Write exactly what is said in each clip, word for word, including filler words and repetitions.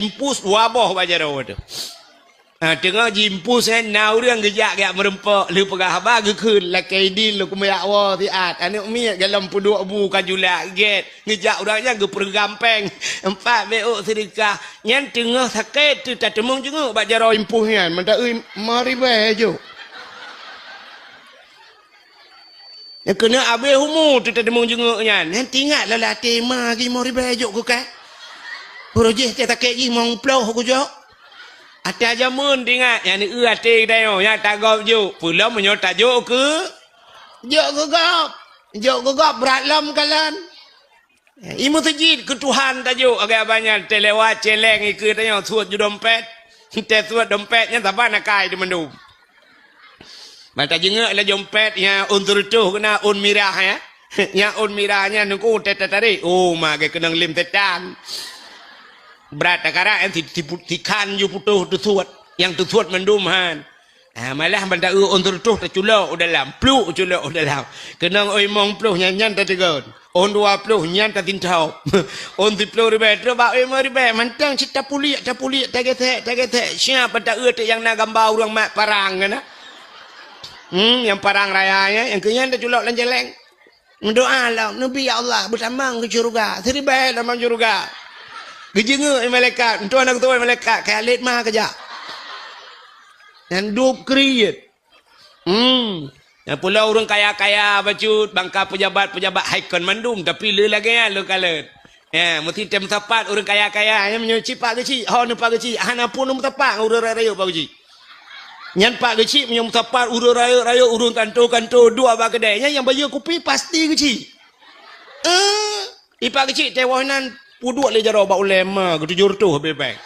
jiimpus dua boh bak jaroe teuh. Ha, teungoh jiimpus, eh, na ureuëng geujak geujak meureumpok, lheueh peugah haba geukheun, lakée idin lôn keumeujak woe siat. Aneuëk miet golom peuduek bu ka julak gét, geujak ureuëng nyan geupeureugam péng empat beuôk seudeukah. Nyan teungoh sakét teuh tateumeung jeungeuek bak jaroe impus nyan, meuntah eu meuribée jok. Nyang keuneuk abéh umu teuh tateumeung jeungeuek nyan. Nyan teuingat lala até ma geumoe ribée jok keu kah. Uroe jih teuh sakét jih mong ploh kujok. Até jameun teuingat, nyan eu até geutanyoe, nyan tagob jok. Peulom meunyoe tajok keu, jok keu gob. Jok keu gob brat lom kalon. I meuseujid keu Tuhan tajok, agak banyak teuh lewat celeng ikeue tanyoe suet ju dompet. Teuh suet dompet nyan saban akai teuh mandum. Ban tajeungeuk lé dompet nyang ôn seureutôh keunan ôn mirah, ya. Nyang ôn mirah nyan nungku teuh tatarek. Oh, ma geukeunong lem setan. Brat takarak nyan si, si, sikhan ju putôh teusuet. Nyang teusuet mandum han. Ah, malah ban ta-eu ôn seureutôh taculok u dalam, pluk culok u dalam. Keunong oi mong ploh nyan, nyan tateugon. Ôn dua ploh nyan tatintoe. Ôn siploh ribée trok bak oi limong ribée, mantong cit tapuliek, tapuliek, tagesek, tagesek. Siap ban ta-eu teuk nyang na gamba ureuëng mat parang keunan. Hmm, nyang parang raya nyan, nyang keu nyan taculok lam jaleng. Meudoa lom, neubi, "Ya Allah, beutamong keu syeuruga." Siribée tamong syeuruga. Geujeungeuk malaikat, entoh na geutuwai malaikat, "Kayalét ma keujak." Nyan dub kriet. Hmm. Nyang pulo ureuëng kaya-kaya bacut, bangka pejabat-pejabat hai kon mandum, tapi le lagée nyan le kalon. Ya, meusti tem sapat ureuëng kaya-kaya, nyan meunyoe cit pak geuchik, ho neupak geuchik, hana pun meusapat ngon ureuëng rayeuk pak geuchik. Nyan pak geuchik meunyoe meusapat ureuëng rayeuk-rayeuk, ureuëng kanto-kanto, duek bak keudée, nyan nyang bayeue kupi pasti geuchik. Eh, ipak geuchik tewoh nan puduek lé jaroe bak ulée ma geutujoh reutôh bebeng.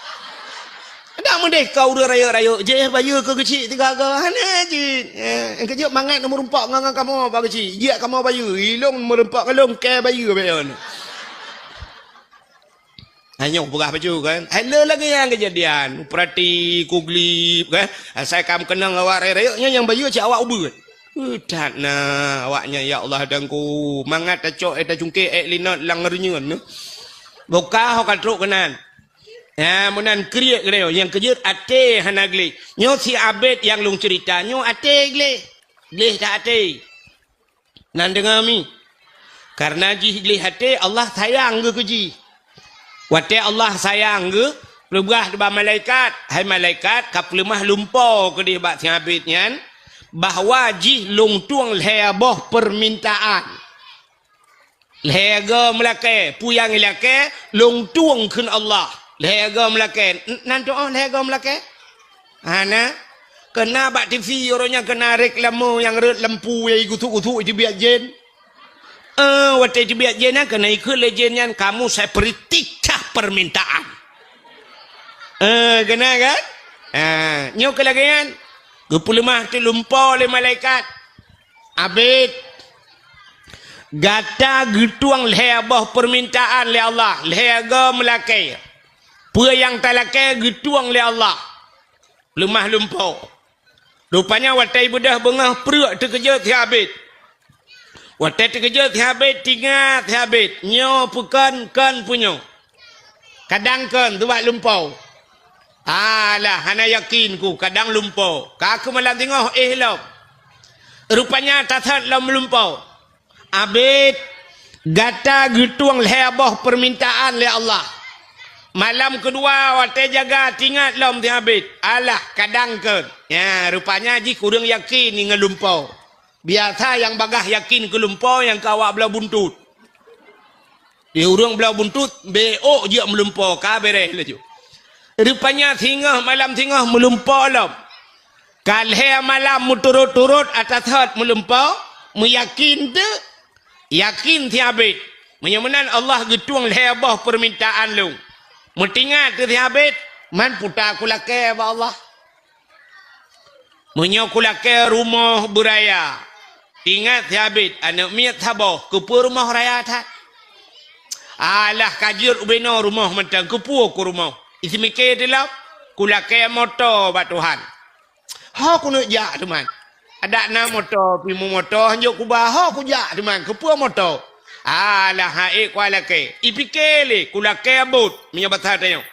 Dak meudeh ka ureuëng rayeuk-rayeuk jih bayeue keu geuchik tiga go hana jih. Eh, keujeuet mangat neumeurumpok ngon, ngon kamoe pak geuchik. Jiak kamoe bayeue, ilong meureumpok ngon lôn kée bayeue bayon. Hanyoe peugah bacut kan. Hai le lagée nyang keujadian. Peurati kuglib kan. Asai kam keunong awak rayeuk-rayeuk nyan nyang bayeue cit awak ubeut. Uh, that na awaknyan, ya Allah, dangku. Mangat tacok, eh, tacungkek, eh, linot lam reunyeun. Boka ho ka trok keunan. Ya, meunan kriet geutanyoe. Nyang keujeuet até hana gleh. Nyoe si abet nyang lôn ceurita. Nyoe até gleh. Gleh that até. Nan deungoe mi. Kareuna jih gleh até, Allah sayang geuh keu jih. Watée Allah sayang geuh, peugah bak malaikat, "Hai malaikat, ka peuleumah lumpo keudeh bak si abet nyan, bahwa jih lôn tueng lhée boh peumintaan." Lhée go meulakée, peue nyang ilakée, lôn tueng kheun Allah. Lhée go meulakée, n-, nan tuoh lhée go meulakée? Hana. Keuna bak T V uroe nyan keuna reklame nyang rhot lampu nyang gusuk-gusuk iteubiet jén. Eh, watée iteubiet jén nyan keuna ikheun lé jén nyan, "Kamu saya beri tiga permintaan." Eh, keuna kan? Ha, nyoe keu lagée nyan. Geupeuleumah teuk lumpo lé malaikat. Abet, gata geutueng lhée boh peumintaan lé Allah, lhée go meulakée. Peue nyang talakée geutueng lé Allah. Leumah lumpo. Rupanya watée beudôh beungoh pruek teukeujot si abet. Watée teukeujot si abet, teuingat si abet, nyoe peue kon, kon peue nyoe. Kadang kon, teubat lumpo. Alah, hana yakin ku, kadang lumpo. Ka keu malam singoh éh lom. Rupanya tasot lom lumpo. Abet, gata geutueng lhée boh peumintaan lé Allah. Malam keudua watée jaga teuingat lom si abet. Alah, kadang kon. Nya, rupanya jih kureueng yakin ngon lumpo. Biasa nyang bagaih yakin keu lumpo nyang keu awak bloe buntut. Di ureuëng bloe buntut, bék jeuet meulumpo, ka béréh laju. Rupanya singoh malam singoh meulumpo lom. Ka lhée malam meuturot-turot ata sot meulumpo, meuyakin teuk, yakin si abet. Meunyoe meunan Allah geutueng lhée boh peumintaan lôn. Meuteuingat teuk si abet, man puta kulakée bak Allah. Meunyoe kulakée rumoh beuraya, ingat si abet aneuëk miet saboh, keupeue rumoh raya that? Alah ka jeuet ubenoe rumoh mantong, keupeue ku rumoh? Iseumiké teulom, kulakée moto bak Tuhan. Ho kuneuk jak teuma. Adak na moto, pimu moto hanjok kuba, ho kujak teuma, keupeue moto? Alah ha ék kulakée. Ipiké lé, kulakée bot, meunyoe basa tanyoe.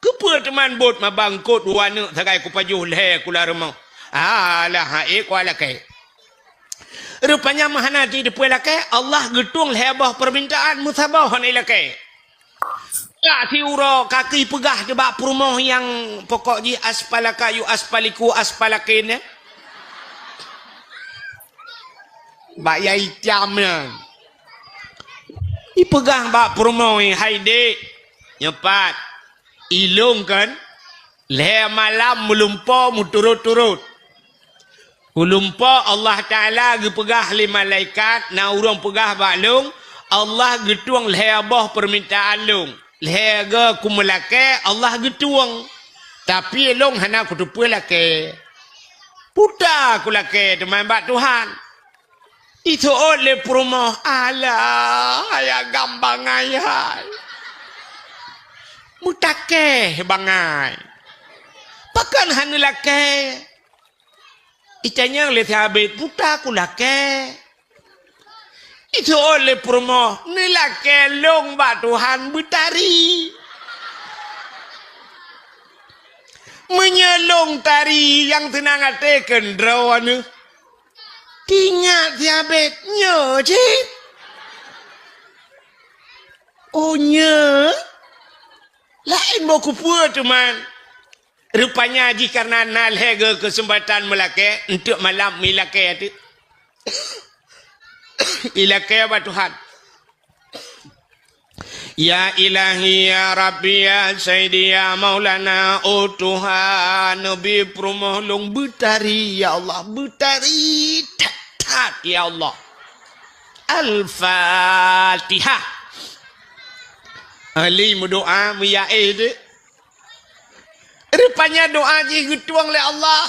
Keupeue teuma bot mabangkot dua aneuk sagai kupajoh lhèe kula rumoh? Alah, hai ku lakèe. Rupanya meuhana jiteupeue lakèe, Allah geutueng lhèe boh peumintaan meusaboh hana ilakèe. Ka siuroe ka geupeugah di bak peurumoh nyang pokok jih aspalaka yu aspaliku aspalakin, ya. Bak ya itam nyan. Ipeugah bak peurumoh, "Hai dek, nyoe pat, ilôn kan lhèe malam meulumpo meuturot-turot." Ulôn po Allah Taala geupeugah lé malaikat, na ureuëng peugah bak lôn, Allah geutueng lhèe boh peumintaan lôn. Lhèe go kumeulakèe, Allah geutueng. Tapi lôn hana kuteupeue lakèe. Puta kulakèe teuma bak Tuhan. Iseuôt lé peurumoh, "Alah, hai agam bangai hai. Meutakèe bangai. Pakon hana lakèe?" Itanyong lé sahabat, "Puta kulakèe?" Iseuôt lé peurumoh, "Neulakèe lôn bak Tuhan beutari. Meunyoe lôn tari nyang seunang até keu droeneuh." Teuingat sahabat, "Nyoe cit." "Oh, nyoe? Laén boh kupeue teuma." Rupanya jih kareuna na lhèe go keuseumpatan meulakèe, eunteuk malam meulakèe teuk. Ilakèe bak Tuhan. "Ya Ilahi, ya Rabbi, ya Sayyidi, ya Maulana, oh Tuhan, neubi peurumoh lôn beutari, ya Allah, beutari that-that, ya Allah." Al-Fatihah. Ahli meudoa, meuyaéh deh. Rupanya doa jih geutueng lé Allah.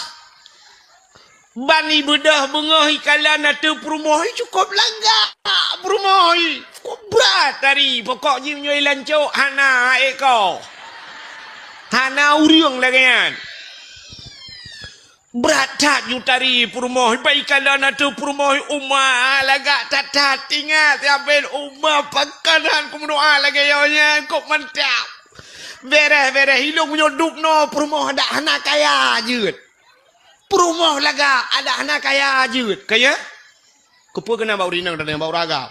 Ban ibeudôh beungoh ikalon ateueh peurumoh, cukôp lagak peurumoh, cukôp brat tari. Pokok jih meunyoe ilancok, hana ék ko. Hana ureuëng lagée nyan. Brat that ju tari peurumoh, ban ikalon ateueh peurumoh, uma lagak that-that. Ingat, sampoe uma pakanan kumeudoa lagée nyoe nyan, kok mantap. Bereh-bereh ilong meunyoe dub noe peurumoh, adak hana kaya jeuet. Peurumoh lagak, adak hana kaya jeuet. Kaya? Keupeue keunan bak ureuëng inong dan bak ureuëng agam?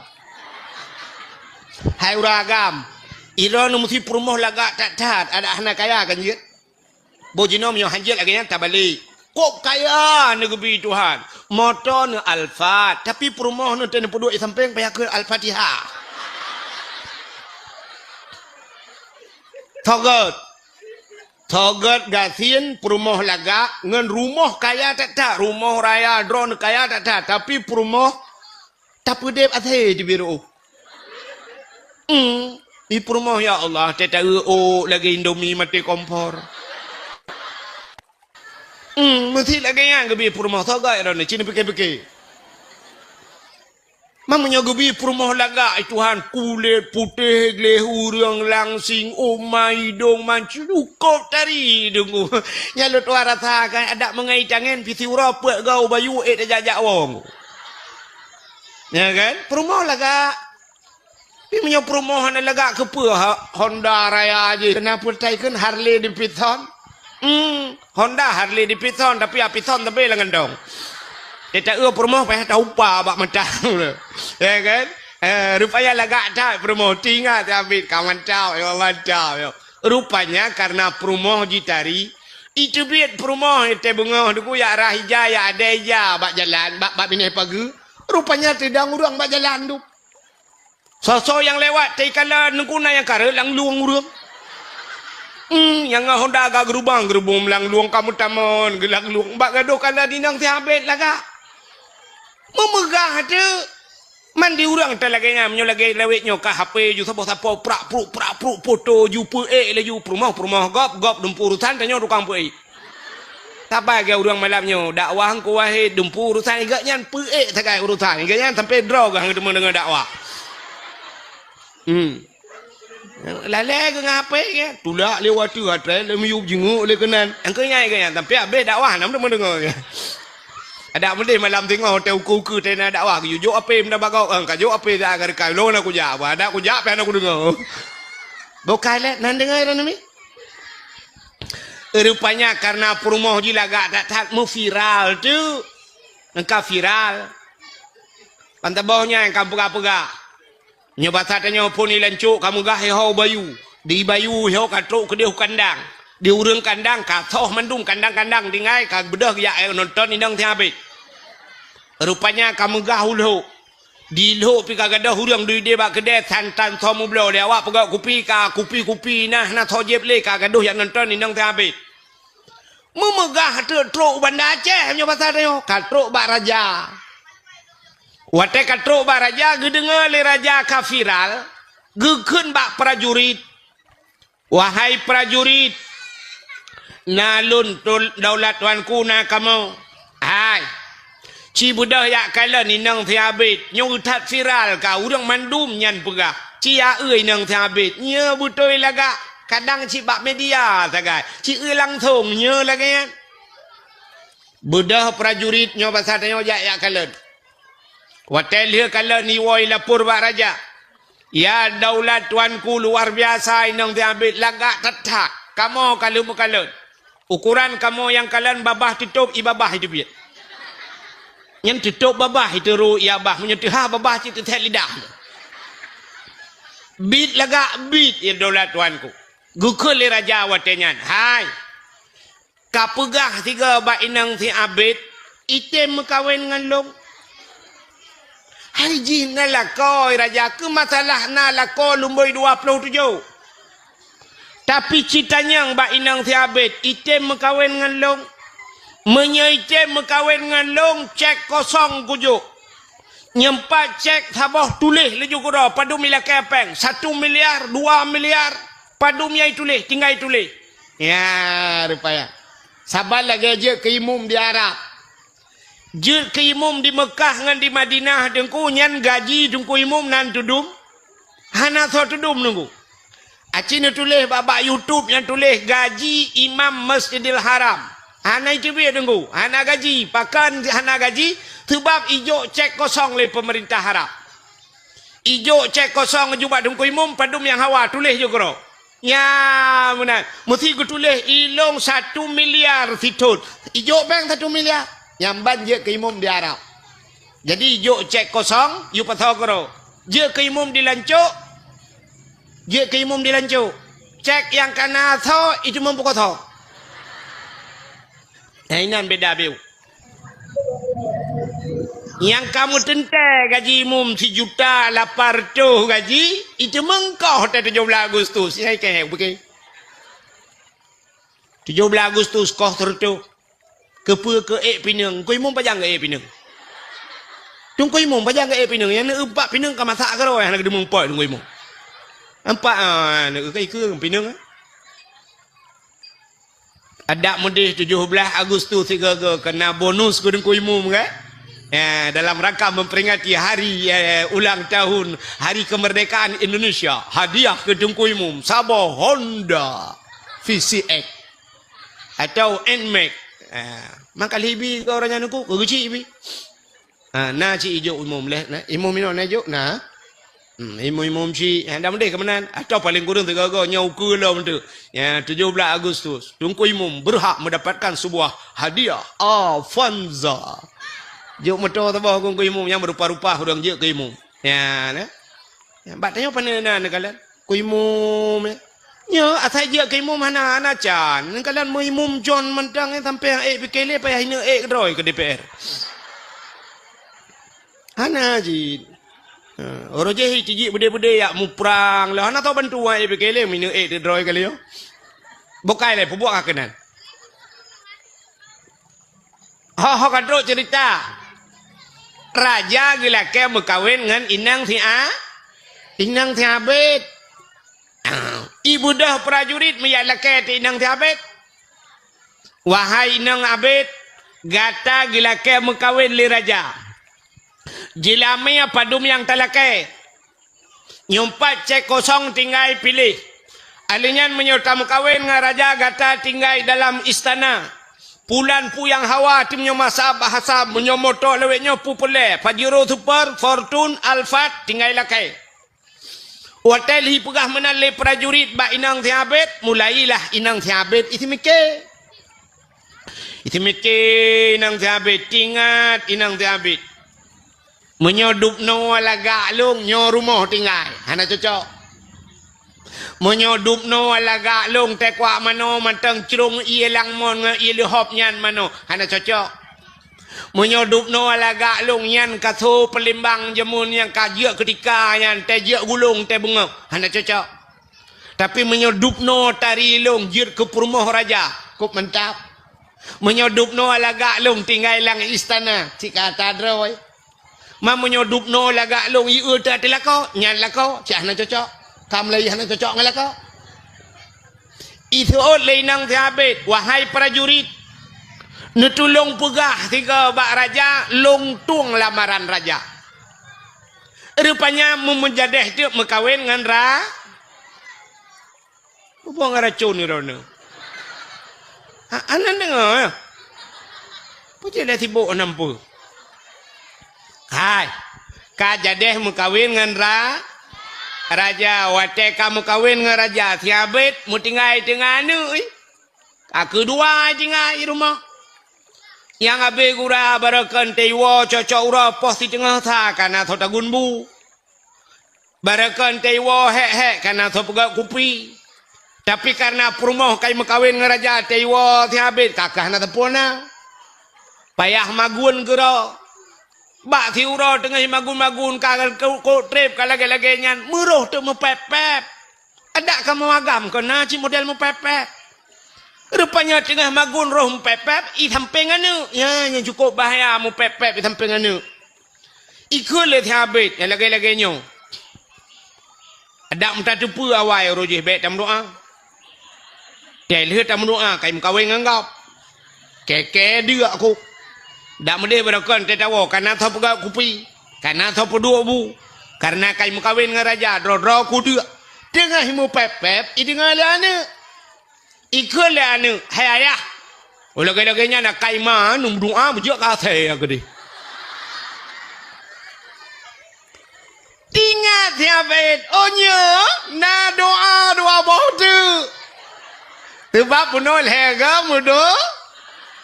Hai ureuëng agam, droeneuh meusti peurumoh lagak that-that, adak hana kaya kan jeuet? Boh jinoe meunyoe hanjeuet lagée nyan tabalek. Kok kaya neugeubri Tuhan. Moto neuh Alphard, tapi peurumoh neuh teuh neupeuduek di sampéng payah kheun Al-Fatihah. Tho gét. Tho gét gasien peurumoh lagak ngon rumoh kaya that-that, rumoh raya droeneuh kaya that-that, tapi peurumoh tapeudeb asée di biru. Hmm, di peurumoh, ya Allah, teuh taeu ôk lagée Indomie maté kompor. Hmm, meusti lagée nyan geubri peurumoh, tho gét droeneuh, ci neupike-pike. Meunyoe geubri peurumoh lagak, ai Tuhan, kulét putéh gleh ureuëng langsing, uma idong mancukôp tari deungoe. Nyan lôn tuan rasa kan, adak meungai tangen pih siuroe peuet goe bayu ék tajak-jak wong. Ya kan? Peurumoh lagak. Tapi meunyoe peurumoh hana lagak, keupeue ha-, Honda raya jih? Keunan peuretai kheun Harley Davidson. Hmm, Honda Harley Davidson, tapi Davidson tapi lam gandong. Teuh taeu peurumoh payah taupa bak mata. Ya kan? Eh, rupanya lagak that peurumoh. Teuingat sabit ka mantap, ya mantap, ya. Rupanya karena peurumoh jitari, iteubiet peurumoh teuh beungoh deungoe ya rah ija, ya adai ija bak jalan, bak, bak binéh pageue. Rupanya teudong ureuëng bak jalan tu. Soe-soe nyang lewat, teuh ikalon Teungku na nyang kareuet lam lueng ureuëng. Hmm, nyang ngon Honda ka geurubang-geurubong lam lueng, ka meutamon geulam lueng. Bak gadôh kalon inong sihabet lagak. Meumeugah teuk. Man di ureuëng teuh lagée nyan, meunyoe lagée lawét nyoe ka H P ju saboh sapo prak pruk, prak pruk, foto ju peuék laju, peurumoh, peurumoh gob, gob dumpeue urusan, tanyoe tukang peuék. Saban lagée ureuëng malam nyoe, dakwah Teungku Wahid, dumpeue urusan, gobnyan peuék sagai urusan, gobnyan sampai droe geuh teuma deungoe dakwah. Hmm. Lalée geuh ngon H P geuh, tulak lé watée até lé miyueb jinguk lé keunan. Engkau nyai geuh nyan, sampai habéh dakwah, nam teuma deungoe geuh. Adak meudeh malam singoh, teuh ukeue-ukeue teuh na dakwah, geujok H P meunan bagok, eh, ka jok H P dah ka reukai, lôn na kujak, bah, adak kujak pih hana kudeungoe. Boh kai lé, nan deungoe droeneuh mi? Rupanya karena peurumoh jih lagak that-that meuviral tu. Nyang ka viral. Ban saboh nyan nyang ka peugah-peugah. Nyoe basa tanyoe phon ilan cok ka meugah iho bayu. Di bayu iho ka trok keudeh u kandang. Di ureueng kandang ka soh mandum kandang-kandang tinggai ka beudôh jak nonton inong si Abid. Rupanya ka meugah u Lhok. Di Lhok pih ka gadôh ureueng duek ideh bak keudè santan soe meubloe lé awak peugöt kupi ka kupi-kupi nah na soe jieb lé ka gadôh jak nonton inong si Abid. Meumeugah teuk trok u Banda Aceh meunyoe basa tanyoe ka trok bak raja. Watèe ka trok bak raja geudeungoe lé raja ka viral, geukheun bak prajurit, "Wahai prajurit, na lôn tul- daulat tuanku na kamoe. Hai, ci beudôh jak kalon inong si Abid. Nyoe that viral ka ureueng mandum nyan peugah. Ci ya eu inong si Abid. Nyoe beutôi lagak kadang cit bak media sagai. Ci eu langsong nyoe lagèe nyan." Beudôh prajurit nyoe basa tanyoe jak jak kalon. Watèe lheueh kalon iwoe ilapor bak raja. "Ya daulat tuanku luar biasa inong si Abid lagak that-that. Kamoe ka lheueh meukalon. Ukuran kamoe nyang kalon babah teutôb i babah iteubiet." Nyan teutôb babah iteurô i babah meunyoe teuhah babah cit teuthèt lidah. "Bit lagak bit ya daulat tuanku." Geukheun lé raja watèe nyan, "Hai, ka peugah sigoe bak inong si Abid, item meukawen ngon lôn." "Hai jih na lakoe raja, keu masalah na lakoe lumboi dua ploh tujoh. Tapi ci tanyong bak inong si Abid, item meukawen ngon lôn. Meunyoe item meukawen ngon lôn, cek kosong kujok. Nyoe pat cek saboh tuléh laju keudroe padum ilakèe pèng, satu miliar, dua miliar, padum nyang ituléh, tinggai ituléh." Ya, rupanya. Saban lagèe jeuet keu imum di Arab. Jeuet keu imum di Meukah ngon di Madinah, Teungku, nyan gaji Teungku Imum nan teudum? Hana soe teudum, Teungku. Aci neutuléh bak, bak YouTube nyang tuléh gaji imam Masjidil Haram. Hana iteubiet, Teungku. Hana gaji. Pakon hana gaji? Seubab ijok cek kosong lé peumeurintah Arab. Ijok cek kosong jubah Teungku Imum, padum nyang hawa tuléh jok keudroe. Nya meunan. Meusti geutuléh ilong satu miliar sithon. Ijok beng satu miliar. Nyang ban jeuet keu imum di Arab. Jadi ijok cek kosong, yue pasoe keudroe. Jeuet keu imum di lancok. Jeuet keu imum di lancok. Cek nyang kana soe, itu meupukoe soe. Nah, inan beda biu. Nyang kamoe teuntèe gaji imum sijuta lapan reutôh gaji, itu meungkoh teuh tujoh blah Agustus. Nyang ikèe, bukan? Tujoh blah Agustus koh seureutôh. Keupeue keu ék pineung? Teungku Imum pajan keu ék pineung? Teungku Imum pajan keu ék pineung? Nyang neueupat pineung ka masak keudroe hana geudeumeung pot Teungku Imum. Nampak, ah, neueu ka ikeue pineung, eh? Adak meudeh tujoh blah Agustus sigoe-goe keu na bonus keu Teungku Imum, kan? Ya, dalam rangka memperingati hari, eh, ulang tahun Hari Kemerdekaan Indonesia, hadiah keu Teungku Imum saboh Honda V C X atau Nmax. Ah, maka libi keu ureueng nyan Teungku, keu geuchik bi. Ah, na cit ijok imum leh, na. Imum inoe na ijok, na. Hmm, imum-imum cit, eh, dah meudeh keu meunan. Atau paling kurang tiga-tiga, nyoe ukeue lom tu. Ya, tujoh blah Agustus, Teungku Imum berhak mendapatkan sebuah hadiah Avanza. Jok moto saboh Teungku Imum nyang berupa-rupa ureueng jeuet keu imum. Ya, na. Ya, bak tanyoe pane na neukalon. Keu imum, ya. Nyoe asai jeuet keu imum hana, hana can. Neukalon meu imum con mantong, eh, sampai nyang ék pike lé payah ineuk ék keudroe keu D P R. Hana jih. Ha, uroe jih tijik beudé-beudé yak muprang lé. Hana tau bantu wan ék pike lé, mineuk ék teudroe kali nyoe. Bukai lé, peubuet ka keunan. Ho, ho ka trok cerita. Raja geulakée meukawen ngon inong si A-, inong si Abed. Ibeudôh prajurit meujak lakée teuh inong si Abed. Wahai inong Abed, gata geulakée meukawen lé raja. Jeulamé padum nyang talakée. Nyoe pat cék kosong tinggai piléh. Alèh nyan meunyoe tameukawen ngon raja gata tinggai dalam istana. Pulan pu nyang hawa, teuma nyoe masa bahasa, meunyoe moto lawét nyoe pu peureulée, Pajero Super, Fortune, Alphard, tinggai lakée. Watée lheuh peugah meunan lé prajurit bak inong si Abed, mulailah inong si Abed isi miké. Iseumiké inong si Abét, tingat inong si Abét. Meunyoe dubnoe lagak lôn, nyoe rumoh tinggai. Hana cocok. Meunyoe dubnoe lagak lôn, teukuak manoe mantong crông ié langmon ngon ié leuhop nyan manoe. Hana cocok. Meunyoe dubnoe lagak lôn, nyan kasoe Palembang jameun nyang ka jeuet keutika nyan, teuh jeuet gulong, teuh beungöh. Hana cocok. Tapi meunyoe dubnoe tari lôn jeuet keu peurumoh raja, kôp mantap. Meunyoe dubnoe lagak lôn tinggai lam istana, cit ka ata droe. Ma meunyoe dubnoe lagak lôn ié teuh lakoe, nyan lakoe, cit hana cocok. Ka meulayeue hana cocok ngon lakoe. Iseuôt lé inong si Abét, "Wahai prajurit, neutulông peugah sigoe bak raja, lôn tueng lamaran raja." Rupanya meumeujadéh teuk meukawen ngon ra-, Muphom ngon racôn droeneuh. Ha, hana deungoe, ya? Peue cit lé sibok nam peue? Hai, ka jadéh meukawen ngon ra-, raja. Watée ka meukawen ngon raja, si Abét meutinggai teungoh aneuk, ih. Ka keudua tinggai rumoh. Nyang abéh gura barokon teuiwoe cocok uroe poh siteungoh sa ka na soe tagun bu. Barokon teuiwoe hék-hék ka na soe peugöt kupi. Tapi kareuna peurumoh ka meukawen ngon raja teuiwoe si Abét ka keuh hana teupeu na. Payah magun keudroe. Bak siuroe teungoh magun-magun ka kôk treb ka lagée-lagée nyan, meuroh teuk meupép-pép. Adak kamoe agam keu na cit model meupép-pép. Rupanya teungoh magun roh meupép-pép, i sampéng aneuk. Ya, nyang cukup bahaya meupép-pép i sampéng aneuk. Ikheun lé si Abét nyang lagée-lagée nyoe. Adak meutateupeue awai uroe jih bék tameudoá. Teuh lheueh tameudoá ka meukawen ngon gob. Kée-kée deuk ku. Dak meudeh barokon teuh tawoe, ka na soe peugöt kupi, ka na soe peuduek bu. Kareuna ka meukawen ngon raja, droe-droe ku deuk. Teungoh meupép-pép, ideungoe lé aneuk. Ikheun lé aneuk, "Hai ayah, oh lagée-lagée nyan akai ma neumeudoá beujeuet keu asèe keudeh." Tingat si Abét, oh nyoe na doá dua boh teuk. Sabab bunoe lhée goe meudo-,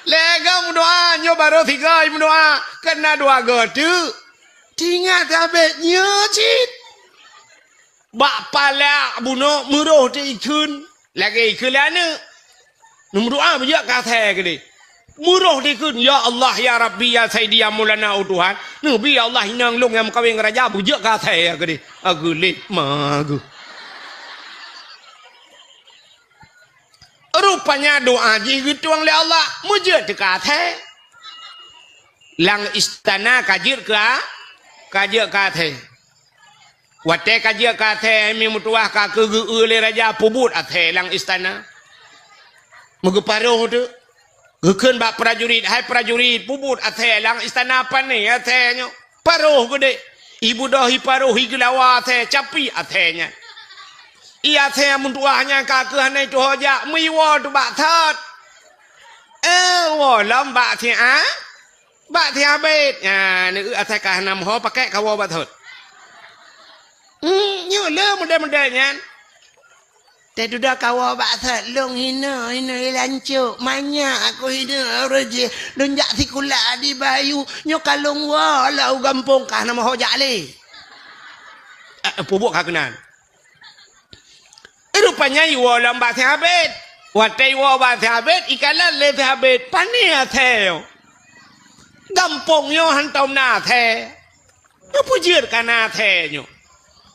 lhée goe meudoá, nyoe barô sigoe meudoá, kan na dua goe teuk. Tingat si Abét nyoe cit. Bak palak bunoe meuroh teuk ikheun, lagée ikheun lé aneuk. Neumeudoá beujeuet keu asèe keudeh. Meuroh dikheun, "Ya Allah, ya Rabbi, ya Saidi, ya Maulana, oh Tuhan, neubi ya Allah inong lôn nyang meukawen ngon raja beujeuet keu asèe keudeh." Ageulet ma geuh. Rupanya doá jih geutueng lé Allah, meujeuet teuka asèe. Lam istana ka jeuet keu a-, ka jeuet keu asèe. Watée ka jeuet keu asèe, mi meutuwah ka keuh geu-eu lé raja peubuet asèe lam istana. Meugeuparoh teuk. Geukheun bak prajurit, "Hai prajurit, peubuet asèe lam istana, pané asèe nyoe." Paroh geudeh. Ibeudôh iparoh, igeulawa asèe, capi asèe nyan. I asèe meutuwah nyan ka keuh hana ituho jak, meuiwoe teuk bak that. Eh, woe lom bak siat. Bak si Abét nyan, asai ka hana meuho pakèk kawoe bak thot. Hmm, nyoe le model-model nyan. Teududoe kawoe bak thot, lôn hinoe, hinoe lancok, manyak aku hinoe, ureueng jih, lôn jak sikula di Bayu, nyoe ka lôn woe lam u gampông ka hana meuho jak lé. Eh, peubuet ka keunan. Rupanya iwoe lom bak si Abét. Watèe iwoe bak si Abét, ikalon lé si Abét, pané asèe nyoe. Gampông nyoe hantom na asèe. Nyoe peue jeuet ka na asèe nyoe.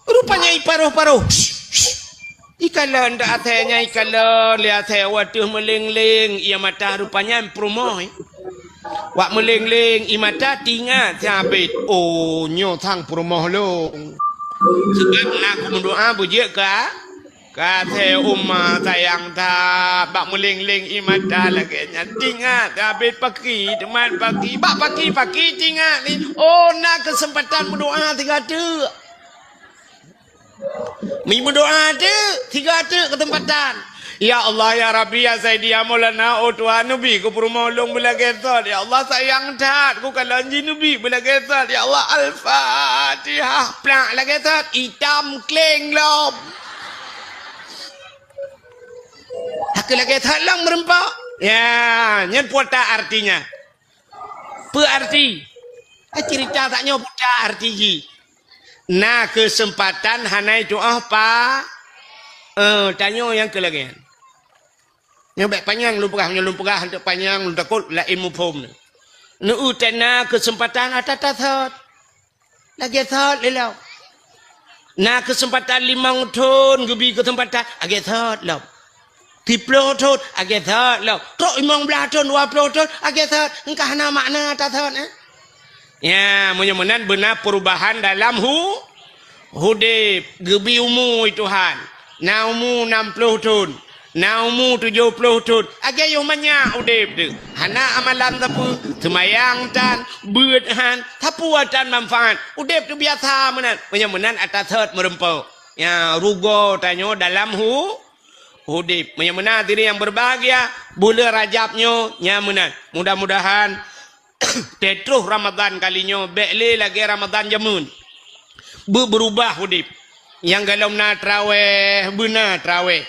Rupanya iparoh-paroh. Ikalon dak asèe nyan, ikalon lé asèe, watèe meuléng-léng, ié mata rupanya peurumoh. Wak meuléng-léng ié mata, teuingat si Abét, "Oh, nyoe sang peurumoh lôn. Sabab na kumeudoa beujeuet ka, ka asèe uma sayang that." Bak meuléng-léng ié mata lagèe nyan, teuingat si Abét paki, teumat paki, bak paki-paki teuingat ni, "Oh, na keuseumpatan meudoa sigoe teuk." Mi meudoa teuk, sigoe teuk keuseumpatan. "Ya Allah, ya Rabbi, ya Saidi, ya Maulana, oh Tuhan, neubi keu peurumoh lôn beulagèe thot. Ya Allah, sayang that, kukalon jih neubi beulagèe thot. Ya Allah, Al-Fatihah." Plak lagèe thot, itam kleng lom. Hana lagèe thot lom meureumpok. Ya, nyan peue artinya. Peue arti? Eh, cerita tanyoe peue arti jih. Na keuseumpatan hana tu'oh pa-, eh, tanyoe nyang keu lagèe nyan. Nyoe bèk panyang lôn peugah, nyoe lôn peugah hantom panyang, lôn takot laén muphom. Neu-eu teuh na keuseumpatan ata tasot. Lagèe sot lé lom. Na keuseumpatan limong thon geubi keuseumpatan, lagèe sot lom. Siplôh thon, lagèe sot lom. Trok limong blaih thon, dua plôh thon, lagèe sot. Engkah na makna tasot, eh? Ya, meunyoe meunan beuna perubahan dalam hu-, udép. Geubi umu Tuhan. Na umu nam plôh thon. Na umu tujoh plôh thon, lagèe yoh manyak udép teuh. Hana amalan sapeue, seumayang tan, beuet han, sapeue tan manfaat. Udép teuh biasa meunan. Meunyoe meunan ata sot meurumpok. Ya, rugoe tanyoe dalam hu-, udép. Meunyoe meunan hadirin nyang berbahagia, buleuen Rajab nyoe nyan meunan. Mudah-mudahan Teutroh Ramadhan kali nyoe bèk lé lagèe Ramadhan jameun. Beu-, beurubah udép. Nyang golom na traweh, beuna traweh.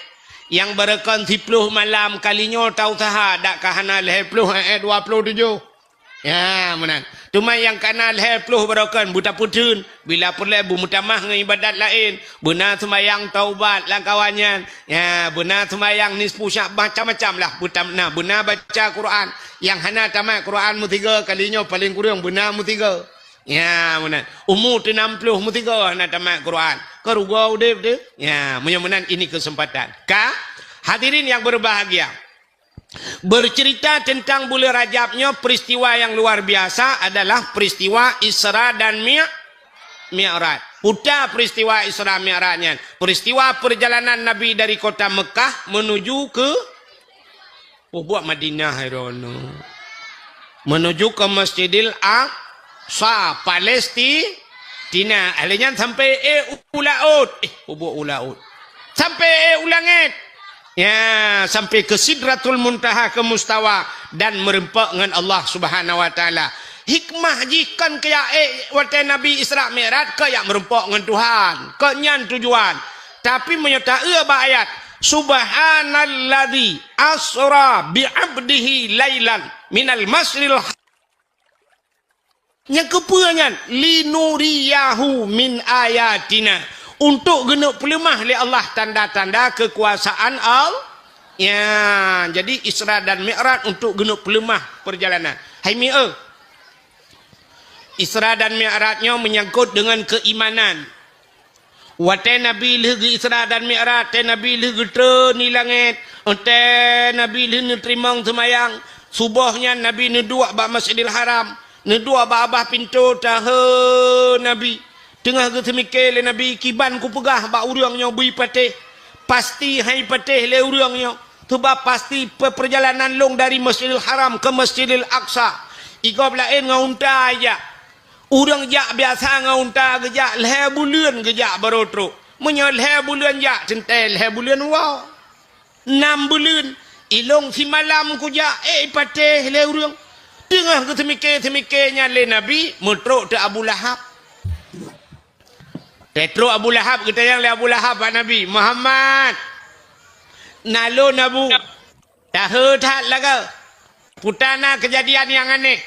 Nyang barokon siplôh malam kali nyoe ta-useuha dak ka hana lhèe plôh, eh, eh, dua plôh tujoh. Ya, meunan. Teuma nyang ka na lhèe plôh barokon beutapeutheun. Bila peureulèe beumeutamah ngon ibadat laén, beuna seumayang taubat lam kawan nyan. Ya, beuna seumayang nisfu Sya'ban, macam-macam lah. Beutam-, na, beuna baca Quran. Nyang hana tamat Quran meusigoe kali nyoe paleng kureueng beuna meusigoe. Ya, meunan. Umu teuh nam plôh meusigoe hana tamat Quran. Ka rugoe udép teuh. Ya, meunyoe meunan ini keuseumpatan. Ka, hadirin nyang berbahagia. Bercerita tentang buleuen Rajab nyoe, peristiwa yang luar biasa adalah peristiwa Isra dan Mi-, Mi'raj. Peue ta peristiwa Isra Mi'raj nyan? Peristiwa perjalanan Nabi dari kota Mekah menuju ke, peubuet Madinah, hai droeneuh. Menuju ke Masjidil Aqsa, Palestina. Lheuh nyan sampai, eh, u laôt. Eh, peubuet u laôt. Sampai, eh, u langèt. Ya, sampai ke Sidratul Muntaha, ke Mustawa, dan meureumpok ngon Allah Subhanahu wa Taala. Hikmah jih kon keu jak, eh, watèe Nabi Isra Mi'raj, keu jak meureumpok ngon Tuhan. Kon nyan tujuan. Tapi meunyoe ta-eu bak ayat, "Subhanalladzi asra bi 'abdihi lailan minal masjidil ha-," Nyang keupeue nyan? "Linuriyahu min ayatina." Untuk geuneuk peuleumah lé Allah tanda-tanda keukuasaan Allah. Ya, jadi Isra dan Mi'raj untuk geuneuk peuleumah perjalanan. Hai mi-, eh. Isra dan Mi'raj nyoe meunyangkot deungon keuimanan. Watèe Nabi lheuh geu-Isra dan Mi'raj, watèe Nabi lheuh geutreun di langèt, watèe Nabi lheuh neuteurimong seumayang, suboh nyan Nabi neuduek bak Masjidil Haram, neuduek bak babah pintoe, tahe Nabi. Teungoh geuseumike lé Nabi, "Kiban kupeugah bak ureueng nyoe beu patéh, pasti han patéh lé ureueng nyoe. Teuma pasti pe-, peurjalanan lôn dari Masjidil Haram ke Masjidil Aqsa, i gob laén ngon unta jak." Ureueng jak biasa ngon unta geujak, lhèe buleuen geujak barô trok. Meunyoe lhèe buleuen jak, teuntèe lhèe buleuen woe. Nam buleuen, ilôn simalam kujak, eh, patéh lé ureueng. Teungoh geuseumike-seumike nyan lé Nabi, meutrok teuk Abu Lahab. Teutrok Abu Lahab, geutanyong lé Abu Lahab bak Nabi, "Muhammad, na lôn, Abu." Tahe that lagoe. Peue ta na keujadian nyang aneh.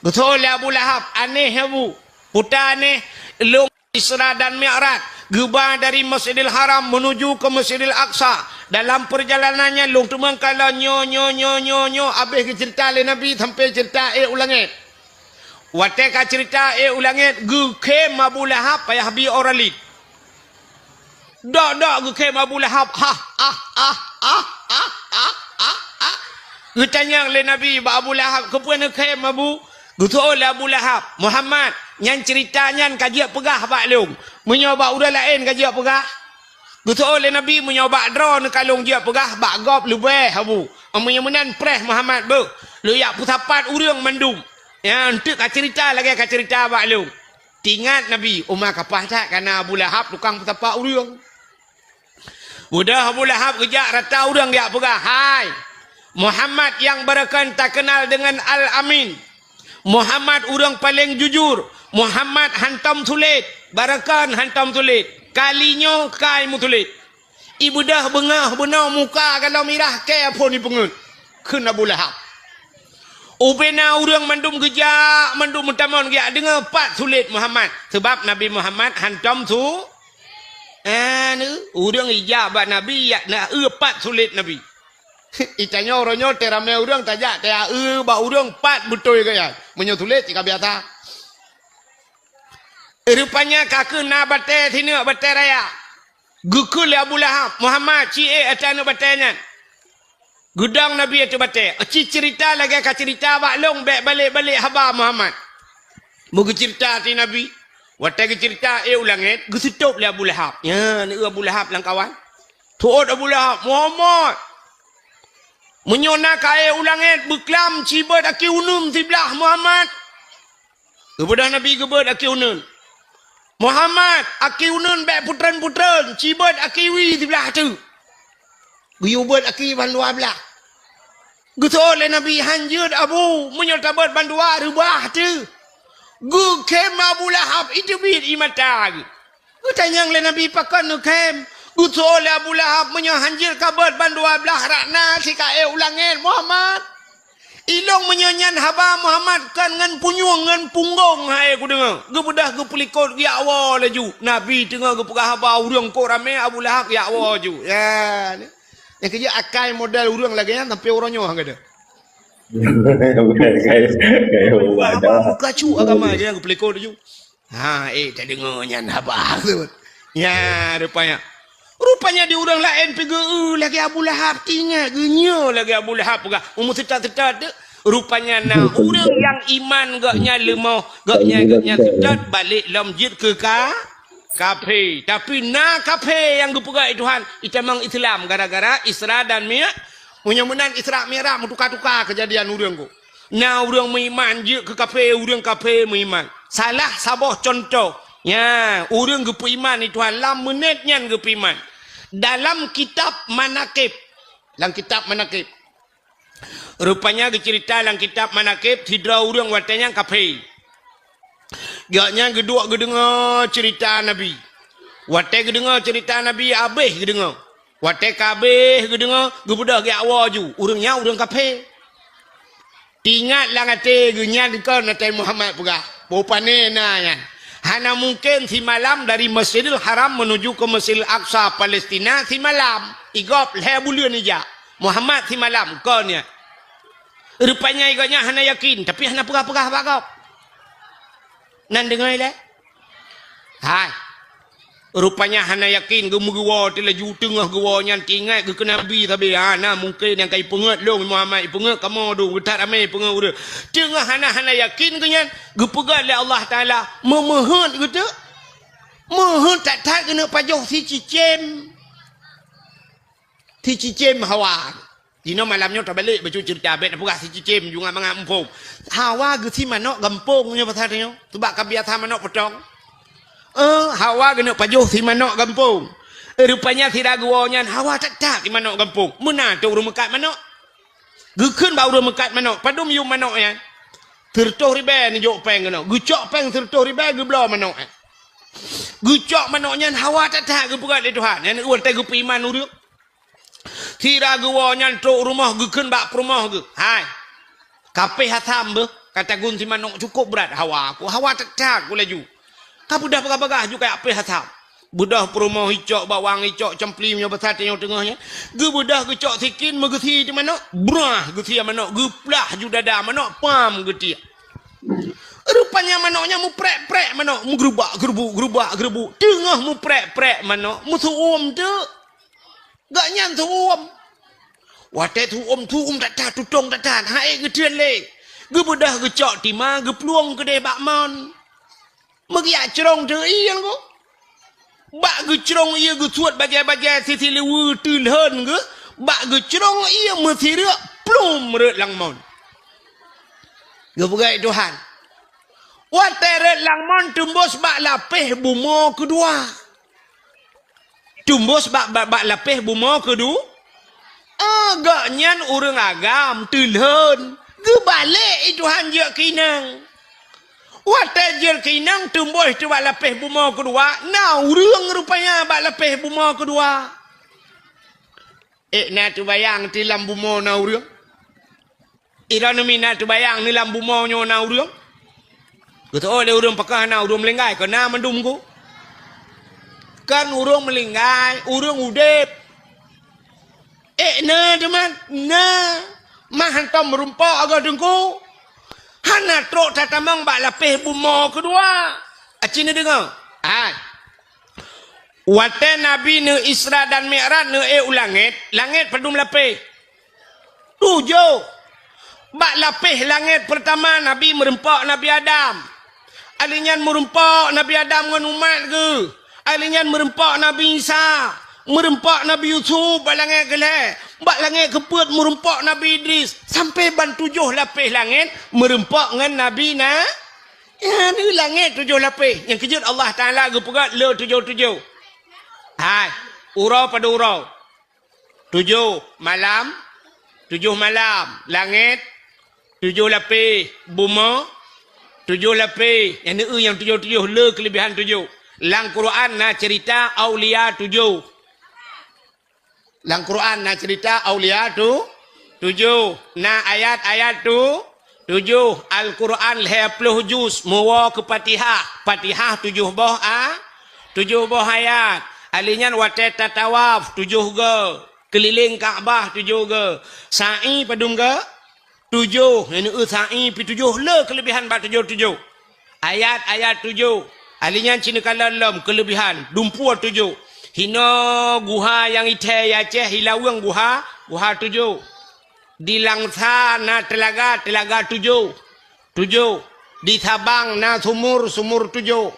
Geuseuôt lé Abu Lahab, "Aneh, Abu." "Peue ta aneh?" "Lôn Isra dan Mi'raj, geuba dari Masjidil Haram menuju ke Masjidil Aqsa. Dalam perjalanan nyan lôn teumeung kalon nyoe, nyoe, nyoe, nyoe, nyoe." Habéh geuceurita lé Nabi sampai ceurita ék u langèt. Watèe ka ceurita ék u langèt, geukhém Abu Lahab payah bi orang laén. Dok-dok geukhém Abu Lahab. Hah, ah, ah. Geutanyong lé Nabi bak Abu Lahab, "Keupeue neukhém, Abu?" Geuseuôt lé Abu Lahab, "Muhammad, nyan ceurita nyan ka jeuet peugah bak lôn. Meunyoe bak ureueng laén ka jeuet peugah?" Geuseuôt lé Nabi, "Meunyoe bak droeneuh ka lôn jeuet peugah, bak gob leubeh, Abu. Meunyoe meunan preh Muhammad beuh, lôn jak peusapat ureueng mandum. Nyan teuk ka ceurita lagèe ka ceurita bak lôn." Teuingat Nabi, uma kapah that ka na Abu Lahab tukang peusapat ureueng. Udah Abu Lahab geujak rata ureueng geujak peugah, "Hai, Muhammad nyang barokon takeunal deungon Al-Amin. Muhammad ureueng paleng jujur. Muhammad hantom sulet, barokon hantom sulet. Kali nyoe kai meusulet." Ibeudôh beungoh bunoe muka galom mirah kèe phon ipeungeut. kheun Abu Lahab. Ubena ureuëng mandum geujak, mandum meutamong geujak deungoe pat sulet Muhammad. Sabab Nabi Muhammad hantom su-, eh, ureuëng ijak bak Nabi, yak na eu pat sulet Nabi. Itanyoe uroe nyoe teuramé ureuëng tajak, taya eu bak ureuëng pat beutôi gaya. Meunyoe sulet cit ka biasa. Rupanya ka keuh na batée sineuk, batée raya. Geukheun lé Abu Lahab, "Muhammad, ci ék ateueh aneuëk batée nyan." Geudong Nabi ateueh batée. Ci ceurita lagée ka ceurita bak lôn, bék balek-balek haba Muhammad. Meugeuceurita ateueh Nabi. Watée geuceurita ék u langét, geuseutôb lé Abu Lahab. Nyan, eu Abu Lahab lam kawan. Teuôt Abu Lahab, "Muhammad, meunyoe na ka ék u langét, beuklam cibeuet aki uneun siblah Muhammad." Geubeudôh Nabi geubeuet aki uneun. "Muhammad, aki uneun bék putreun-putreun, cibeuet aki wie siblah teuk." Geuyue beuet aki bandua blaih. Geuseuôt lé Nabi, "Hán jeuet, Abu, meunyoe tabeuet bandua reubah teuk." Geukhém Abu Lahab, iteubiet ie mata geuh. Geutanyong lé Nabi, "Pakon neukhém?" Geuseuôt lé Abu Lahab, "Meunyoe hán jeuet kabeuet bandua blaih rot na sikaék u langét, Muhammad. Ilôn meunyoe nyan haba Muhammad kon ngon punyueng ngon punggong hai kudeungoe." Geubeudôh geupeulikot geujak woe laju. Nabi teungoh geupeugah haba ureuëng kok ramé, Abu Lahab geujak woe laju. Ya, ni. Nyang keujeuet akai model ureuëng lagée nyan sampoe uroe nyoe ka deuh. Geupeugah haba muka cu agama je nyang geupelikot laju. Ha, ék tadeungoe nyan haba teusebut. Nya, rupanya. Rupanya di ureuëng laén pi geu-, eu, lagée Abu Lahab, tingat geunyoe lagée Abu Lahab peugah, umu seutôt-seutôt tu. Rupanya na ureuëng nyang iman gobnyan leumoh, gobnyan, gobnyan seutôt, balek lom jeuet keu ka-, kafé. Tapi na kafé nyang geupeugah lé Tuhan, itamong Islam gara-gara Isra dan Mi-, meunyoe meunan Isra Mi'raj meutuka-tuka keujadian ureuëng ko. Na ureuëng meuiman jeuet keu kafé, ureuëng kafé meuiman. Salah saboh cuntoh, nya, ureuëng geupeuiman lé Tuhan lam meunét nyan geupeuiman. Dalam kitab Manaqib, lam kitab Manaqib, rupanya geuceurita lam kitab Manaqib, sidroe ureuëng watée nyan kafé. Gobnyan geuduek geudeungoe ceurita Nabi. Watée geudeungoe ceurita Nabi, habéh geudeungoe. Watée ka habéh geudeungoe, geubeudôh geujak woe ju. Ureuëng nyan ureuëng kafé. Teuingat lam até geuh nyan kon Nabi Muhammad peugah, "Boh pané na nyan. Hana mungken simalam dari Masjidil Haram menuju ke Masjidil Aqsa, Palestina, simalam. Igob lhée buleuen ijak. Muhammad simalam kon nyan." Rupanya gobnyan hana yakin, tapi hana peugah-peugah bak gob. Nan deungoe ilée? Hai. Rupanya hana yakin, geumeugewoe teulaju teungoh geuwoe nyan teuingat geukeue Nabi sabe. Ha, na mungken nyang ka ipeungeut lôn, Muhammad ipeungeut kamoe dum, geuthat ramé ipeungeut ureuëng. Teungoh hana, hana yakin geuh nyan, geupeugah lé Allah Taala, "Meumeuheut geuteuk." Meuheut that-that geuneuk pajoh sicicém. Sicicém hawa. Jinoe malam nyoe tabalek bacut ceurita, bék tapeugah sicicém, ju ngat mangat muphom. Hawa geusie manok gampông nyoe pasal nyoe, sabab ka biasa manok potong. Eh, hawa geuneuk pajoh sie manok gampông. Eh, rupanya sira geuwoe nyan hawa that-that sie manok gampông. Meunan trok ureuëng meukat manok. Geukheun bak ureuëng meukat manok, "Padum yum manok nyan?" "Sireutôh ribée neujok péng keunoe." Geucok péng sireutôh ribée geubloe manok nyan. Geucok manok nyan hawa that-that geupeugah lé Tuhan. Nyan watée geupeuiman ureuëng. Sira geuwoe nyan trok rumoh geukheun bak peurumoh geuh, "Hai, kapéh asam beuh, ka tagun sie manok cukôp brat hawa ku, hawa that-that ku laju. Ka beudôh bagah-bagah ju kajak péh asam." Beudôh peurumoh icok bawang, icok campli meunyoe basa tanyoe teungoh nyan. Geubeudôh geucok sikin meugeusie teuk manok, brah geusie manok, geuplah ju dada manok, pam geutiek. Rupanya manok nyan muprek-prek manok, meugeurubak-geurubuk, geurubak-geurubuk. Teungoh muprek-prek manok, meusu'uem teuk. Gobnyan su'uem. Watée su'uem, su'uem that-that, tutong that-that, han ék geuteun lé. Geubeudôh geucok tima, geuplueng keudeh bak mon. Meugiak crông teuk ie nyan ko. Bak geucrông ie geusuet bajée-bajée sisileue teulhon geuh, bak geucrông ie meusireuk plum rhot lam mon. Geupeugah lé Tuhan, watée rhot lam mon teumbôs bak lapéh bumoe keudua. Teumbôs bak, bak, bak lapéh bumoe keudu-, ah, gobnyan ureuëng agam teulhon. Geubalek lé Tuhan jeuet keu inong. Watée jeuet keu inong teumbôs teuk bak lapéh bumoe keudua, na ureuëng rupanya bak lapéh bumoe keudua. Ék na teubayang ti lam bumoe na ureuëng? Ira neumina teubayang ni lam bumoe nyoe na ureuëng. Geuteuôh lé ureuëng peugah na ureuëng meulinggai, keu na mandum ku. Kan ureuëng meulinggai, ureuëng udeb. Eh, na teuma, na. Mah hantom meurumpok agoe teungku. Hana trok tatamong bak lapéh bumoe keudua. Aci neudeungoe. Hai. Watée Nabi neu Isra dan Mi'raj neu ék u langét, langét padum lapéh? Tujoh. Bak lapéh langét peurtama Nabi meurumpok Nabi Adam. Alèh nyan meurumpok Nabi Adam ngon umat geuh. Alèh nyan meurumpok Nabi Isa. Meurumpok Nabi Yusuf bak langét keulhée. Bak langét keupeuet meurumpok Nabi Idris. Sampoe ban tujoh lapéh langét meurumpok ngon Nabi na. Nyan langét tujoh lapéh. Nyang keujeuet Allah Taala geupeugah le tujoh-tujoh. Hai, uroe padum uroe. Tujoh malam, tujoh malam. Langét, tujoh lapéh. Bumoe, tujoh lapéh. Nyang neu nyang tujoh-tujoh, le keuleubihan tujoh. Lam Quran na ceurita aulia tujoh. Lam Quran na ceurita aulia tu tujoh. Na ayat-ayat tu tujoh. Al-Quran lhée ploh juz, meuwoe keu Fatihah. Fatihah tujoh boh a, tujoh boh ayat. Alèh nyan watée tatawaf tujoh goe, keulileng Ka'bah tujoh goe. Sa'i padum goe? Tujoh, nyan eu sa'i pi tujoh, le keuleubihan bak tujoh-tujoh. Ayat-ayat tujoh. Alèh nyan ci neukalon lom keuleubihan, dumpeue tujoh. Hinoe guha nyang ithée Aceh, Ilaweueng guha, guha tujoh. Di Langsa na teulaga, teulaga tujoh. Tujoh. Di Sabang na sumur, sumur tujoh.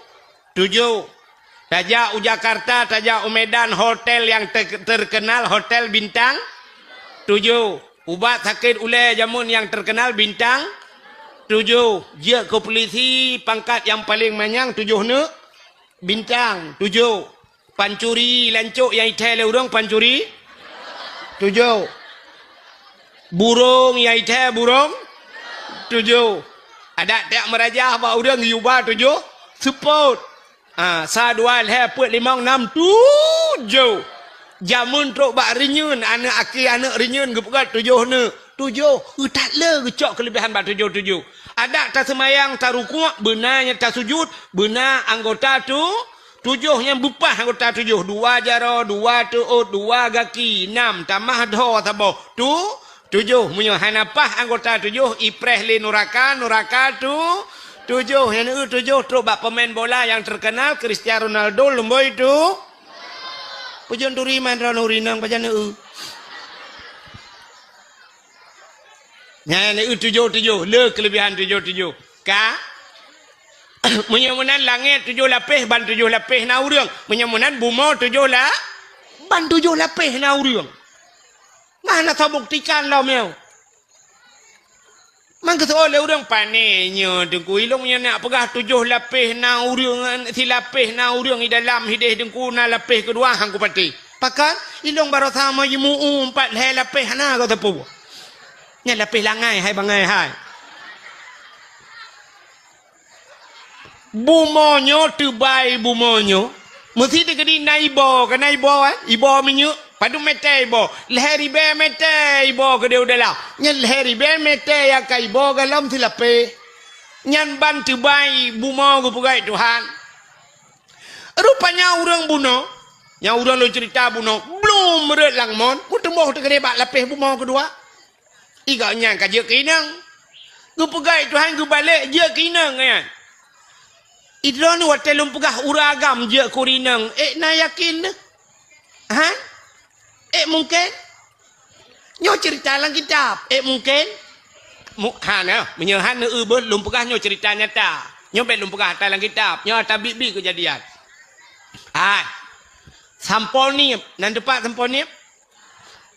Tujoh. Tajak u Jakarta, tajak u Medan, hotel nyang te-, terkenal, hotel bintang tujoh. Ubat sakét ulée jameun nyang terkenal bintang tujoh. Jeuet keu pulisi pangkat nyang paleng manyang tujoh neuk bintang tujoh. Pancuri lancok nyang ithée lé ureuëng pancuri tujoh. Burông nyang ithée burông tujoh. Adak tiek meurajah bak ureuëng yuba tujoh seupôt. Ha, sa dua lhée peuet limong nam tujoh. Jameun trok bak reunyeun, aneuëk aki aneuëk reunyeun geupeugah tujoh neuk. Tujoh, eu that le geucok keuleubihan bak tujoh-tujoh. Adak taseumayang, tarukuk, beuna nyang tasujut, beuna anggota tu, tujoh nyang beupah anggota tujoh. Dua jaroe, dua teuôt, dua gaki, nam, tamah dhoe saboh. Tu, tujoh. Meunyoe hana pah anggota tujoh, ipreh lé nuraka, nuraka tu, tujoh. Nyang neu tujoh trok bak pemain bola nyang terkenal, Cristiano Ronaldo, lumboi tu. Peujeuet turi man droeneuh rinong pajan neu. Nyan neu tujoh-tujoh, le keuleubihan tujoh-tujoh. Ka? Meunyoe meunan langét tujoh lapéh, ban tujoh lapéh na ureuëng. Meunyoe meunan bumoe tujoh la-, ban tujoh lapéh na ureuëng. Mah na tabuktikan lom nyoe. Man geuseuôt lé ureuëng, "Pane nyoe Teungku, ilong nyoe nak peugah tujoh lapéh na ureuëng, silapéh na ureuëng di dalam hideh Teungku, na lapéh keudua han kupatéh." Pakon? Ilong barosa meujimu'u empat lhée lapéh hana geuteupeu. Nyan lapéh langai hai bangai hai. Bumoe nyoe teubai bumoe nyoe. Meusi teukeudi na iboh, ka na iboh, eh? Iboh minyeuk. Padum mete iboh? Lhée ribée mete iboh keudeh u dalam. Nyan lhée ribée mete nyang ka iboh galom silapéh. Nyan ban teubai bumoe geupeugah Tuhan. Rupanya ureuëng bunoe, nyang ureuëng lôn ceurita bunoe, blum rot lam mon, meuteumboh teukeudi bak lapéh bumoe keudua. Igoe nyan ka jeuet keu inong. Geupeugah Tuhan geubalek jeuet keu inong nyan. Idroeneuh watée lôn peugah ureuëng agam jeuet keu inong, ék na yakin deuh? Ha? Ék mungken? Nyoe ceurita lam kitab, ék mungken? Mu-, hana, meunyoe hana eu beuh lôn peugah nyoe ceurita nyata. Nyoe bék lôn peugah ata lam kitab, nyoe ata biet-biet keujadian. Hai. Sampoe Nieb, nan teupat Sampoe Nieb?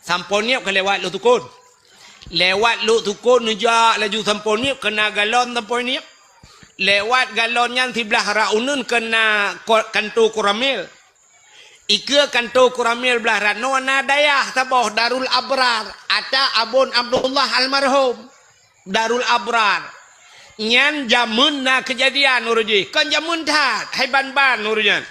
Sampoe Nieb ka lewat Lhoksukon. Lewat Lhoksukon neujak laju Sampoe Nieb, keuna galon Sampoe Nieb. Lewat galon nyan siblah rot uneuen keuna ko-, kanto Koramil. Ikeue kanto Koramil blah rot nyoe na dayah saboh Darul Abrar, ata Abon Abdullah almarhum. Darul Abrar. Nyan jameun na keujadian uroe jih, kon jameun that, hai ban-ban uroe nyan.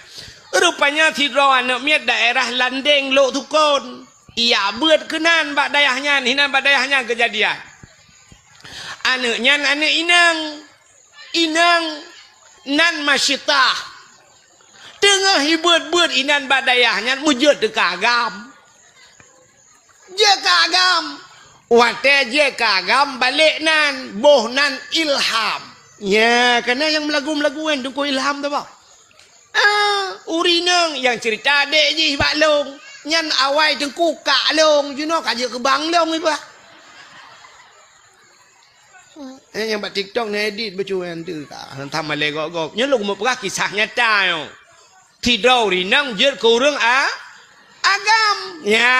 Rupanya sidroe aneuëk miet daerah Landeng Lhoksukon. Ijak beuet keunan bak dayah nyan, hinan bak dayah nyan keujadian. Aneuk nyan aneuk inong. Inong nan Masyitah. Teungoh jibeuet-beuet inan bak dayah nyan meujeuet teuka agam. Jeuet ka agam. Watée jeuet ka agam balek nan, boh nan Ilham. Nya, kana nyang meulagu-meulagu nyan Teungku Ilham tu bah. Ah, ureueng inong nyang ceurita adék jih bak lôn. Nyan awai Teungku kak lôn, jinoe ka jeuet keu bang lôn iba. Eh, nyang bak TikTok neuedit bacut nyan tu ka. Hantam malée gob-gob. Nyoe lôn meupeugah kisah nyata nyoe. Sidroe ureueng inong jeuet keu ureueng a-, agam. Nya,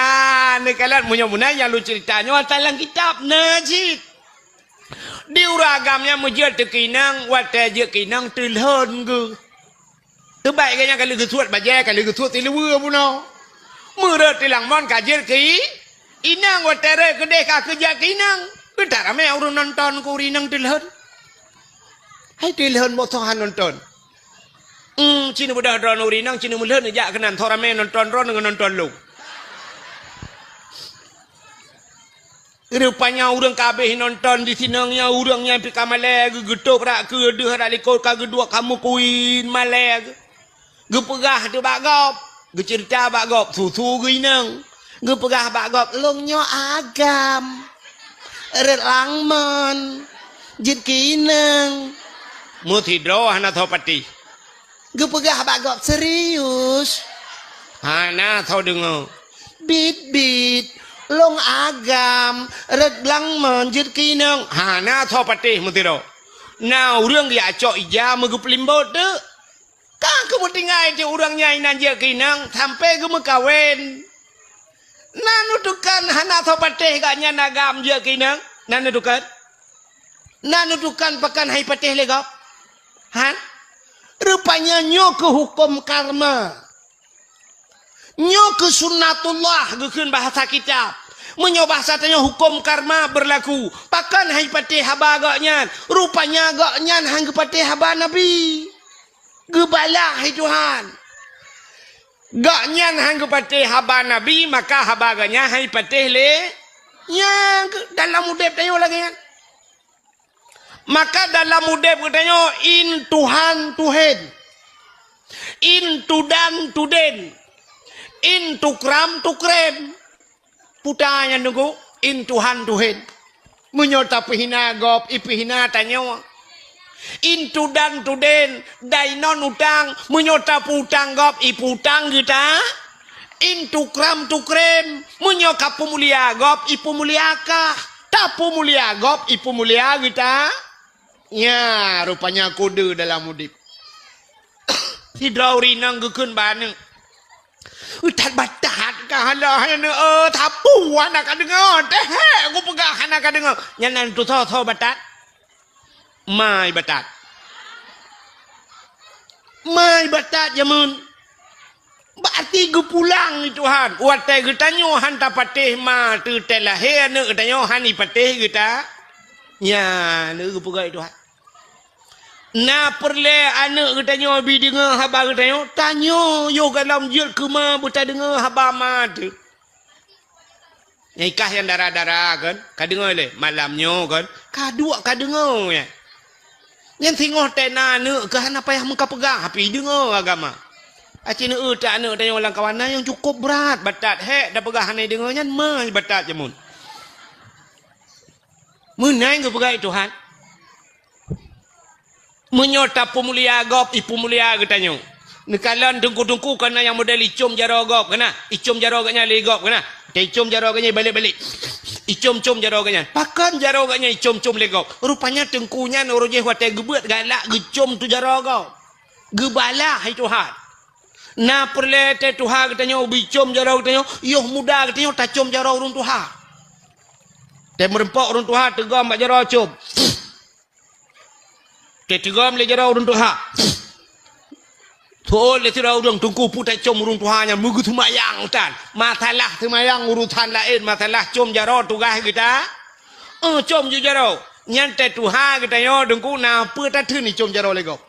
neukalon meunyoe meunan nyang lôn ceurita nyoe ata lam kitab na cit. Di ureueng agam nyan meujeuet teuka inong, watée jeuet keu inong teulhon geuh. Teubaik geuh nyan ka lheueh geusuet bajée, ka lheueh geusuet siluweue bunoe. Meureuet tilang mon ka jeuet keu i-, inong, watée rhot keudeh ka keuh jak keu inong. Keuh that ramé ureueng nonton keu ureueng inong teulhon. Hai teulhon boh soe han nonton. Hmm, ci neubeudôh droeneuh ureueng inong, ci neumeulhon jak keunan, soe ramé nonton droeneuh ngon nonton lôn. Rupanya ureueng ka habéh nonton di sinong nyan, ureueng nyan pih ka malée, geu-, geutôb rak keue deuh rak likot ka geuduek ka meukuin malée. Geupeugah teuh bak gob, geuceurita bak gob, susu geuinong. Geupeugah bak gob, "Lôn nyoe agam. Rhot lamon, jeuet keu inong." Meusidroe hana soe patéh. Geupeugah bak gob, "Serius?" Hana soe deungoe. "Bit-bit, lôn agam, rhot lamon jeuet keu inong." Hana soe patéh meusidroe. Na ureueng geujak cok ija meugeupeulimbot teuk. Ka geumeutinggai teuk ureueng nyan inan jeuet keu inong sampoe geumeukawen. Na neutukon hana soe patéh gobnyan agam jeuet keu inong? Na neutukon? Na neutukon pakon han jipatéh lé gob? Han? Rupanya nyoe keuh huköm karma. Nyoe keuh sunnatullah geukheun bahasa kitab. Meunyoe bahasa tanyoe huköm karma beurlaku, pakon han jipatéh haba gobnyan? Rupanya gobnyan han geupatéh haba Nabi. Geubalah hai Tuhan. Gobnyan han geupatéh haba Nabi, maka haba gobnyan han jipatéh lé. Nyang keuh dalam udeb tanyoe lagée nyan. Maka dalam udeb geutanyoe in Tuhan tuhen, in tudan tuden, in tukram tukrem. Puta nyan Teungku, in Tuhan tuhen. Meunyoe tapeuhina gob, ipeuhina tanyoe. In tudan tuden, dainon utang, meunyoe tapeuutang gob, ipeuutang geuta. In tukram tukrem, meunyoe kapeumulia gob, ipeumulia kah. Tapeumulia gob, ipeumulia geuta. Nya, rupanya kode dalam udeb. Sidroe ureueng inong geukheun bak aneuk, "That batat ka haloh aneuk, eh, sapeue hana ka deungoe, teuh hek kupeugah hana ka deungoe." Nyan na tusoe-soe batat? Mai batat. Mai batat jameun. Berarti geupulang lé Tuhan. Watée geutanyoe han tapatéh ma teuh teuh lahé aneuk geutanyoe han jipatéh geuta. Nya, lé geupeugah lé Tuhan. Na peureulée aneuk geutanyoe bi deungoe haba geutanyoe, tanyoe yoh gohlom jeuet keu ma beutadeungoe haba ma teuh. Nyang ikah nyang dara-dara kan, ka deungoe lé malam nyoe kan, ka duek ka deungoe nyan. Nyan singoh tena aneuk keuh hana payah meukapeugah, tapi deungoe agama. Aci neueu ta aneuk tanyoe lam kawan na nyang cukup brat, batat hek tapeugah hana deungoe nyan, ma batat jameun. Meunan geupeugah lé Tuhan. Meunyoe tapeumulia gob, ipeumulia geutanyoe. Neukalon teungku-teungku kana nyang model icom jaroe gob kana, icom jaroe gobnyan lé gob kana. Taicom jaroe gobnyan balek-balek. Icom-com jaroe gobnyan. Pakon jaroe gobnyan icom-com lé gob? Rupanya teungku nyan uroe jéh watée geubeuet galak geucom tu jaroe gob. Geubalah hai Tuhan. Na peureulée teuh tuha geutanyoe bicom jaroe geutanyoe, yoh muda geutanyoe tacom jaroe ureuëng tuha. Teumeureumpok ureuëng tuha teugom bak jaroe com. Teuteugom lé jaroe ureuëng tuha. Tuôn lé sidroe ureuëng teungku peue tacom ureuëng tuha nyan meugeuseumayang tan. Masalah seumayang urusan laén, masalah com jaroe tugaih geuta. Eh, com ju jaroe. Nyan teutuha geutanyoe teungku na peue tatheun icom jaroe lé gob.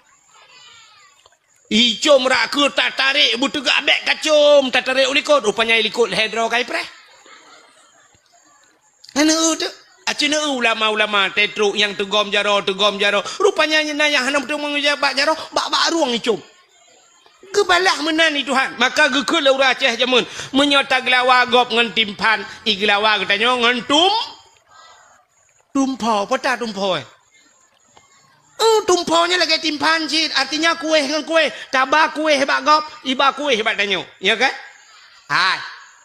Icom rak keu tatarek beuteugak bék kacom, tatarek u likot, rupanya i likot lhée droe kai preh. Aneuk teuh, Aci neu ulama-ulama tetrok nyang teugom jaroe, teugom jaroe. Rupanya nyang na nyang hana meuteumé bak jaroe, bak-bak rueng icom. Geubalah meunan i Tuhan. Maka geukheun lé ureuëng Aceh jameun, meunyoe tageulawa gob ngon timphan, igeulawa geutanyoe ngon tum-, tumpho. Peue ta tumpho, eh? Eh, tumpho nyan lagée timphan cit, artinya kueh ngon kueh. Taba kueh bak gob, iba kueh bak tanyoe. Ya kan? Hai,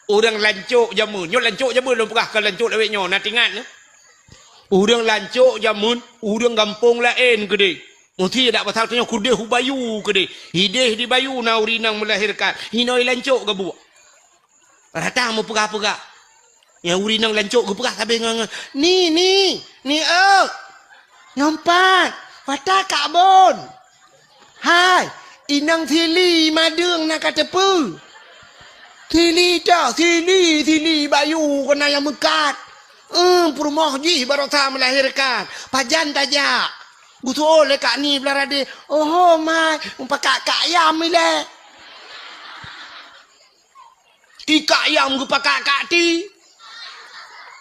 ureuëng lancok jameun. Nyoe lancok jameun lôn peugah, kon lancok lawét nyoe, na tingat nyoe. Ureuëng lancok jameun, ureuëng gampông laén keudeh. Musti dak pasal tanyoe keudeh u bayu keudeh. Hideh di bayu na ureuëng inong meulahérkan. Hinoe lancok geubuek. Rata meupeugah-peugah. Nyang ureuëng inong lancok geupeugah sabe ngon, ngon, "Ni, ni, ni, eu! Nyoe pat, wata kak bon. Hai, inong sili madeueng na ka teupeu. Sili tok, sili, sili bayu keunan nyang meukat. Eum, peurumoh jih barosa meulahérkan. Pajan tajak?" Geuseuôt lé kak ni blah radeh, "Oho, mai, mupakak kak yam ilée." Ikak yam geupakak kak ti.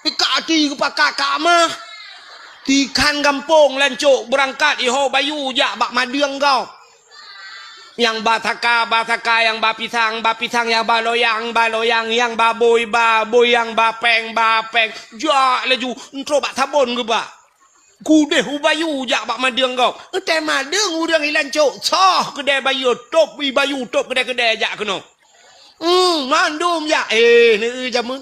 Ikak ti geupakak kak mah. Tikhan gampông lancok beurangkat iho bayu jak bak madeueng gob. Nyang ba saka, ba saka, nyang ba pisang, ba pisang, nyang ba loyang, ba loyang, nyang ba bôi, ba bôi, nyang ba péng, ba péng. Jak laju, entrok bak sabon geuba. Keudeh u bayu jak bak madeueng gob. Eutée madeueng ureuëng i lancok, soh keudée bayu, tôb i bayu, tôb keudée-keudée jak keunoe. Hmm, mandum jak. Eh, neu jameun.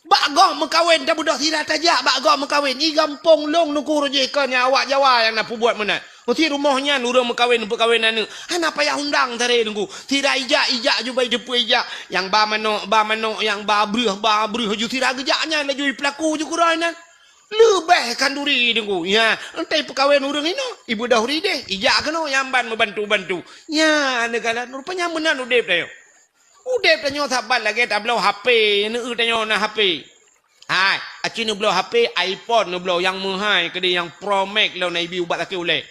Bak gob meukawen, tabeudôh sira tajak bak gob meukawen. I gampông lôn Teungku Rojih kon nyang awak Jawa nyang na peubuet meunan. Meusi rumoh nyan ureuëng meukawen, peukawen aneuëk. Hana payah undang tare Teungku. Sira ijak, ijak ju bai teupeu ijak. Nyang ba manok, ba manok, nyang ba breuh, ba breuh ju sira geujak nyan laju i peulaku ju keudroe nyan. Leubeh khanduri Teungku. Nya, entai peukawen ureuëng inoe, ibeudôh rideh, ijak keunoe nyang ban meubantu-bantu. Nya, neukalon rupanya meunan udeb tanyoe. Udeb tanyoe saban lagée tabloe H P, neu tanyoe na H P. Hai, aci neubloe H P iPhone neubloe nyang meuhai keudeh nyang Pro Max lom na ibi ubat sakét ulée.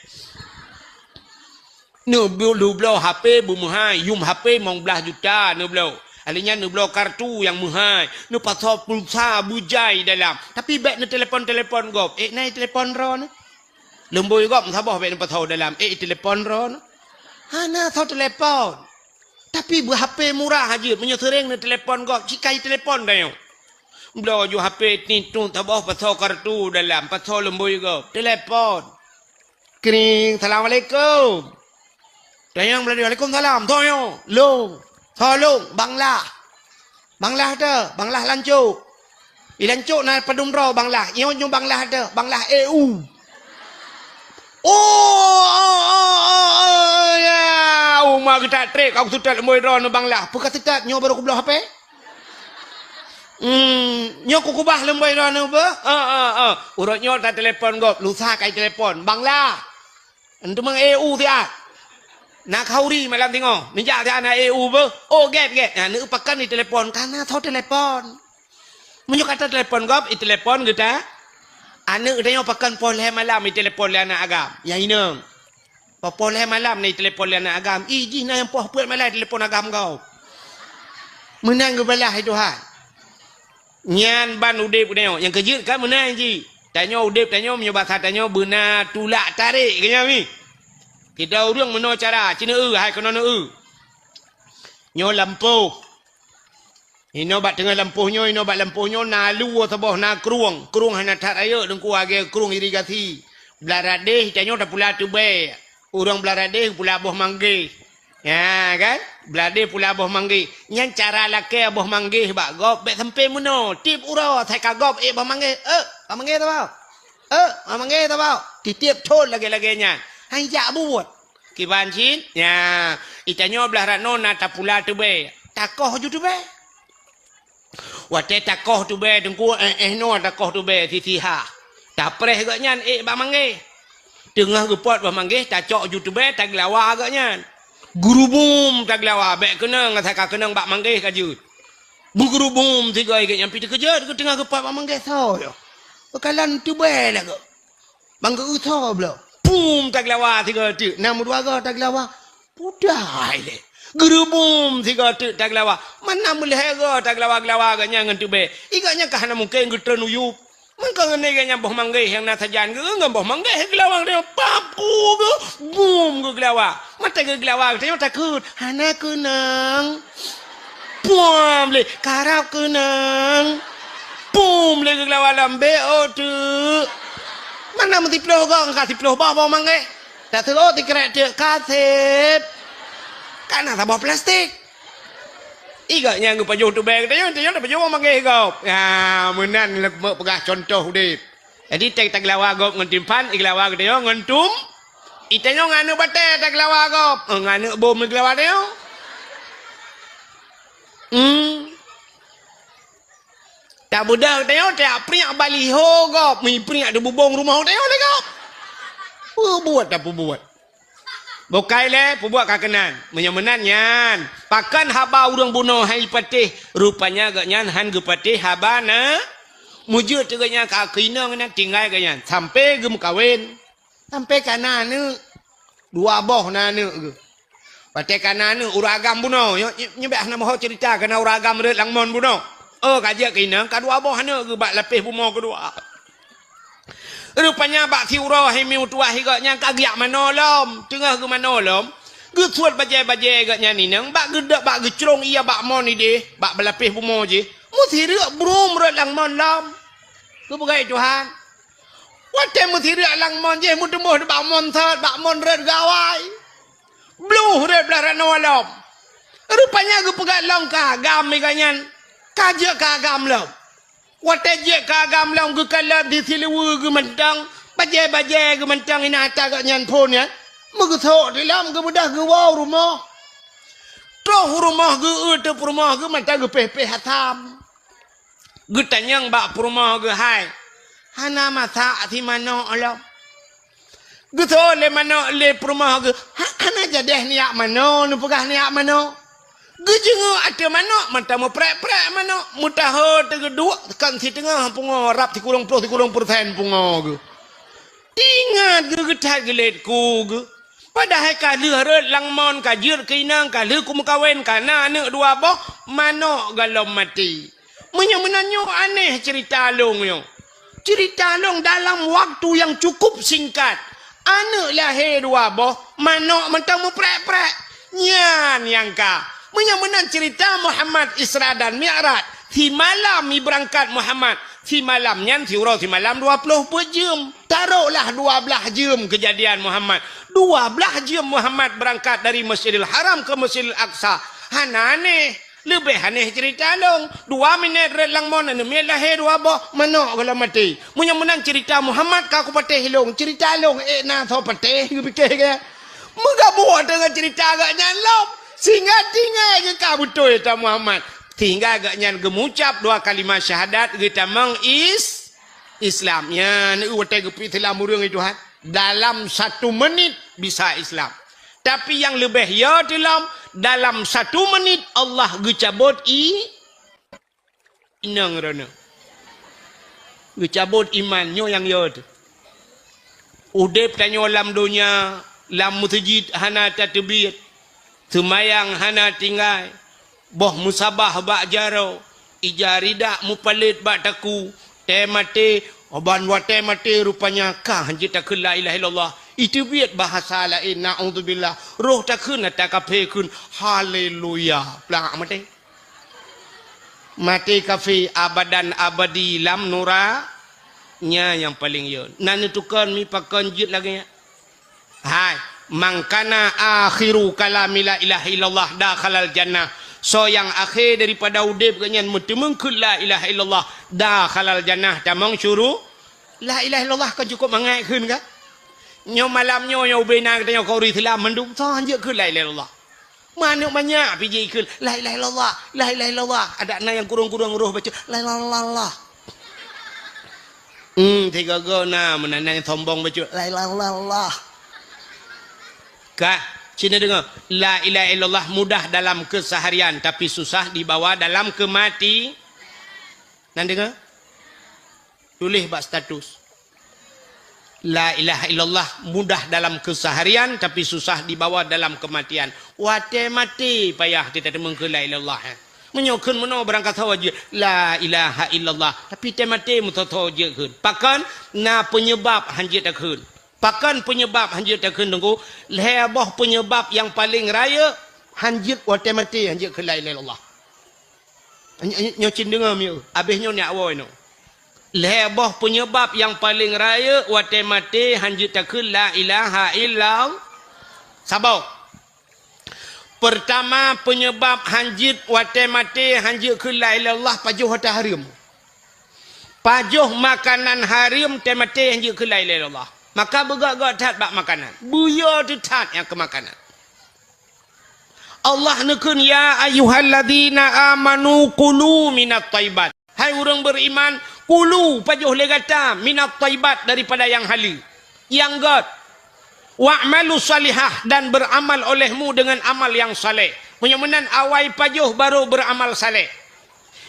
Neubloe, neubloe H P beumeuhai, yum H P limong blaih juta neubloe. Alèh nyan neubloe kartu nyang meuhai, neupasoe pulsa beujai dalam. Tapi bék neutelepon-telepon gob. Eh, na i telepon droeneuh. Leumbôi gob meusaboh bék neupasoe dalam. Eh, i telepon droeneuh. Hana soe telepon. Tapi beu H P murah jeuet, meunyoe seuréng neutelepon gob, cit ka i telepon tanyoe. Bloe ju H P titun saboh pasoe kartu dalam, pasoe leumbôi gob. Telepon. Kring, "Assalamualaikum." Tanyong Meulayu, "Waalaikumsalam." Soe nyoe? "Lôn." "Soe lôn?" "Bang Lah." "Bang Lah teuh?" "Bang Lah lancok." "I lancok na padum droe Bang Lah?" "Nyoe nyoe Bang Lah teuh, Bang Lah E U." "Oh, oh, oh, oh, oh, ya. Uma geutak trép, ka kuseutôt leumbôi droeneuh Bang Lah." "Peue kaseutôt, nyoe barô kubloe H P?" Hmm, nyoe kukubah leumbôi droeneuh beuh? Eh, eh, eh. Uroe nyoe tatelepon gob, lusa kai telepon. Bang Lah. Enteuk meu'en E U siat. Na khauri malam tingoh. Neujak siat na E U beuh. Oh, gét, gét. Nah, neupakan di telepon. Kana tho telepon. Meunyoe kata telepon gob, i telepon geuta. Aneuk geutanyoe pakan poh lhèe malam i telepon lé aneuk agam. Nyang inong. Poh lhèe malam na i telepon lé aneuk agam. Ih, jih na nyang poh peuet malam i telepon agam gob. Meunan geubalah lé Tuhan. Nyan ban udeb geutanyoe. Nyang keujeuet kan meunan jih. Tanyoe udeb tanyoe meunyoe basa tanyoe beuna tulak tarek keu nyan mi. Kita ureueng meunoe cara, ci neu-eu, hai keunoe neu-eu. Nyoe lampôh. Inoe bak teungoh lampôh nyoe, inoe bak lampôh nyoe na lue saboh, na krueng. Krueng hana that rayeuk, Teungku, lagèe krueng irigasi. Blah radeh tanyoe tapula teubèe. Ureueng blah radeh pula boh manggeh. Nya kan? Blah radeh pula boh manggeh. Nyan cara lakèe boh manggeh bak gob, bèk sampoe meunoe. Tiep uroe, asai ka gob ék boh manggeh. Eh, boh manggeh saboh. Eh, boh manggeh saboh. Titiep thon lagèe-lagèe nyan. Han jak buet. Kiban cit, nya, i tanyoe blah rot noe na tapula teubèe. Takoh ju teubèe. Watèe takoh teubèe Teungku, eh, eh, noe takoh teubèe sisi ha. Tapreh gobnyan ék bak manggeh. Teungoh geupot bak manggeh, tacok ju teubèe, tageulawa gobnyan. Geurubum tageulawa, bèk keunong, asai ka keunong bak manggeh ka jeuet. Beugeurubum sigoe gobnyan, pih teukeujot, teungoh geupot bak manggeh soe nyoe. Peukalon teubèe lagoe. Bang geu-eu tho bloe. Pum, tageulawa sigoe teuk. Na meudua goe tageulawa. Pudai lé. Geurubum sigoe teuk tageulawa. Mana meulhèe goe tageulawa-geulawa gobnyan ngon teubèe. I gobnyan ka hana mungken geutreun u yup. Meuka ngon geuh nyan boh manggéh nyang na sajan geuh ngon boh manggéh geulawa geutanyoe pap ku geuh bum geuh geulawa. Mata geuh geulawa geutanyoe takot hana keunong. Puam lé karab keunong. Pum lé geuh geulawa lom bék ôk teuk. Mana meusiploh gong ka siploh boh boh manggéh. Taseuôt sikrek teuk ka sép. Ka na saboh plastik. Igak nyang geupajoh tubeng tanyoe, tanyoe tapajoh manggéh gob. Ya, meunan lé peugah contoh udép. Jadi teuh tageulawa gob ngon timphan, igeulawa geutanyoe ngon tum. Itanyoe ngon aneuk batée tageulawa gob, eh, ngon aneuk bom igeulawa tanyoe. Hmm. Tabeudah tanyoe tajak priek baliho gob, mi priek di bubong rumoh tanyoe lé gob. Peubuet tapeubuet. Bukai lé peubuet ka keunan. Meunyoe meunan nyan, pakon haba ureuëng bunoe hai patéh, rupanya geuhnyan han geupatéh haba na. Meujeuet teuk geuhnyan ka keuinong nyan tinggai geuhnyan sampai geumeukawen. Sampai ka na aneuk. Dua boh na aneuk geuh. Watée ka na aneuk ureuëng agam bunoe, nyo- nyo- nyang bék hana meuho ceurita ka na ureuëng agam rot lam mon bunoe. Oh, ka jeuet keuinong ka dua boh aneuk geuh bak lapéh bumoe keudua. Rupanya bak siuroe hai mi meutuwah igak nyan ka geujak manoe lom, teungoh geumanoe lom. Geusuet bajée-bajée igak nyan inong bak geudak bak geucrong ia bak mon idéh bak beulapéh bumoe jih. Meusireuk brum rot lam mon lom. Geupeugah Tuhan. Watée meusireuk lam mon jih meuteumboh bak mon sot bak mon rot gawai. Bluh rot blah ranoe lom. Rupanya geupeugah lom ka agam igak nyan. Ka jeuet ka agam lom. Watée jeuet ka agam lom geukalon di siluweue geuh mantong, bajée-bajée geuh mantong inan ata geuhnyan phon nyan. Meugeusok di lom geubeudôh geuwoe u rumoh. Troh u rumoh geueu teuh peurumoh geuh mantong geupéh-péh asam. Geutanyong bak peurumoh geuh hai, hana masak si manok lom. Geutho lé manok lé peurumoh geuh, ha- hana jadeh niyak manoe neupeugah niyak manoe. Geujeungeuk ateueh manok mantong meuprek-prek manok, meutaho teugeuduek kon siteungoh pungoe rab sikureueng ploh sikureueng peureusén pungoe geuh. Ingat geuh geuthat geulet ku geuh. Padahai ka lheueh rot lam mon ka jeuet keu inong ka lheueh kumeukawen ka na aneuk dua boh manok galom maté. Meunyoe meunan nyoe aneh ceurita lôn nyoe. Ceurita lôn dalam waktu nyang cukup singkat, aneuk lahé dua boh, manok mantong meuprek-prek. Nyan nyang ka. Meunyoe meunan ceurita Muhammad Isra dan Mi'raj, simalam ibeurangkat Muhammad, simalam nyan siuroe simalam dua ploh peuet jeuem. Taroklah dua blaih jeuem keujadian Muhammad. Dua blaih jeuem Muhammad beurangkat dari Masjidil Haram keu Masjidil Aqsa. Hana aneh. Leubeh aneh ceurita lôn. Dua minét rot lam mon aneuk miet lahé dua boh manok galom maté. Meunyoe meunan ceurita Muhammad ka kupatéh lôn, ceurita lôn ék na soe patéh geupike geuh. Meugabuk deungon ceurita geuhnyan lom. Sehingga tinggai geuh ka beutôi ata Muhammad. Sehingga geuhnyan geumucab dua kalimah syahadat geutamong is Islam. Nyan watée geupeuislam ureuëng itu Tuhan. Dalam satu menit bisa Islam. Tapi nyang leubeh yo teulom, dalam satu menit Allah geucabot i inong droeneuh. Geucabot iman nyoe nyang yo teuh. Udeb tanyoe lam donya, lam meuseujid hana tateubiet, seumayang hana tinggai, boh meusabah bak jaroe, ija ridak meupalét bak takue, tée maté, ban watée maté rupanya ka hanjeuet takheun la ilaha illallah. Iteubiet bahasa laén, naudzubillah. Roh takheun ata kafé kheun, haleluya. Plak maté. Maté kafé abadan abadi lam nura, nya nyang paleng yo. Na neutukon mi pakon jeuet lagée nyan. Hai, man kana akhiru kalami la ilaha illallah dakhalal jannah. Soe nyang akhé daripada udeb geuhnyan meuteumeung kheun la ilaha illallah dakhalal jannah tamong syuru. La ilaha illallah kon cukup mangat kheun ka? Nyoe malam nyoe nyang ubé na geutanyoe keu ureuëng Islam mandum soe hanjeuet kheun la ilaha illallah. Manok manyak pih jikheun, "La ilaha illallah, la ilaha illallah." Adak na nyang kurong-kurong roh baca, "La ilaha illallah." Hmm, tiga go na meunan nyang sombong baca, "La ilaha illallah." Kah, sini dengar, "La ilaha illallah mudah dalam keseharian tapi susah dibawa dalam kemati." Nan dengar? Tuléh bak status. La ilaha illallah mudah dalam keseharian tapi susah dibawa dalam kematian. Watée maté payah teuteumeukeue la ilaha illallah, eh. Meunyoe kheun meunoe barangkasoe jeuet, "La ilaha illallah." Tapi teumaté meusoe-soe jeuet kheun. Pakon na peunyeubab hanjeuet takheun. Pakon peunyeubab hanjeuet takheun, Teungku? Lhée boh peunyeubab nyang paleng rayeuk hanjeuet watée maté hanjeuet kheun la ilaha illallah. Nyoe cit deungoe mieu, abéh nyoe nyak woe nyoe. Lhée boh peunyeubab nyang paleng rayeuk watée maté hanjeuet takheun la ilaha illallah. Saboh. Peurtama, peunyeubab hanjeuet watée maté hanjeuet kheun la ilaha illallah pajoh ata hareuem. Pajoh makanan hareuem teumaté hanjeuet kheun la ilaha illallah. Maka beugét-gét that bak makanan. Beuyo teuh that nyang keu makanan. Allah neukheun, "Ya ayyuhalladzina amanu kulu minat thayyibat." Hai ureuëng beriman, kulu, pajoh lé gata, minat thayyibat, daripada nyang haleue, nyang gét. Wa'malu salihah, dan beramal olehmu dengan amal yang saleh. Meunyoe meunan awai pajoh baru beramal saleh.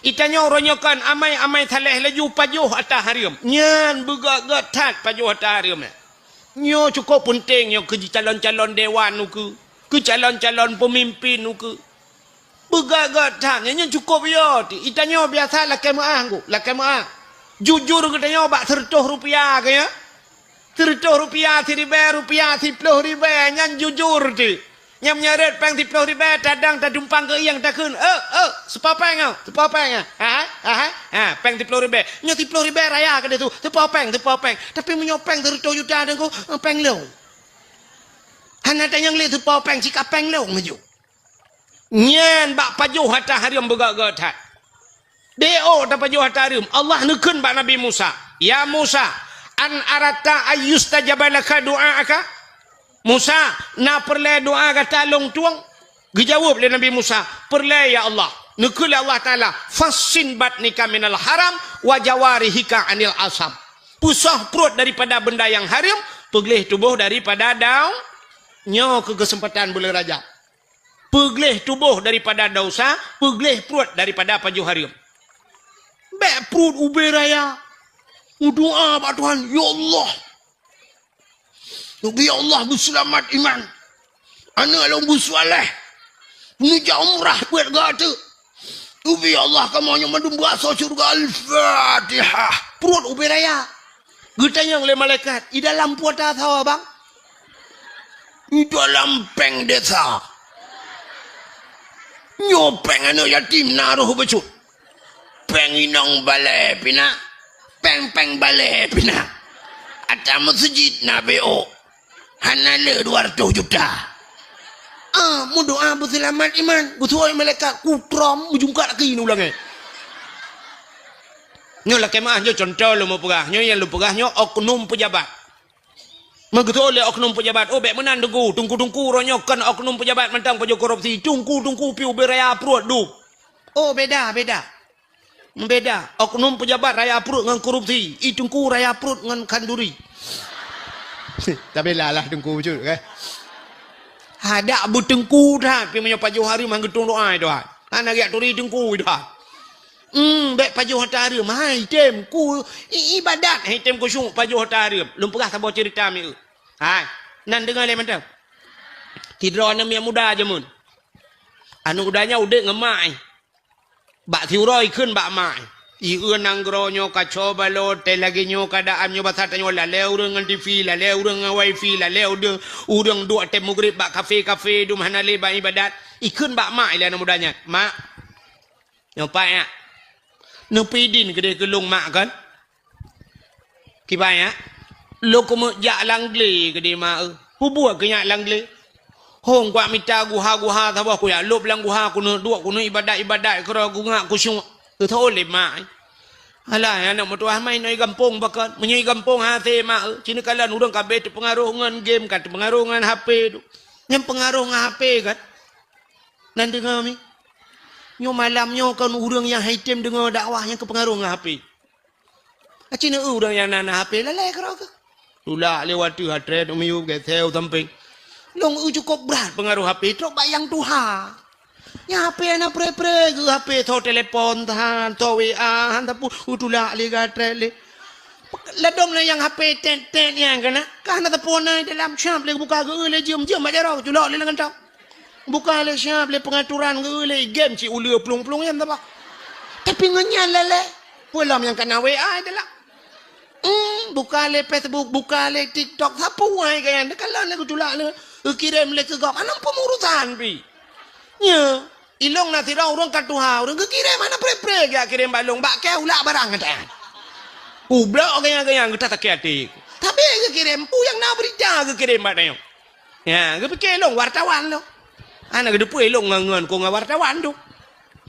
Itanyoe uroe nyoe kon amai-amai saleh laju pajoh ata hareuem. Nyan beugét-gét that pajoh ata hareuem. Nyoe cukôp peunteng nyoe keu jicalon-calon dewan ukeue, keu calon-calon peumimpin ukeue. Beugét-gét that, nyan cukôp yo teuh. Itanyoe biasa lakée meuáh, Teungku, lakée meuáh. Jujur geutanyoe bak seureutôh rupiah keu nyan. Seureutôh rupiah, siribée rupiah, siploh ribée, nyan jujur teuh. Nyang meunyoe rhot péng siploh ribée, tadang tadumpang keu ieng takheun, "Eh, eh, seupo péng, oh, seupo péng, ah. Ha, ha, ha, ha, péng siploh ribée." Nyoe siploh ribée raya keudeh su, seupo péng, seupo péng. Tapi meunyoe péng seureutôh juta, Teungku, eh, péng lôn. Hana tanyong lé seupo péng, sika péng lôn laju. Nyan bak pajoh ata hareuem beugét-gét that. Deo tapajoh ata hareuem. Allah neukheun bak Nabi Musa, "Ya Musa, an aratta ayyustajaba laka du'aaka?" "Musa, na peureulée doá gata lôn tueng?" Geujaweueb lé Nabi Musa, "Peureulée, ya Allah." Neukheun lé Allah Taala, "Fassin batnika minal haram wa jawarihika anil asam." Peusoh pruet daripada benda nyang hareuem, peugleh tuboh daripada dau-, nyoe keu keuseumpatan buleuen Rajab. Peugleh tuboh daripada desya, peugleh pruet daripada pajoh hareuem. Bék pruet ubé raya. Meudoá bak Tuhan, "Ya Allah, neubi Allah beuseulamat iman. Aneuëk lôn beusuléh. Neujak umrah buet gata. Neubi Allah kamoe nyoe mandum beuasoe syeuruga." Al-Fatihah. Pruet ubé raya. Geutanyong lé malaikat, "I dalam pruet ata soe, Bang?" "I dalam péng desa. Nyoe péng aneuëk yatim na roh bacut. Péng inong balée pih na. Péng-péng balée pih na. Ata meuseujid na B O. Hana le dua ratus juta." Ah, meudoá beuseulamat iman. Geusuai malaikat kutrom meujungkat laki nu ulangée. Nyoe lakée meuáh, nyoe cuntoh lôn meupeugah. Nyoe nyang lôn peugah nyoe oknum peujabat. Meugeutôi lé oknum peujabat, "Oh, bék meunan, Teungku. Teungku-teungku uroe nyoe kon oknum peujabat mantong pajoh korupsi. Teungku-teungku pih ubé raya pruet duek." Oh, beda, beda. Beda. Oknum peujabat raya pruet ngon korupsi. I teungku raya pruet ngon khanduri. Tapi lah, lah teungku bacut, kan? Hadak beuteungku that, pih meunyoe pajoh hareuem han geutueng doá, Tuhan. Hana geujak turi teungku, Tuhan. Hmm, bék pajoh ata hareuem. Hai, tem ku i-, ibadat, hai, tem khusyuk pajoh ata hareuem. Lôn peugah saboh ceurita mieu. Hai, nan deungoe lé mantong. Sidroe aneuk miet muda jameun. Aneuk muda nyan udeb ngon mak, eh. Bak siuroe ikheun bak mak, eh. "Ieu nanggroe nyoe kaco balot, teuh lagée nyoe keuadaan nyoe basa tanyoe, lalée ureuëng ngon T V, lalée ureuëng ngon wifi, lalée ureuëng, ureuëng duek teuh mugreb bak kafe-kafe, dum hana lé bak ibadat." Ikheun bak mak lé aneuk muda nyan, "Mak, nyoe pat nyak. Neupeuidin keudeh keu lôn, Mak, kon?" "Kiban nyak?" "Lôn keumeuk jak lam glé keudeh, Mak, eu." "Peue buet keu nyak lam glé?" "Hong kuat mita guha-guha saboh, kujak lôb lam guha, keuneuk duek, keuneuk ibadat-ibadat, keudroe kungak kusyuek." "Teuthôn lé, Mak." "Alah, aneuk meutuah, ma inoe i gampông pakon? Meunyoe i gampông hase, Mak, eu. Sineuk kalon ureuëng ka abéh teupeungaroh ngon game, ka teupeungaroh ngon H P tu." Nyan peungaroh ngon H P, kan? Nan deungoe mi. Nyoe malam nyoe kon ureuëng nyang han item deungoe dakwah nyang keupeungaroh ngon H P. Aci neu ureuëng nyang na, na H P lalée keudroe keuh. Tulak lé watée atrét u miyueb geuseu sampéng. Lôn eu cukôp brat peungaroh H P trok bak nyang tuha. Nyang H P hana pré-pré geuh, H P tho telepon tahan, tho W A han, tapi u tulak lé gatrét lé. Ladom lé nyang H P tet-tet nyang keunan, ka hana teupeu na dalam, siab lé buka geu lé jeuem, jeuem bak jaroe, culok lé lam kantong. Buka lé siap lé pengaturan geu lé game cit uleue plueng-plueng nyan taba. Tapi ngon nyan lé lé. Peue lom nyang kana W A itulah. Hmm, buka lé Facebook, buka lé TikTok, sapeue wai keu nyan. Kalau lé geutulak lé, geukirém lé keu gob, hana peurusan pi. Nya, ilong na sidroe ureueng ka tuha, ureueng geukirém hana pre-pre geukirém bak lôn, bak kèe ulak barang gata. Kublok gaya-gaya gata sakét até. Tapi geukirém, peue nyang na berita geukirém bak tanyoe. Ya, geupike lôn wartawan lôn. Hana geuteupeue lôn ngon, ngon ku ngon wartawan tu.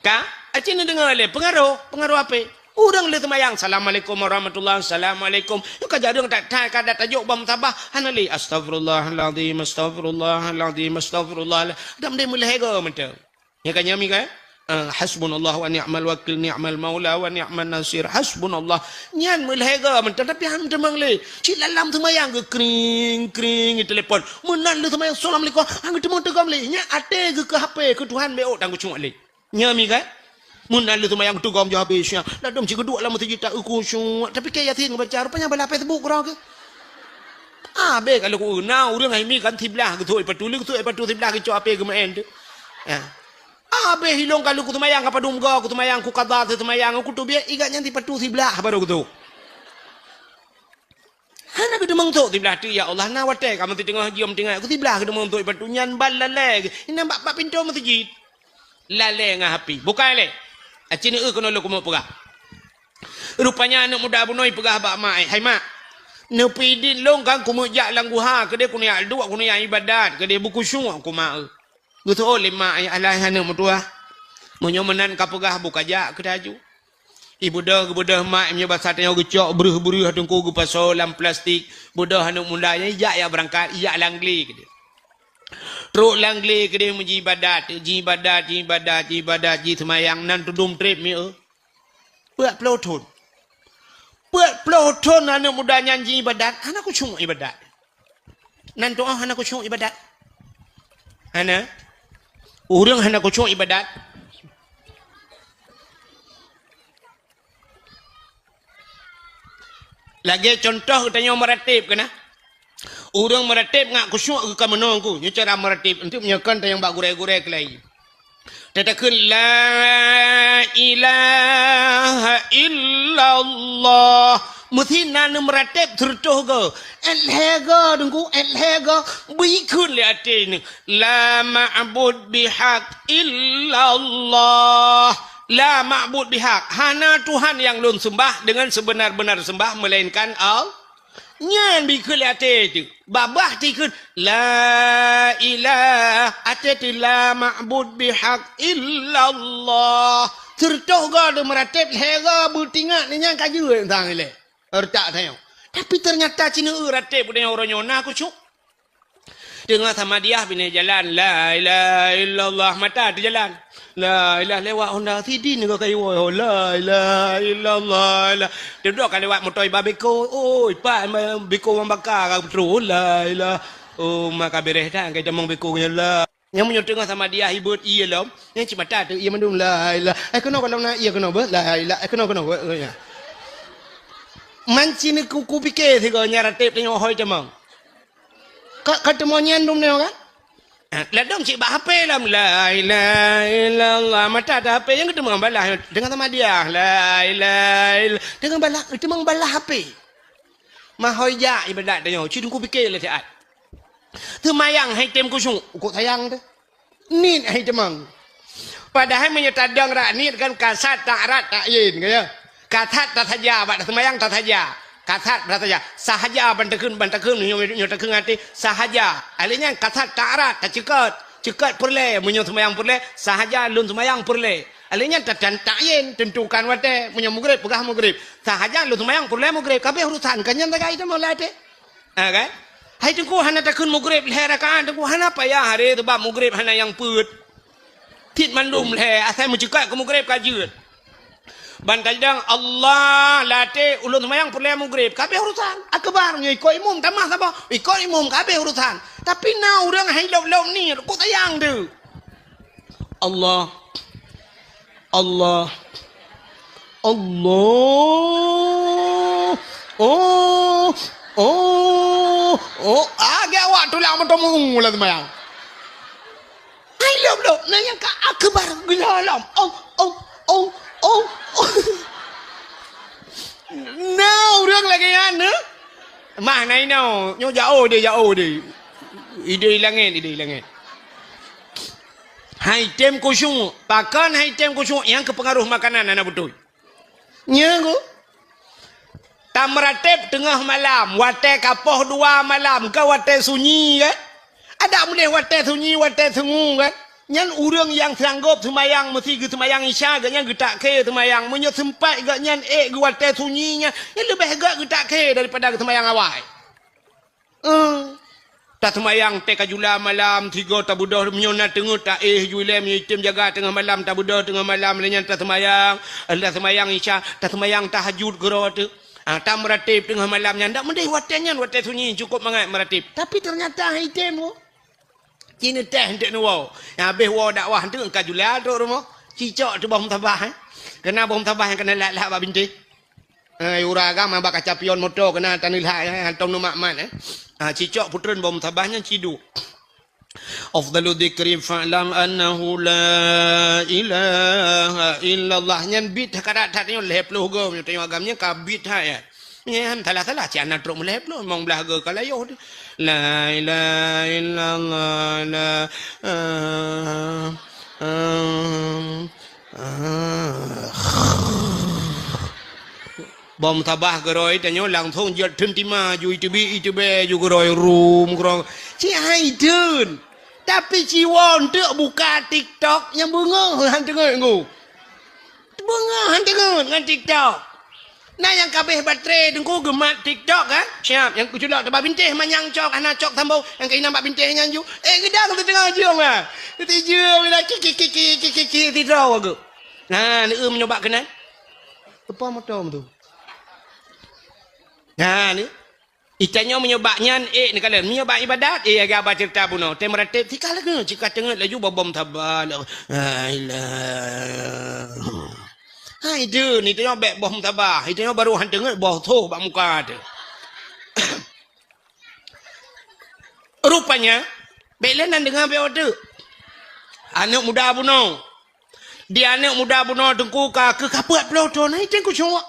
Ka, aci neudeungoe lé pengaruh, pengaruh ape? Ureueng lheueh seumayang, "Assalamualaikum warahmatullah, assalamualaikum." Nyoe ka jareueng that, that, ka that tajok bak musabah, hana lé, "Astagfirullahalazim, astagfirullahalazim, astagfirullah." Dam deh meulhèe goe mantong. Nyoe ka nyami kan? Ah, "Hasbunallah wa ni'mal wakil, ni'mal maula wa ni'man nasir. Hasbunallah." Nyan meulhèe goe mantong, tapi han teumeung lé. Cit lam seumayang geukring, kring, geutelepon. Meunan lheueh seumayang, "Assalamualaikum." Han teumeung teugom lé. Nyan até geuh keu H P, keu Tuhan beu tan geucuek lé. Nyan mi kan? Mun na lheueh seumayang teugom jih habéh siang. Ladôm cit geuduek lam meuseujid tak khusyuk. Tapi keu Yasin baca, rupanya balah Facebook keudroe keuh. Habéh ka lheueh ku na ureueng hai mi kan siblah geusôi patu, lheueh geusôi patu siblah geucok ape geumeu'en tu. Ya. Habéh ilong ka lheueh ku seumayang ka padum go, ku seumayang ku qadha seumayang, ku teubiet igat nyan sipatu siblah baru geusôi. Hana geuteumeung sôk siblah teuk, ya Allah, na watèe kamoe siteungoh jeuem tinggai, ku siblah geuteumeung sôk, ipatu nyan ban lalè, inan bak, bak pintoe meuseujid. Lalè ngon api. Bukai lé. Aci neueu keunoe lôn keumeung peugah. Rupanya aneuk muda bunoe peugah bak mak, "Hai mak, neupeudit lôn kan keumeung jak lam guha, keudeh keuneuk jak duek, keuneuk jak ibadat, keudeh beukhusyuk keu mak eu." Geuseuôt lé mak, "Alah aneuk meutuah, meunyoe meunan ka peugah, buka jak keu taju." Ibeudôh, geubeudôh mak, meunyoe basa tanyoe geucok breuh-breuh teungku geupasoe lam plastik, beudôh aneuk muda nyan ijak ya beurangkat, ijak lam glé keudeh. Trok lam glé keudeh meujibadat, jibadat, jibadat, jibadat, jiseumayang nan tudum trép mieu. Peuet ploh thon. Peuet ploh thon aneuk muda nyan jibadat, hana khusyuk ibadat. Nan tu'oh hana khusyuk ibadat. Hana. Ureueng hana khusyuk ibadat. Lagèe contoh geutanyoe meurateb keunan. Ureueng meurateb ngat khusyuk geuh ka meunoe ku. Nyoe cara meurateb. Enteuk meunyoe kon tanyong bak gurèe-gurèe keulai. Tatakheun, "La ilaha illallah." Meusi na neumeuratéb sireutôh goe. Èt lhèe goe, Teungku, èt lhèe goe. Beukheun lé até nyoe, "La ma'bud bihaq illallah." La ma'bud bihaq. Hana Tuhan nyang lôn seumbah deungon seubeuna-beuna seumbah meulainkan Allah. Nyan bikheun lé até teuh. Babah tikheun, "La ilah." Até teuh, "La ma'bud bihaq illallah." Sireutôh goe lôn meuratéb, lhèe goe beutingat, nyan ka jeuet sang ilèe. Retak tanyoe. Tapi teunyata sineuk ratéb uroe nyoe na khusyuk. Teungoh samadiah binéh jalan, "La ilaha illallah," mata teujalan. La ilaha lewat honda sidin nyoe ka iwoe ho, la ilaha illallah, la. Teudok ka lewat moto iba beko, oi, pat beko mambaka ka beutôi, la ilaha. Oh, maka bereh dah, angkai tamong beko nyan, la. Nyang meunyoe teungoh samadiah ibeuet ié lom, nyang cit mata teuh ié mandum, la ilaha. Eh, keunoe ka lom na ié keunoe beuh, la ilaha. Eh, keunoe, keunoe beuh, ya. Manci ni ku, ku pike sigoe nyan ratéb tanyoe hôi tamong. Ka, ka teumong nyan dum nyoe kan? Ah, ladôm cit bak H P lom, "La ilaha illallah." Mata teuh H P nyang geuteumong balah, teungoh samadiah, "La ilaha ill-," teungoh balah, geuteumong balah H P. Mahôi jak ibadat tanyoe, ci Teungku pike lé siat. Seumayang hai tem khusyuk, ukok sayang teuh. Niet hai teumong. Padahai meunyoe tadong rak niet kan kasat tak rat tak yin, ka ya. Kasat tasaja, bak taseumayang tasaja. Kasat tasaja. Sahaja ban takheun, ban takheun, nyoe, nyoe takheun até, sahaja. Alèh nyan kasat tak rat, taceukot. Ceukot peureulèe, meunyoe seumayang peureulèe, sahaja lôn seumayang peureulèe. Alèh nyan ta-, tan-, ta'yin, tentukan watèe. Meunyoe mugreb, peugah mugreb. Sahaja lôn seumayang peureulèe mugreb. Kabéh urusan, ka nyan sagai teuma lam até. Ha, kan? Hai Teungku hana takheun mugreb lhèe rakaat, Teungku hana payah haré, sabab mugreb hana nyang peuet. Cit mandum lhèe, asai meuceukot keu mugreb ka jeuet. Ban tajidong Allah lam até ulôn seumayang peureulèe mugreb, kabéh urusan. Akbar nyoe ikot imum tamah saboh, ikot imum kabéh urusan. Tapi na ureueng hai lôb-lôb niet, kok sayang teuh. Allah. Allah. Allah. Oh. Oh. Oh. Agak awak tulak meuteumeu lam seumayang. Ilop-lop, na nyang ka akbar, geulalom. Oh, oh, oh, oh, oh. Na ureuëng lagée nyan, eh? Mah na inoe, nyoe jaoh deh, jaoh deh. Ideh langét, ideh langét. Hai tem khusyuk, pakon hai tem khusyuk nyang keupeungaroh makanan hana beutôi. Nyan ku. Tameurateb teungoh malam, watée ka poh dua malam, ka watée sunyi kan? Adak meudeh watée sunyi, watée sungu kan? Nyan ureuëng nyang sanggob seumayang meusi geuseumayang Isya, gobnyan geutak khe seumayang. Meunyoe seumpat gobnyan ék geu watée sunyi nyan, nyan leubeh gét geutak khe daripada geuseumayang awai. Eh, taseumayang tée ka jula malam, sigoe tabeudôh, meunyoe na teungeut taéh ju ilée, meunyoe item jaga teungoh malam, tabeudôh teungoh malam, lheueh nyan taseumayang, taseumayang Isya, taseumayang tahajud keudroe teuk. Ah, tameurateb teungoh malam nyan, dak meudeh watée nyan, watée sunyi, cukôp mangat meurateb. Tapi teunyata hai item, oh. Ci neuteh eunteuk neuwoe. Nyang habéh woe dakwah eunteuk ka jula trok rumoh. Cicok teuh boh musabah, eh. Keuna boh musabah nyang keuna lhak-lhak bak bintéh. Eh, ura agam bak kaca pion moto keuna taneulhak, eh, hantom neumat-mat, eh. Ah, cicok putreun boh musabah nyan ciduek. Afdalu dzikri fa'lam annahu la ilaha illallah. Nyan bit karat that nyoe lhée ploh goe, meunyoe tanyoe agam nyan ka bit that, ya. Nyan salah-salah, cit hana trok meulhée ploh, limong blaih goe ka layoh tu. La ilaha illallah, la, ah, ah, ah. Boh musabah geurôi tanyoe langsong jeuet theun tima ju iteubiet, iteubiet ju geurôi rum, geurôi. Ci hai theun. Tapi ci woe eunteuk buka TikTok nyang beungoh han teungeut ngu. Beungoh han teungeut ngon TikTok. Na nyang kabeh baterai teungku geumat TikTok kan? Siap, nyang keuculok teubak bintéh manyang cok hana cok sambung, nyang keuinam bak bintéh nyan ju. Eh, geudang teuteungoh jong ah. Teuteujong dah kiki kiki kiki kiki sidroe geuh. Nah, ni eu meunyoe bak keunan. Teupah moto tu. Nah, ni. Itanyoe meunyoe bak nyan, eh, neukalon. Meunyoe bak ibadat, eh, lagée haba ceurita bunoe. Tée meurateb, sika lagée, sika teungeut laju babom saba. La ilaha. Hai deuh, itanyoe bék boh musabah. Itanyoe barô han teungeut boh soh bak muka teuh. Rupanya, bék lé nan deungoe bék odeuk. Aneuëk muda bunoe. Di aneuëk muda bunoe teungku ka keu kapeuet ploh thon, hai teungku cuma.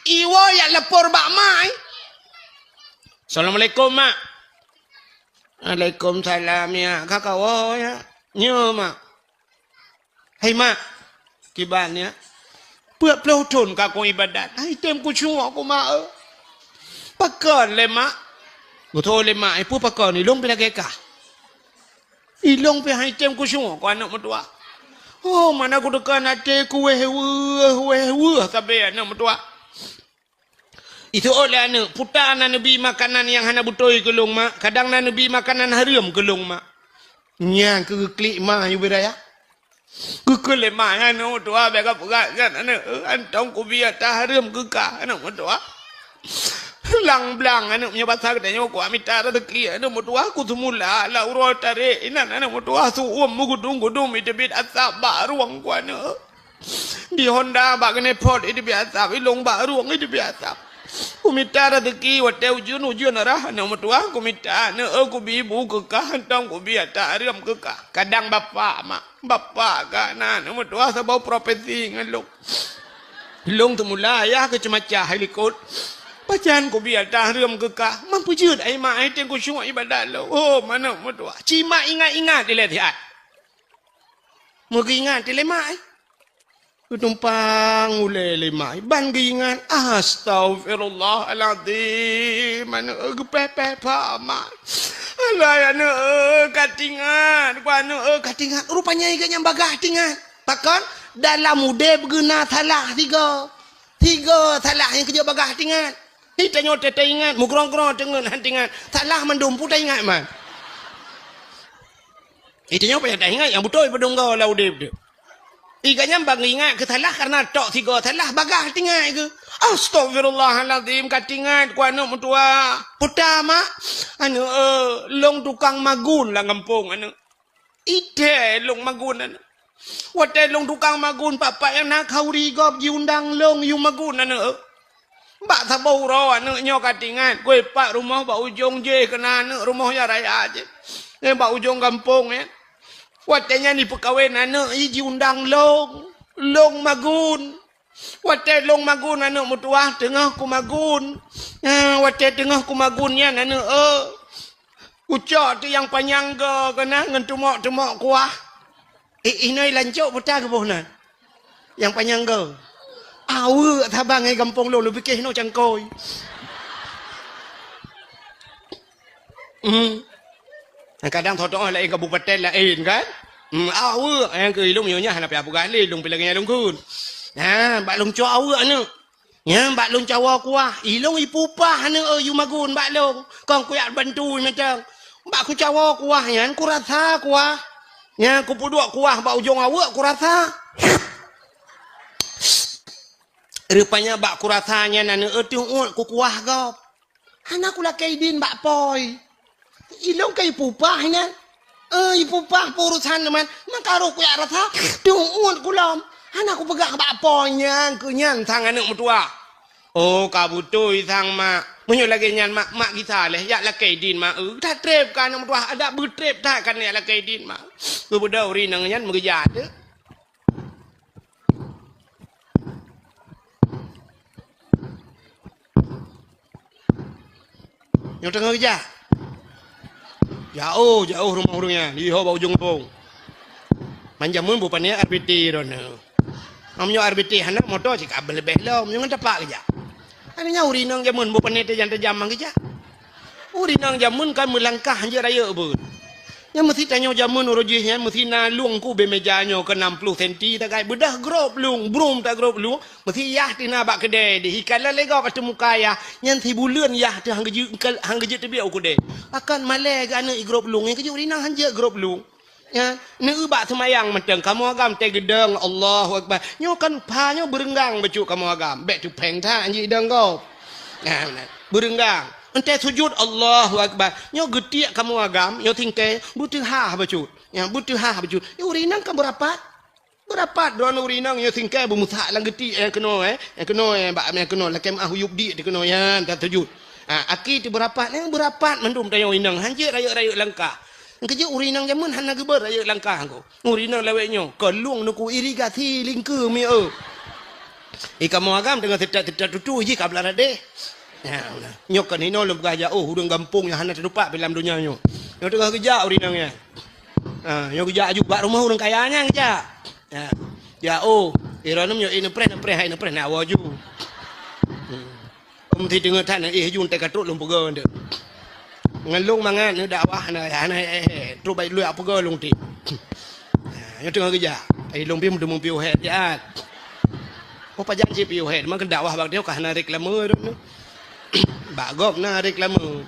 Iwoe yak lapor bak mak, eh. Assalamualaikum, Mak. Waalaikumsalam, ya. Ka kawoe, ya. Nyo, Mak. Hai, Mak. Kiban, ya. Peuet ploh thon ka kong ibadat. Hai tem kucuma ku, Mak, eh. Pakon lé, Mak? Geutoe lé mak, eh, peue pakon ilong pih lagée kah? Ilong pih hai tem kucuma ku aneuëk meutuah. Oh, mana ku teuka até ku wéh weueh, wéh weueh sabe aneuëk meutuah. Itu lé aneuëk, puta na neubi makanan nyang hana beutôi keu lôn, Mak. Kadang na neubi makanan hareuem keu lôn, Mak. Nyang keu geuklik ma yue beu raya. Keu keu lé ma nyan, oh, tuha bèk ka peugah nyan, aneuëk. Antong kubi ata hareuem keu kah, aneuëk meutuah. Lang blang, aneuëk, meunyoe basa geutanyoe ku mita rezeki, aneuëk meutuah, ku seumula, la uroe tarek inan, aneuëk meutuah, su uem meugudong-gudong iteubiet asap bak rueng ku, aneuëk. Di Honda bak keuneuk phot iteubiet asap, ilong bak rueng iteubiet asap. Kumita rezeki watée ujeuen-ujeuen rhah aneuëk meutuah, kumita aneuëk, eh, kubi bu keu kah, hantom kubi ata hareuem keu kah. Kadang bapak, mak, bapak ka na aneuëk meutuah saboh profesi ngon lôn. Lôn teumula ayah keu ceumacah hai likot. Pajan kubi ata hareuem keu kah, man peujeuet ai mak ai teuh kusyuek ibadat lôn. Oh, manök meutuah. Ci mak ingat-ingat ilée siat. Meugeuingat ilée mak ai. Geutumpang ulée lé mak ai, ban geuingat, "Astaghfirullahalazim, aneuëk, geupéh-péh pha mak. Alah, aneuëk, ka tingat, ku aneuëk, ka tingat." Rupanya geuh nyang bagaih tingat. Pakon? Dalam udeb geuh na salah tiga. Tiga salah nyang keujeuet bagaih tingat. Itanyoe teuingat, meugrong-grong teungeut han tingat. Salah mandum peue taingat man. Itanyoe payah taingat nyang beutôi peudong goe lam udeb teuh. Iga nyan ban ingat keu salah kareuna tok sigoe salah bagaih tingat keu. Astaghfirullahalazim, ka tingat ku aneuëk meutuah. Puta mak, aneuëk, eh, lôn tukang magun lam gampông aneuëk. Ideh lôn magun aneuëk. Watée lôn tukang magun, bapak nyang na khauri gob jiundang lôn yue magun aneuëk. Bak saboh uroe aneuëk nyoe ka tingat, kuipat rumoh bak ujong jéh keuna aneuëk rumoh nyang raya jéh. Eh, bak ujong gampông nyan. Watée nyan jipeukawen aneuëk jih jiundang lôn, lôn magun. Watée lôn magun aneuëk meutuwah teungoh kumagun. Eh, watée teungoh kumagun nyan aneuëk, eh, kucok teuk nyang panyang goe keunan ngon teumok-teumok kuah. Eh, inoe lancok peue ta geuboh nan? Nyang panyang goe. Aweuek saban ngon gampông lôn, lôn pike inoe cangkôi. Hmm. Kadang tho-tho laén kabupaten laén kan. Hmm, aweuek nyang keu ilông nyoe nyan hana payah peugah lé, lông pih lagée nyan lông kheun. Ha, bak lông cok aweuek aneuëk. Nyan bak lông cawoe kuah, ilông ipupah aneuëk eu yue magun bak lông. Kon kuyak bantu mantong. Bak kucawoe kuah nyan kurasa kuah. Nyan kupeuduek kuah bak ujong aweuek kurasa. Rupanya bak kurasa nyan aneuëk eu teuuet kukuah gob. Hana kulakée idin bak pôi. Ilông ka ipupah nyan. Eh, ipupah peurusan teuma, maka roh kuyak rasa teuuet kulom. Hana kupeugah bak pôi nyan keu nyan sang aneuëk meutuwah. Oh, ka beutôi sang mak. Meunyoe lagée nyan mak, mak gisa leh yak lakée idin mak. Eh, that treb ka aneuëk meutuwah, adak beutreb that ka yak lakée idin mak. Geubeudôh ureuëng inong nyan meugeujak teuk. Nyoe teungoh geujak. Jauh, jauh rumoh ureuëng nyan, di ho bak ujong gampông. Man jameun beu pané R B T droeneuh. Meunyoe R B T hana, moto cit ka leubeh lom, nyoe ngon tapak geujak. Hana nyan ureuëng inong jameun beu pané tajam-tajam man geujak. Ureuëng inong jameun kan meulangkah hanjeuet rayeuk beuet. Nyan meusi tanyoe jameun uroe jih nyan meusi na lueng ku bée meja nyoe keu nam ploh senti tagai beudah grob lueng, brum ta grob lueng, meusi yah teuh na bak keudè deh, ikalon lé gob ateueh muka yah, nyan sibuleuen yah teuh han geujeuet, han geujeuet teubiet u keudè. Pakon malée geuh aneuëk i grob lueng, nyan keuh jeuet ureuëng inong hanjeuet grob lueng. Ya, neueu bak seumayang mantong kamoe agam teugeudong Allahu Akbar. Nyoe kan pha nyoe beureunggang bacut kamoe agam. Bék tupéng that jih idong gob. Nah, nah, beureunggang. Entée sujut Allahu Akbar. Nyoe geutiek kamoe agam, nyoe singkée beuteuhah bacut. Ya, beuteuhah bacut. Eh, ureuëng inong kan beurapat. Beurapat droeneuh ureuëng inong nyoe singkée beumusak lam geutiek nyang keunoe, eh. Nyang keunoe, eh, bak nyang keunoe lakée meuah uyueb diek di keunoe nyan tasujut. Ha, aki teuh beurapat, nyang beurapat mandum tanyoe inong hanjeuet rayeuk-rayeuk langkah. Nyang keujeuet ureuëng inong jameun hana geubeuet rayeuk langkah ko. Ureuëng inong lawét nyoe, kon lueng nuku irigasi lingkeue mi eu. I kamoe agam teungoh seutat-seutat tutu jih ka blah radeh. Ya, nyoe kon hinoe lôn peugah jak, oh, ureuëng gampông nyang hana teutupat pi lam donya nyoe. Nyoe teungoh geujak ureuëng inong nyan. Ha, nyoe geujak aju bak rumoh ureuëng kaya nyan geujak. Ya. Ya, oh, ironom nyoe, eh, neupreh, neupreh, hai neupreh, neuwoe aju. Hmm. Om ti deungoe that na, eh, jun teuka trok lôn peugah nteuk. Ngon lôn mangat na dakwah na, hana, eh, eh, trok bai lôn peugah lôn ti. Ha, nyoe teungoh geujak. Ai lôn pih meuteumé piôh hét siat. Oh, pajan cit piôh hét, maka dakwah bak dia ka hana reklame tu. Bak gob na reklame.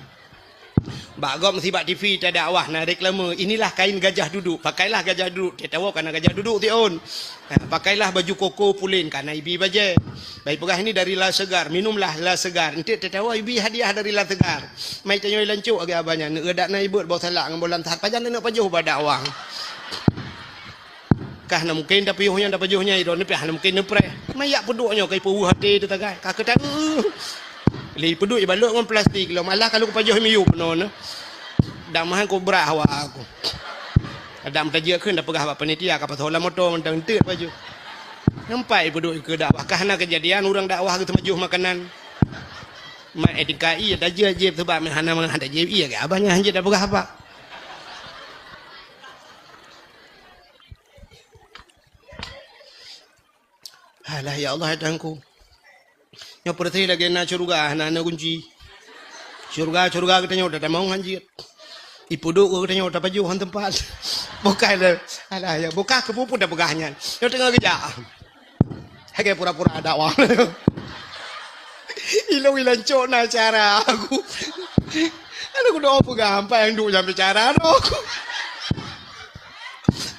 Bak gob meusi bak T V tadakwah na reklame, "Inilah kain gajah duduk, pakailah gajah duduk." Teuh tawoe kana gajah duduk tiôn. Ha, pakailah baju koko pulen, kana ibi bajée. Bai peugah, "Ini dari La Segar, minumlah La Segar." Enteuk teuh tawoe ibi hadiah dari La Segar. Mai tanyoe lancok lagée abah nyan, neueu dak na ibeuet boh salak ngon boh lantat, pajan neuneuk pajoh bak dakwah. Kah na mungken tapiôh nyan tapajoh nyan, droeneuh pih hana mungken neupreh. Mayak peuduek nyoe ka ipeuweuh até teuh tagai, ka keutan. Lé peuduek ibalot ngon plastik lom, alah ka lôn kupajoh miyueb bunoe nyoe. Dak meuhan kubrah awak aku. Adam tajak kheun tapeugah bak panitia ka pasoe lam moto mantong enteuk baju. Nampai peuduek keu dakwah kah na keujadian ureuëng dakwah geuteumajoh makanan. Mak etika iya tajak jép sebab hana mangat tajak iya ke abah nyan hanjeuet tapeugah apa. Alah, ya Allah, ya Tuhanku. Nyoe peureuté lagée na syeuruga, hana na gunci. Syeuruga, syeuruga geutanyoe tatamong hanjeuet. Ipeuduek geutanyoe tapajoh han teumpat. Bukai le. Alah, ya, bukai keupeue-peue tapeugah nyan. Nyoe teungoh geujak. Lagée pura-pura dakwah. Ilong ilan cok na cara aku. Aduh, kudoe peugah ampai nyang duek nyang bicara tu.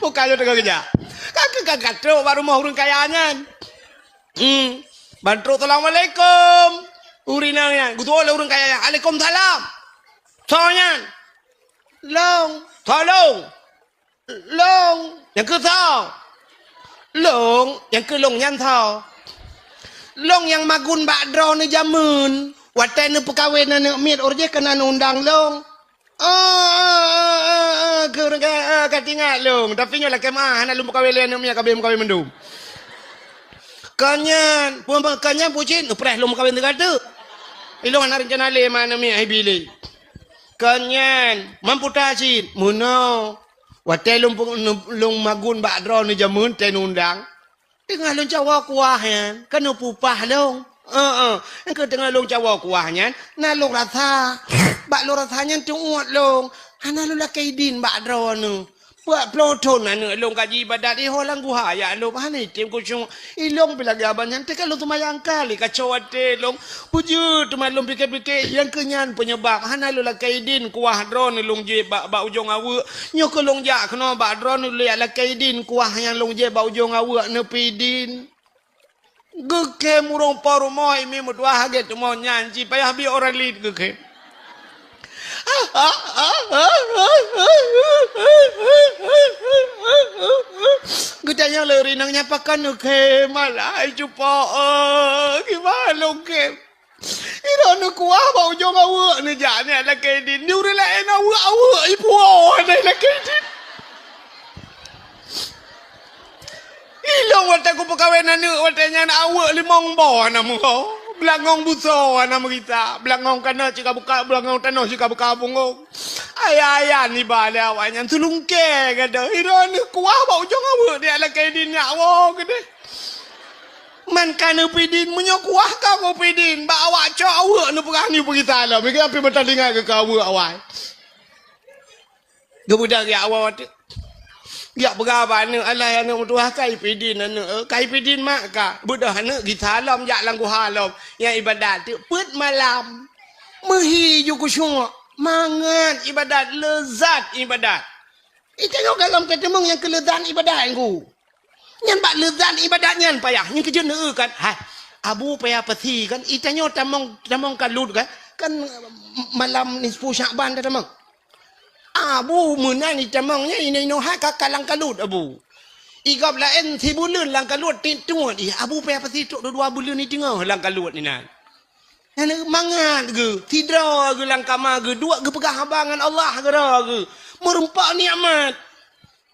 Bukan nyoe teungoh geujak. Ka keu ka katrok bak rumoh ureuëng kaya nyan. Hmm. Ban trok, "Assalamualaikum." Ureuëng inong nyan, geutuwoe lé ureuëng kaya nyan, "Waalaikumsalam." Soe nyan? "Lôn." "Soe lôn?" "Lôn." "Nyang keu soe?" "Lôn." "Nyang keu lôn nyan soe?" "Lôn nyang magun bak droeneuh jameun. Watée neupeukawen aneuëk miet, uroe jih keunan undang lôn." Ah, ah, ah, ah, ah, keu ureueng ka, ah, ka tingat lôn. Tapi nyoe lakée meu'ah, hana lôn peukawen lé aneuk miet, ka abéh meukawen mandum. Ka nyan, peue, peue, ka nyan bucin, preh lôn meukawen teuka teuk. Ilôn hana reuncana lé ma aneuk miet, hai bilé. Ka nyan, mampu tasit, meunoe. Watée lôn peu-, lôn magun bak droeneuh jameun teuh undang. Teungoh lôn cawoe kuah nyan, keuneuk peupah lôn. Heeh, engkeu teungoh lôn cawoe kuah nyan, na lôn rasa. Bak lôn rasa nyan teuôt lôn. Hana lôn lakée idin bak droeneuh. Peuet ploh thon aneuk lôn ka jiibadat iho lam guha jak lôn, hana item khusyuk. Ilôn pih lagée abang nyan, teuka lôn seumayang kali kaco até lôn. Peue jeuet teuma lôn pike-pike, nyang keuh nyan peunyebab hana lôn lakée idin kuah droeneuh lôn jieb bak, bak ujong aweuek. Nyoe keuh lôn jak keunoe bak droeneuh lôn jak lakée idin kuah nyang lôn jieb bak ujong aweuek neupidin. Geukhem ureueng po rumoh, imi meutuah lagée teuma nyan, ci payah bi orang laén geukhem. Geutanyong lé ureueng inong nyan, "Pakon neukhem, alah, hai cupo, eh, kiban lôn khem?" Droeneuh kuah bak ujong aweuek neujak nyan lakée idin. Di ureueng laén aweuek-aweuek ipuwoe hana lakée idin. Ilôn watée kupeukawen aneuk watée nyan aweuek limong boh hana meuho. Beulangong busoe hana meugisa. Beulangong kana cit ka buka, beulangong tanoh cit ka buka punggong. Ayah-ayah niba lé awaknyan seulungkée gadoh. Droeneuh kuah bak ujong aweuek neujak lakée idin nyak woe keudeh. Man ka neupidin, meunyoe kuah ka meupidin, bak awak cok aweuek neupeugah nyoe peugisa lom. Meukeue pih meutalinggai keu aweuek awai. Geubeudôh geujak woe teuk. Geujak peugah bak aneuk, "Alah, aneuk meutuah, ka ipidin aneuk, eh, ka ipidin mak ka." Beudôh aneuk gisa lom jak lam guha lom. Nyang ibadat teuk peuet malam. Meuhi ju khusyuk, mangat ibadat, leuzat ibadat. Itanyoe gohlom ka teumeung nyang keu leuzat ibadat, Teungku. Nyan bak leuzat ibadat nyan payah. Nyan keujeuet neueu kan. Hai, Abu payah pasi kan. Itanyoe tamong, tamong kalut kan. Kan malam nisfu Syakban tatamong. Abu meunan itamong nyan inoe-inoe hai ka kalang kalut Abu. Igop laén sibuleuen lam kalut ti-, tuet. Ih, Abu payah pasi trok dua buleuen i teungoh lam kalut inan. Nyan mangat geuh, sidroe geuh lam kama geuh, duek geupeugah haba ngon Allah keudroe geuh. Meureumpok nikmat.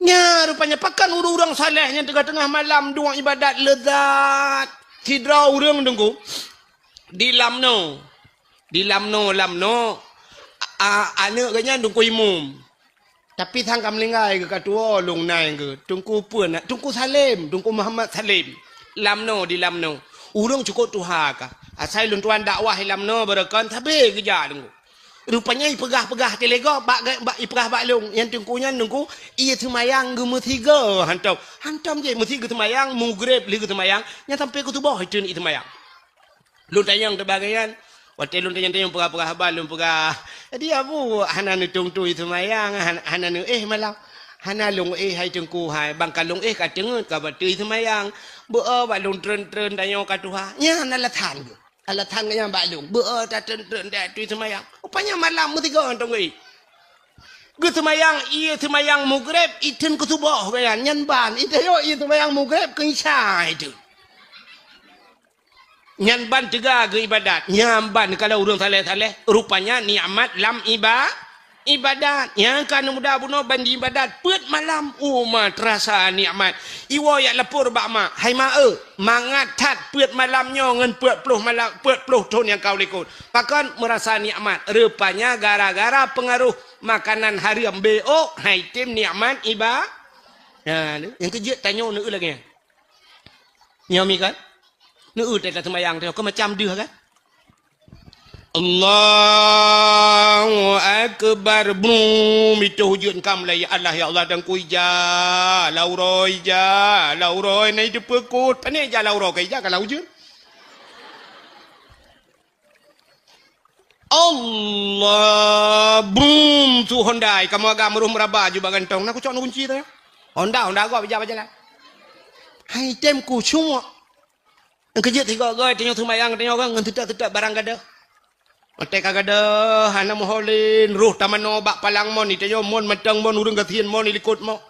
Nya rupanya pakon ureueng-ureueng saleh nyang teungoh-teungoh malam duek ibadat leuzat. Sidroe ureueng Teungku, di Lamno. Di Lamno, Lamno, a, a, aneuk geuh nyan Teungku Imum. Tapi sang ka meuninggai geuh ka tuwoe lôn nai geuh. Teungku peue na, Teungku Salem, Teungku Muhammad Salem. Lamno di Lamno. Ureueng cukôp tuha ka. Asai lôn tuan dakwah i Lamno beureukan sabe geujak Teungku. Rupanya ipeugah-peugah tilegoe bak, bak, ipeugah bak lôn. Nyang Teungku nyan Teungku, ie seumayang geumeusigoe hantom. Hantom jih meusi geuseumayang, mugreb lheueh geuseumayang, nyan sampoe keu suboh itreun ie seumayang. Lôn tanyong teubagayan, watée lôn tanyong-tanyong peugah-peugah haba lôn peugah, "Jadi Abu hana neutung-tui seumayang, han-, hana neuéh malam?" "Hana lôn éh hai Teungku hai, bang ka lôn éh ka teungeut ka batui seumayang. Beu-o bak lôn treun-treun tanyoe ka tuha." Nyan alasan geuh. Alasan geuh nyan bak lôn. Beu-o tatreun-treun tatui seumayang. Rupanya malam meusigoe hantom geuéh. Geuseumayang ie seumayang mugreb, itreun keu suboh geuh nyan, nyan ban. Itreun ie seumayang mugreb keu isya itreun. Nyan ban teuga geuibadat. Nyan ban kalau ureueng saleh-saleh, rupanya nikmat lam iba-, ibadat. Nyang ka muda bunoe ban jiibadat peuet malam, uma teurasa nikmat. Iwoe jak lapor bak mak, "Hai mak eu, mangat that peuet malam nyoe ngon peuet ploh malam, peuet ploh thon nyang ka u likot." Pakon meurasa nikmat? Rupanya gara-gara peungaroh makanan hareuem, beu-o hai tem nikmat iba-, nah, nyang keujeuet tanyoe neueu lagée nyan. Nyoe mi kan? Neueu teuka seumayang teuh, keu macam deuh kan? Allahu Akbar. Brum, itu hujud engkam lah, ya Allah, ya Allah, dan ku ija, lauroi ija, lauroi, na itu pekot. Pane ija lauroi, ka ija ka la hujud. Allah, brum, su Honda, kamoe agam meureuh meuraba ju bak gantong. Na kucok na kunci teuh. Honda, Honda gob ija bajalan. Hai tem kucok. Nyang keujeuet sigoe-goe tanyoe seumayang tanyoe kan ngon teutak-teutak barang gadoh. Watée ka gadoh hana meuho lé, roh tamanoe bak palang mon, itanyoe mon mantong mon, ureueng gasien mon ilikot mo.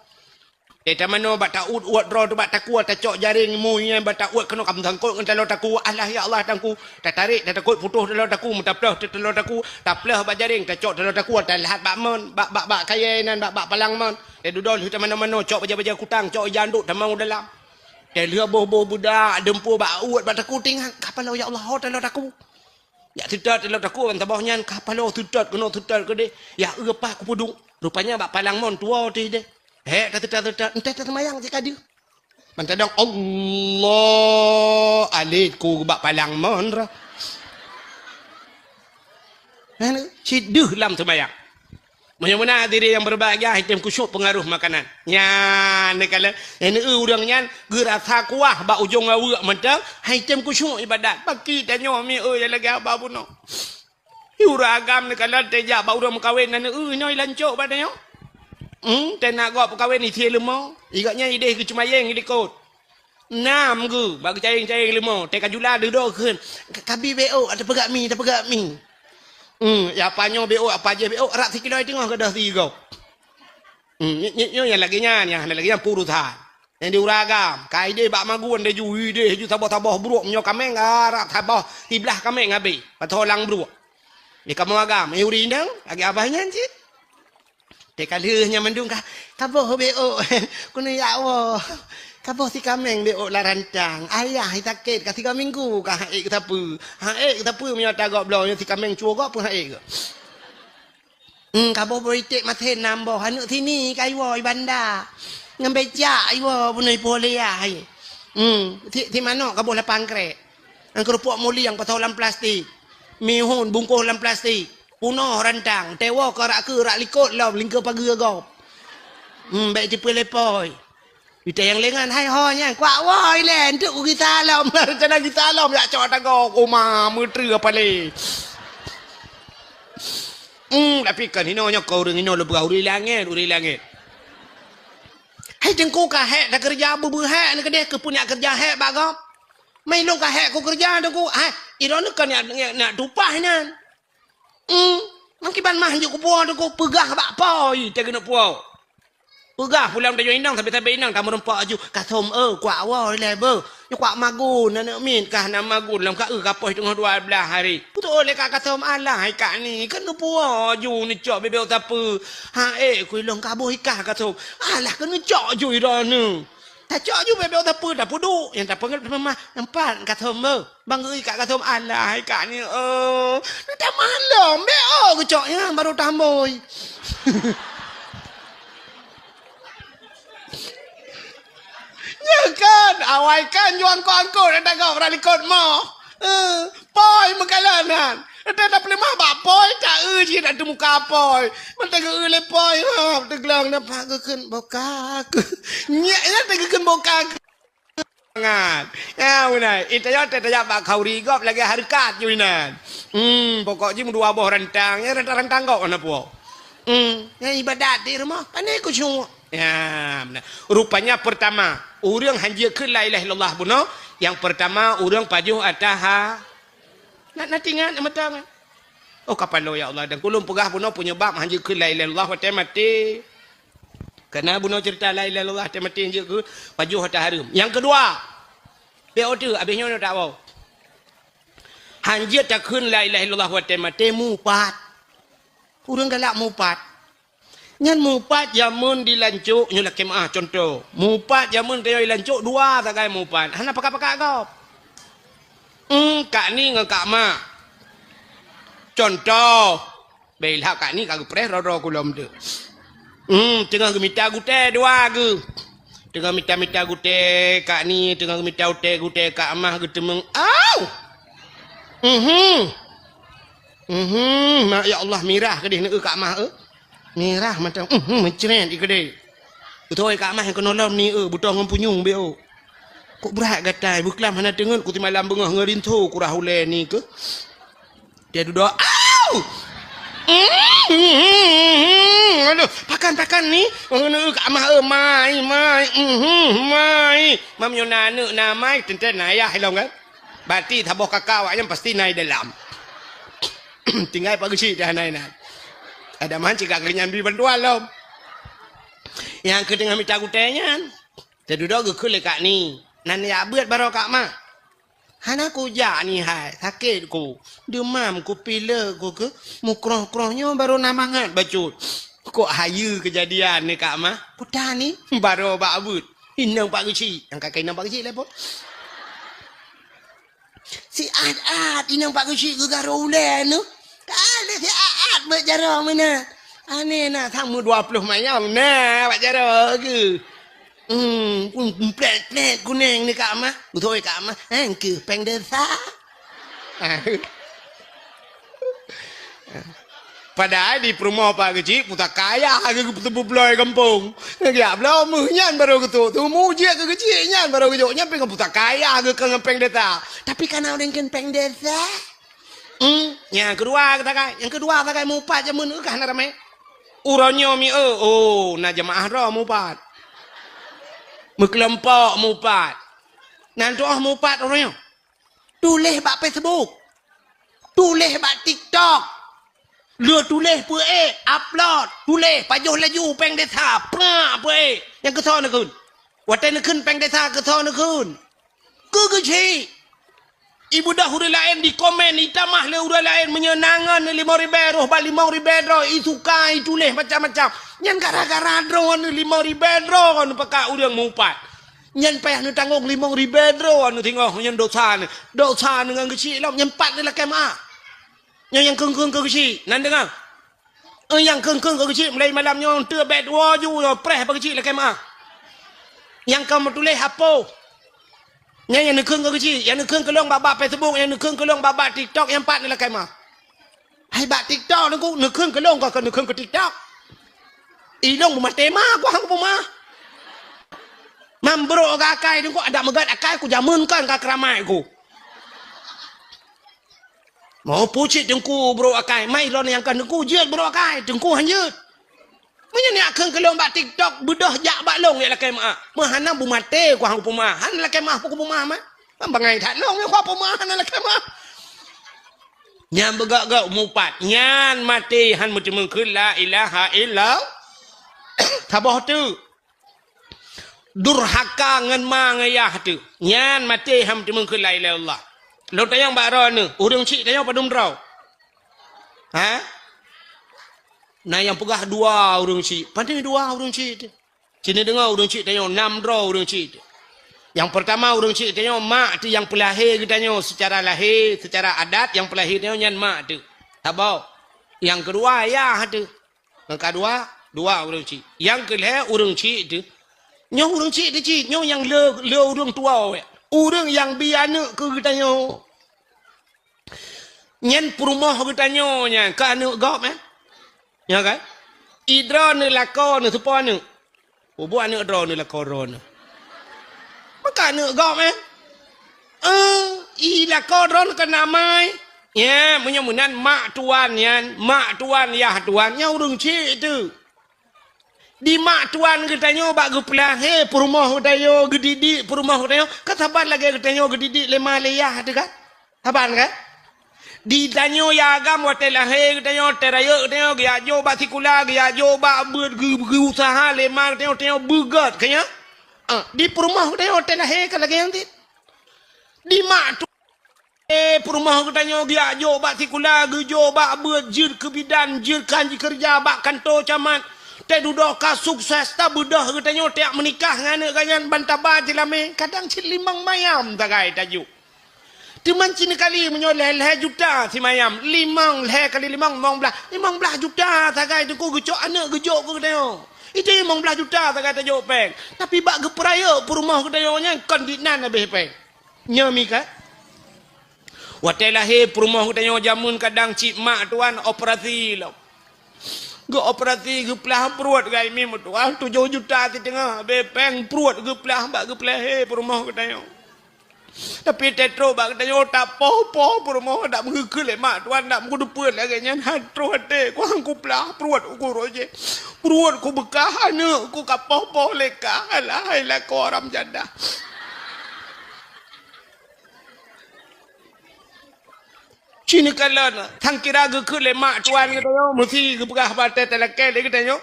Teutamanoe bak taôt uet droe teuh bak takue, tacok jaréng mui nyan bak taôt keunoe ka meusangkot ngon taloe takue. Alah ya Allah Tuhanku, tatarek tatakot putôh taloe takue, meuta plôh teuh taloe takue, taplôh bak jaréng, tacok taloe takue, talhat bak mon, bak, bak, bak kayèe nan, bak, bak palang mon. Teududoe lheueh tamanoe-manoe, cok bajèe-bajèe kutang, cok ié andok tamong u dalam. Teuh lheueh boh-boh beudak, deumpue bak uet bak takue, teuingat, ka paloe ya Allah, ho taloe takue. Jak teutot taloe takue ban saboh nyan, ka paloe teutot keunoe teutot keudéh. Ya eu apa kupeuduek. Rupanya bak palang mon tuwoe teuh deh. Hék tateutot-teutot, entah taseumayang cit ka deuh. Ban tadong Allah alet ku bak palang mon roh. Nyan cit deuh lam seumayang. Meunyoe meunan hadirin nyang berbahagia, hai tem khusyuk pengaruh makanan. Nyan, neukalon, nyang neu ureueng nyan geurasa kuah bak ujong aweuek mantong, hai tem khusyuk ibadat. Baki tanyoe mi eu nyang lagèe haba bunoe. Ureueng agam neukalon teuh jak bak ureueng meukawen, na neu nyoe lancok bak tanyoe. Hmm, teuh na gob peukawen isi leumo. Igak nyan ideh geucumayeng i likot. Nam geu bak geucayeng-cayeng leumo, teuh ka jula dudoe kheun, "Ka-, kabi B O, tapeugah mi, tapeugah mi." Hmm, ya apa nyoe B O, apa jih B O, rab sikilo teungoh gadôh sigoe. Hmm, nyoe, nyoe, nyoe nyang lagèe nyan, nyang hana lagèe nyan peurusan. Nyang di ureueng agam, ka ideh bak magun deh ju, ideh ju saboh-saboh bruek, meunyoe kaméng, ah, rab saboh siblah kaméng habéh, pathoe lam bruek. Di kamoe agam, eh, ureueng inong, lagèe abah nyan cit. Teuh ka lheueh nyan mandum ka, ka boh B O. Keuneuk jak woe. Ka boh si kaméng B O lam rantang. Ayah sakét ka tiga minggu ka han ék geusapeue. Han ék geusapeue meunyoe ta gob bloe nyoe si kaméng cuo gob pun han ék geu. Hmm, ka boh beuiték masen nam boh. Aneuk sini ka iwoe i banda. Ngon becak iwoe bunoe i Pulo Leah. Hmm, si, si manok ka boh lapan krek. Ngon keurupok muliang pathoe lam plastik. Mihun bungkôh lam plastik. Punoh rantang, teuwoe keu rak keu rak likot lom lingkeu pageue gob. Hmm, bèk tipeu-lipeu. Ita nyang lengan hai ho nyan, kuak woe ilèe, enteuk ku gisa lom, rencana gisa lom, jak cok ata gob, oma, meutreue apa lé. Hmm, tapi kan hinoe nyoe keu ureueng hinoe leubeh ureueng langèt, ureueng langèt. Hai teungku ka hék takeureuja beu-beu hék neuh keudeh keu peue neujak keureuja hék bak gob. Mai lôn ka hék kukeureuja teungku, hai, i droeneuh ka neujak, neujak, neujak tupah nyan. Hmm, meukiban mah hanjeuet kupuwoe teungku, peugah bak po, i, teuh keuneuk puwoe. Peugah pulang tajoe inong, sabe-sabe inong tameurumpok aju, "Kathom, eu, kuak woe ilèe beuh. Nyoe kuak magun, aneuk miet kah na magun lam ka eu ka poh teungoh dua blaih hari." Putôh lé ka Kathom, "Alah, hai kak ni, keuneuk puwoe aju neucok bebek sapeue." "Ha, éh, ku ilôn ka boh ikah Kathom." "Alah, keuneuk cok aju i droeneuh." Tacok ju bebek sapeue, tapeuduek, nyang tapeugah teuma mah, "Nampak Kathom beuh, bang geuri kak Kathom." "Alah, hai kak ni, oh, na tamah lom, B O geucok nyan baru tambôi." Nyan kan, awai kan juang angkot-angkot, na tagob rak likot moh. Eh, poi meukalon nyan. Ata tapeuleumah bak poi, ta-eu cit atu muka poi. Mantong geu-eu lé poi, ha, teuglong nampak geukheun boka keuh. Nyak nyan teugeukheun boka keuh. Nyan. Ya, beuna. Ita nyoe teuh tajak bak khauri gob lagèe hareukat ju inan. Hmm, pokok jih meudua boh rantang, ya rantang-rantang gob hana puwoe. Hmm, nyan ibadat di rumoh, pane khusyuk. Ya, beuna. Rupanya pertama, ureueng hanjeuet kheun la ilaha illallah bunoe, nyang pertama ureueng pajoh ata ha-, Na, na teuingat, na meuteumé. Oh, kapalo, ya Allah, dan ulôn peugah bunoe penyebab hanjeuet kheun la ilaha illallah watèe maté. Karena bunoe cerita la ilaha illallah watèe maté hanjeuet kheun pajoh ata hareuem. Nyang keudua, B O teuh, abéh nyoe na tak woe. Hanjeuet takheun la ilaha illallah watèe maté mupat. Ureueng galak mupat. Nyan mupat jameun di lancok, nyoe lakèe meu'ah contoh. Mupat jameun tanyoe di lancok dua sagai mupat. Hana pakat-pakat gob. Hmm, kak ni ngon kak mak. Contoh. Bèk ilhak kak ni ka geupreh droe-droe kulom tu. Hmm, teungoh geumita gutèe dua geuh. Teungoh mita-mita gutèe kak ni, teungoh geumita gutèe-gutèe kak mah geuteumeung. Au! Mhm. Mhm, ma-, ya Allah, mirah keudeh neu kak mah, eh. Mirah mantong, mhm, meucret i keudeh. Beutôi kak mah nyang keunolom ni, eh, beutoh ngon punyueng beu. Kok brat gatai, beuklam hana teungeut, ku simalam beungoh ngon rinso kurah ulèe ni keuh. Dia dudoe, au! Mhm, aduh, pakan, pakan ni. Neu kak mah, eh, mai, mai, mhm, mai. Mam nyoe na aneuk na mai, teuntèe na ayah ilong kan. Berarti saboh kaka awak nyan pasti na i dalam. Tinggai pak geuchik dah na inan. Ada man cit kak geuhnyan bri bantuan lom. Nyang keuh teungoh mita gutèe nyan, teududoe geukheun lé Kak Ni. Nan jak beuet baroe Kak Ma. Hana kujak Ni hai, sakét ku. Deumam ku, pilek ku keuh, mukroh-kroh nyoe baroe na mangat bacut. Kok hayeue keujadian ni Kak Ma? Kuta Ni, baroe bak beuet. Inong Pak Geuchik. Nyang ka keuh inong Pak Geuchik lé po. Siat-at inong Pak Geuchik geugarô ulèe nyoe. Ka lheueh siat-at bak jaroe meunan. Aneh na, sang meu dua ploh mayong na bak jaroe geuh. Hmm, pun plek-plek kuneng ni Kak Ma. Beutôi Kak Ma. Hah, keuh péng desa. Padahai di peurumoh Pak Geuchik, pusaka ayah geuh geuteupeubloe gampông. Geujak bloe meuh nyan baroe geutrok. Teumu jeuet keu Geuchik nyan baroe geujok. Nyan pih ngon pusaka ayah geuh keu ngon péng desa. Tapi kana ureueng kheun péng desa. Hmm, nyang keudua sagai. Nyang keudua sagai mupat jameun, ka hana ramé. Uroe nyoe mi, oh, oh, na jeumaáh droe mupat. Meukelompok mupat. Nan tuoh mupat uroe nyoe. Tuléh bak Facebook. Tuléh bak TikTok. Lheueh tuléh peuék, upload, tuléh, pajoh laju péng desa, prak peuék. Nyang keusoe neukheun. Watèe neukheun péng desa keusoe neukheun. Keu Geuchik. Ibeudôh ureueng laén dikomen, itamah lé ureueng laén meunyoe na ngon limong ribèe, roh bak limong ribèe droe, isuka, ituléh macam-macam. Nyan gara-gara droeneuh limong ribèe droeneuh pakat ureueng mupat. Nyan payah neutanggong limong ribèe droeneuh singoh nyan dosa neuh. Dosa neuh ngon Geuchik lom, nyan pat neulakèe meu'ah. Nyan nyang kheun-kheun keu Geuchik, nan deungö. Eh, nyang kheun-kheun keu Geuchik, mulai malam nyoe teuk bèk tuwoe ju, nyoe preh bak Geuchik lakèe meu'ah. Nyang ka meutuléh apoh. Nyan nyang neukheun keu Geuchik, nyang neukheun keu lôn bak-bak Facebook, nyang neukheun keu lôn bak-bak TikTok, nyan pat neulakèe meu'ah. Hai bak TikTok Teungku, neukheun keu lôn, kon keu neukheun keu TikTok. I lôn beumaté ma, ku han kupeumeu'ah. Mam brok keu akai Teungku, adak meugat akai ku jameun kon ka keuramat ku. Mau pucit Teungku brok akai, mai lôn nyang ka Teungku jeuet brok akai, Teungku han jeuet. Meunyoe neukheun keu lôn bak TikTok, beudôh jak bak lôn jak lakèe meu'ah. Meuhana beumaté ku han kupeumeu'ah, han lakèe meu'ah pun kupeumeu'ah mah. Ban bangai that lôn nyang kupeumeu'ah hana lakèe meu'ah. Nyan beugok-gok mupat, nyan maté han meuteumeung kheun la ilaha illallah. Saboh teuk. Durhaka ngon ma ngon yah teuh. Nyan maté han meuteumeung kheun la ilaha illallah. Lôn tanyong bak droeneuh, ureueng chik tanyoe padum droe? Ha? Na nyang peugah dua ureueng chik. Pane dua ureueng chik teuh? Ci neudeungoe ureueng chik tanyoe, nam droe ureueng chik teuh. Nyang peurtama ureueng chik tanyoe mak teuh nyang peulahé geutanyoe seucara lahé, seucara adat nyang peulahé tanyoe nyan mak teuh. Saboh. Nyang keudua yah teuh. Nyang keudua, dua ureueng chik. Nyang keulhèe ureueng chik teuh. Nyoe ureueng chik teuh cit, nyoe nyang le, le ureueng tuwoe. Ureueng nyang bi aneuk keu geutanyoe. Nyan peurumoh geutanyoe nyan, ka aneuk gob, eh? Nyo kan? I droeneuh lakoe neuh soe po aneuk? Peubuet aneuk droeneuh lakoe droeneuh. Maka aneuk gob, eh? Eh, i lakoe droeneuh kan amai. Ya, meunyoe meunan mak tuan nyan, mak tuan, yah tuan, nyan ureueng chik teuh. Di mak tuan geutanyoe bak geupeulahé peurumoh geutanyoe, geudidik peurumoh geutanyoe, kan saban lagèe geutanyoe geudidik lé ma lé yah teuh kan? Saban kan? Di tanyoe yah agam watèe lahé geutanyoe, watèe rayeuk geutanyoe, geujak jok bak sikula, geujak jok bak beuet, geu-, geuusaha lé ma geutanyoe, tanyoe beugèt, kan nyo? Ah, di peurumoh geutanyoe watèe lahé ka lagèe nyan cit. Di mak tu Eh, peurumoh geutanyoe geujak jok bak sikula, geujok bak beuet, jeuet keu bidan, jeuet keu han jikeureuja bak kantô camat. Teududoe ka sukses, tabeudôh geutanyoe tajak meunikah ngon aneuk geuh nyan ban taba jilamé, kadang cit limong mayam sagai tajok. Teuma ci neukali meunyoe lhèe-lhèe juta simayam, limong lhèe kali limong, limong blaih, limong blaih juta sagai Teungku geucok aneuk geujok keu geutanyoe. Itu limong blaih juta sagai tajok péng. Tapi bak geupeurayeuk peurumoh geutanyoe nyan kon dinan habéh péng. Nyoe mi ka. Watèe lahé peurumoh geutanyoe jameun kadang cit mak tuan operasi lom. Geuoperasi geuplah pruet gai mi meutuah tujoh juta siteungoh, habéh péng pruet geuplah bak geupeulahé peurumoh geutanyoe. Tapi teutrok bak geutanyoe tapoh-poh peurumoh dak meugeukheun lé mak tuan dak meukeudeupeue lagèe nyan han troh até ku han kuplah pruet uku roh jih. Pruet ku beukah aneuk ku kapoh-poh lé kah alah hai lakoe haram jadah. Ci neukalon, sang kira geukheun lé mak tuan geutanyoe, meusi geupeugah bak watèe talakèe lé geutanyoe.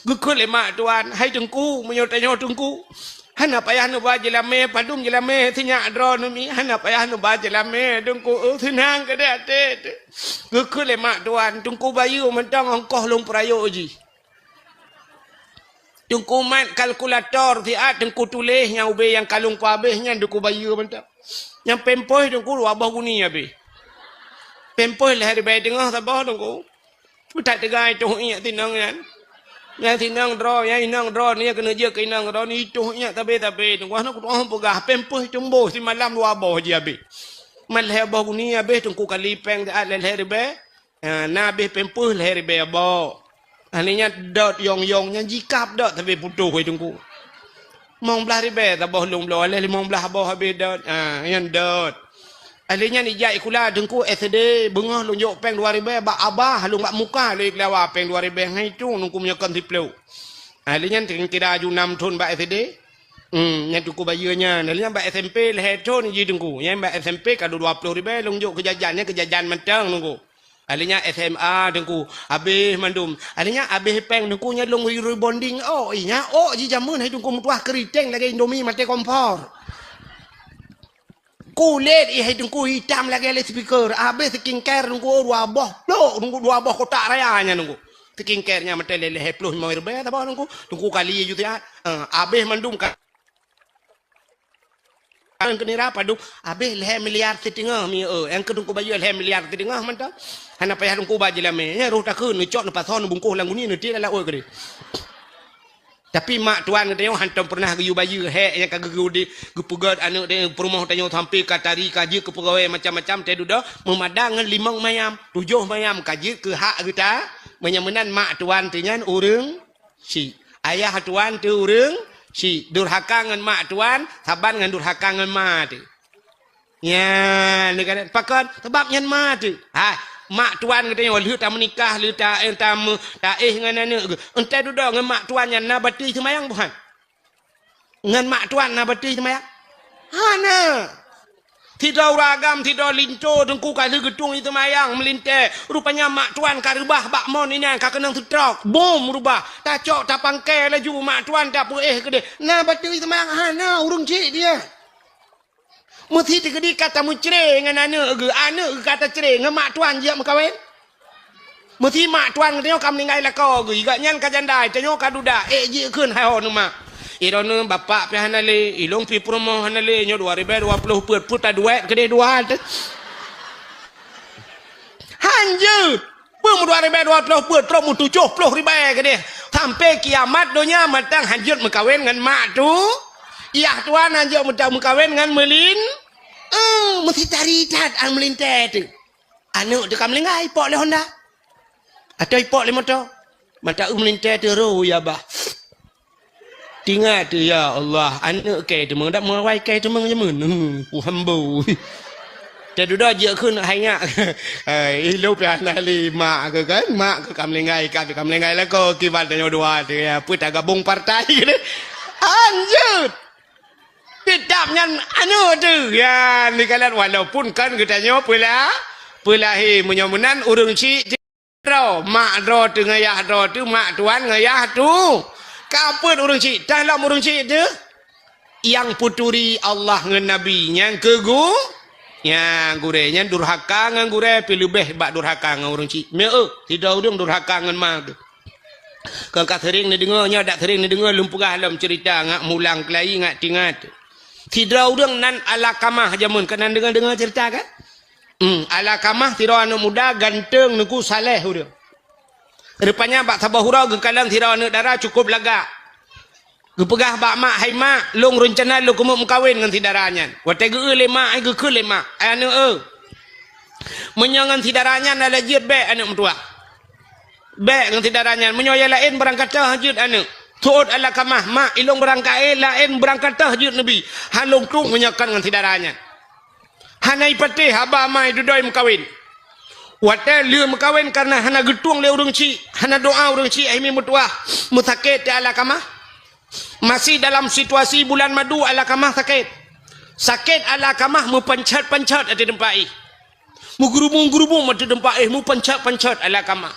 Geukheun lé mak tuan, "Hai Teungku, meunyoe tanyoe Teungku, hana payah neuba jeulamé, padum jeulamé sinyak droe neumi, hana payah neuba jeulamé Teungku, seunang keudeh até teuh." Geukheun lé mak tuan, "Teungku bayeue mantong ongkoh lôn peurayeuk jih." Teungku mat kalkulator siat, Teungku tuléh nyang ubé nyang ka lôn peuhabéh nyan Teungku bayeue mantong. Nyang pampers Teungku dua boh guni habéh. Pampers lhèe ribèe teungoh saboh Teungku. Peutat teuga itoh iék sinong nyan. Nyang sinong droe, nyang inong droe, nyang keuneuk jeuet keu inong droe, itoh iék sabe-sabe Teungku. Hana kutu'oh peugah, pampers tumboh simalam dua boh jih habéh. Mat lhèe boh guni habéh Teungku kali péng siat lhèe ribèe. Ha, na abéh pampers lhèe ribèe boh. Ahli nyan dot yong-yong nyan jikab dot sabe putôh, hai Teungku. Limong blah ribèe saboh lôn bloe, lhèe limong blah boh abéh dot. Ha, nyan dot. Ahli nyan ijak sikula Teungku S D, beungoh lôn jok péng dua ribèe bak abah, lôn bak muka lôn ikhlawa péng dua ribèe, hai tu Teungku meunyoe kon siplôh. Ahli nyan kira-kira aju nam thon bak S D. Hmm, nyan Teungku bayeue nyan. Ahli nyan bak S M P lhèe thon jih Teungku. Nyan bak S M P ka dua ploh ribèe lôn jok keu jajan, nyan keu jajan mantong Teungku. Ahli nyan S M A Teungku, abéh mandum. Ahli nyan abéh péng Teungku nyan lôn rebonding ôk. Ih, nyan ôk jih jameun hai Teungku meutuah keuriteng lagèe Indomie maté kompor. Kulét ih hai Teungku itam lagèe loudspeaker. Abéh skincare Teungku dua boh plôk Teungku, dua boh kotak raya nyan Teungku. Skincare nyan maté lé lhèe ploh limong ribèe saboh Teungku. Teungku kali ju siat. Eh, abéh mandum ka Nyang keu nira padum, abéh lhèe miliar siteungoh mi, eh. Nyang keu Teungku bayeue lhèe miliar siteungoh mantong. Hana payah Teungku ba jeulamé. Nyan roh takheun, neucok, neupasoe, neubungkôh lam guni, neutiek lam laôt keudeh. Tapi mak tuan geutanyoe hantom peureunah geuyue bayeue, hék nyang ka geugeude, geupeugöt aneuk tanyoe peurumoh tanyoe sampoe ka tari, ka jeuet keu peugawée macam-macam, teuh dudoe meumadang ngon limong mayam, tujoh mayam ka jeuet keu hak geuta. Meunyoe meunan mak tuan teuh nyan ureuëng Syiek. Ayah tuan teuh ureuëng syiek. Durhaka ngon mak tuan, saban ngon durhaka ngon ma teuh. Nyan, pakon? Sabab nyan ma teuh. Hai, mak tuan geutanyoe lheueh tameunikah, lheueh ta-, eh, tameu-, taéh ngon aneuk geuh. Entah dudoe ngon mak tuan nyan na batui seumayang buhan? Ngon mak tuan na batui seumayang? Hana. Sidroe ureuëng agam, sidroe linto Teungku ka lheueh geutueng jiseumayang meulintée. Rupanya mak tuan ka reubah bak mon inan ka keunong seutrok. Bom reubah. Tacok tapangkai laju mak tuan tapeuéh keudeh. Na batui seumayang hana ureuëng syiek dia. Meusi teukeudi ka tameucre ngon aneuk geuh, aneuk geuh ka tacre ngon mak tuan jijak meukawen. Meusi mak tuan geutanyoe ka meuninggai lakoe geuh, gobnyan ka janda, tanyoe ka duda, ék jikheun hai ho neumak. Droeneuh bapak pih hana lé, ilôn pih peurumoh hana lé, nyoe dua ribèe dua ploh peuet, peuet taduek keudeh dua teuh. Hanjeuet! Peue meudua ribèe dua ploh peuet, trok meutujoh ploh ribèe keudeh. Sampoe kiamat donya mantong hanjeuet meukawen ngon mak tu. Yah tuan hanjeuet meuta-, meukawen ngon meulin. Eh, meusi tari that an meulintée teuh. Aneuk teuh ka meuninggai, ipok lé honda. Atau ipok lé moto. Mata eu meulintée teuh roh ya bah. Tingat teuh, ya Allah, aneuk kèe teumeueng, dak meurawai kèe teumeueng jameun. Hmm, ku hambo. Teuh dudoe jeuet kheun hai nyak. Hai, ilôn pih hana lé mak keuh kan, mak keuh ka meuninggai, ka, ka meuninggai lakoe kiban tanyoe dua teuh, ya, peue tagabong partai. Hanjeuet. Teutap nyan aneuk teuh. Ya, nikalan walaupun kan geutanyoe peula-, peulahé meunyoe meunan ureuëng syiek droe, mak droe teuh ngon yah droe teuh, mak tuan ngon yah tu. Ka peuet ureuëng syiek, tah lom ureuëng syiek teuh. Nyang peuturi Allah ngon Nabi, nyang keu gu-, nyang gurée, nyan durhaka ngon gurée pih leubeh bak durhaka ngon ureuëng syiek. Meu, sidroe ureuëng durhaka ngon ma teuh. Kon ka sering neudeungoe, nyoe dak sering neudeungoe lôn peugah lom ceurita ngat mulang keulayi ngat tingat. Sidroe ureuëng nan Alakamah jameun, ka nan deungoe-deungoe ceurita kan? Hmm, Alakamah sidroe aneuk muda ganteng Teungku saleh ureuëng. Rupanya bak saboh uroe geukalon sidroe aneuk dara cukup lagak. Geupeugah bak mak, "Hai mak, lôn reuncana lôn keumeung meukawen ngon si dara nyan." Watée geu-eu lé mak, ai geukheun lé mak, "Ai aneuk eu, meunyoe ngon si dara nyan hana jeuet, bék aneuk meutuah. Bék ngon si dara nyan, meunyoe nyang laén beurangkat toh jeuet aneuk." Seuôt Alakamah, "Mak, ilôn beurangkat, eh, laén beurangkat toh jeuet neubi. Han lôn tueng meunyoe kon ngon si dara nyan." Hana ipatéh haba ma dudoe meukawen. Watée lheueh meukawen kareuna hana geutueng lé ureuëng syiek, hana doá ureuëng syiek, hai mi meutuah, meusakét teuh Alakamah. Masih dalam situasi bulan madu Alakamah sakét. Sakét Alakamah meupanchat-panchat ateueh teumpat éh. Meugeurubung-geurubung ateueh teumpat éh, meupanchat-panchat Alakamah.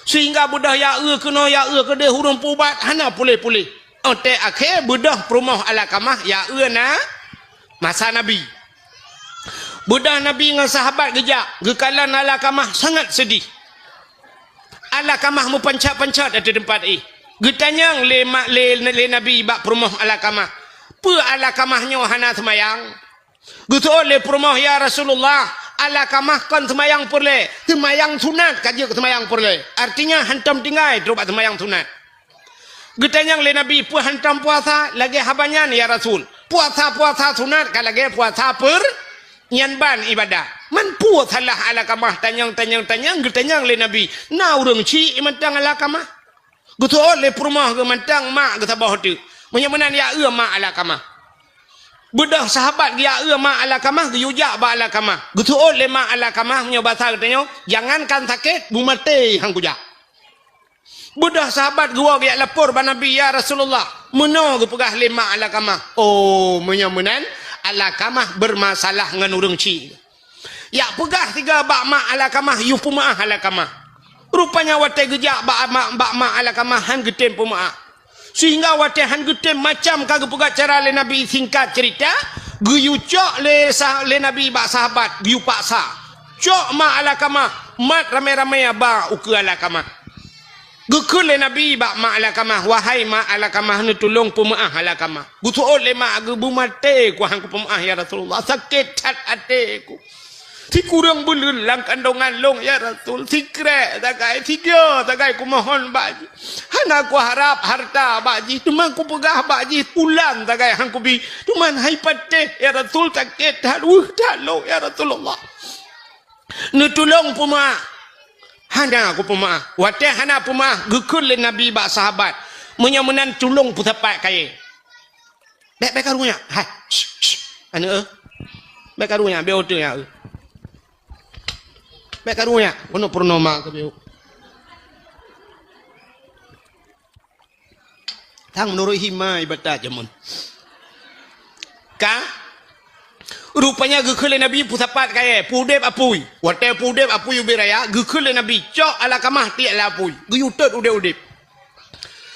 Sehingga beudôh ya eu keunoe, ya eu keudeh, ureuëng peuubat hana puléh-puléh. Óh watée akhé beudôh peurumoh Alqamah ya eu na masa Nabi. Beudôh Nabi ngon sahabat geujak, geukalon Alqamah sangat seudeh. Alqamah meupancot-pancot ateueh teumpat éh. Geutanyong lé ma-, lé, lé Nabi bak peurumoh Alqamah, "Peue Alqamah nyoe hana seumayang?" Geuseuôt lé peurumoh, "Ya Rasulullah, Alqamah kon seumayang peureulée, seumayang sunat ka jeuet seumayang peureulée." Artinya hantom tinggai trok bak seumayang sunat. Geutanyong lé Nabi, "Peue hantom puasa lagée haba nyan, ya Rasul? Puasa-puasa sunat ka lagée puasa peur-, nyan ban ibadah." Man peue salah Alqamah tanyong, tanyong, tanyong, geutanyong lé Nabi, na ureuëng chik mantong Alqamah. Geuseuôt lé peurumoh geuh mantong mak geuh saboh teuk. Meunyoe meunan ya eu mak Alqamah. Beudôh sahabat geuya eu mak Alqamah, geuyue jak bak Alqamah. Geuseuôt lé mak Alqamah, meunyoe basa geutanyoe, "Jangankan sakét, beumaté han kujak." Beudôh sahabat geuwoe geujak lapor bak Nabi, "Ya Rasulullah, meunoe geupeugah lé mak Alqamah." Oh, meunyoe meunan, Alqamah beurmasalah ngon ureuëng chik. Jak peugah sigoe bak mak Alqamah, yue peumeuáh Alqamah. Rupanya watée geujak bak mak, bak mak Alqamah han geutem peumeuáh. Sehingga watée han geutem macam ka geupeugah cara lé Nabi, singkat cerita, geuyue cok lé sah-, lé Nabi bak sahabat, geuyue paksa. Cok mak Alqamah, mat ramé-ramé ba ukeue Alqamah. Geukheun lé Nabi bak mak Alqamah, "Wahai mak Alqamah, neutulông peumeuáh Alqamah." Geuseuôt lé mak, "Geubeumaté ku han kupeumeuáh, ya Rasulullah. Sakét that até ku. Sikureueng buleuen lam kandongan lôn, ya Rasul. Sikrék sagai, sigoe sagai kumohon bak jih. Hana kuharab hareuta bak jih, teuma kupeugah bak jih, bulan sagai han kubi. Teuma hai patéh, ya Rasul, sakét that, weueh that lôn, ya Rasulullah. Neutulông peumeuáh." "Hana kupeumeuáh." Watée hana peumeuáh, geukheun lé Nabi bak sahabat, "Meunyoe meunan tulông peusapat kayée." "Bék, bék karu nyak. Hai, shh, shh, aneuëk, eh. Bék karu nyak, bék oteuk nyak, eh. Bék karu nyak, keunoe peurunoe ma keu bék." Tang meunurot hima ibadat jameun. Ka? Rupanya geukheun lé Nabi peusapat kayée, peuudeb apui. Watée peuudeb apui ubit raya, geukheun lé Nabi, "Cok Alqamah tiek lam apui." Geuyue tot udeb-udeb.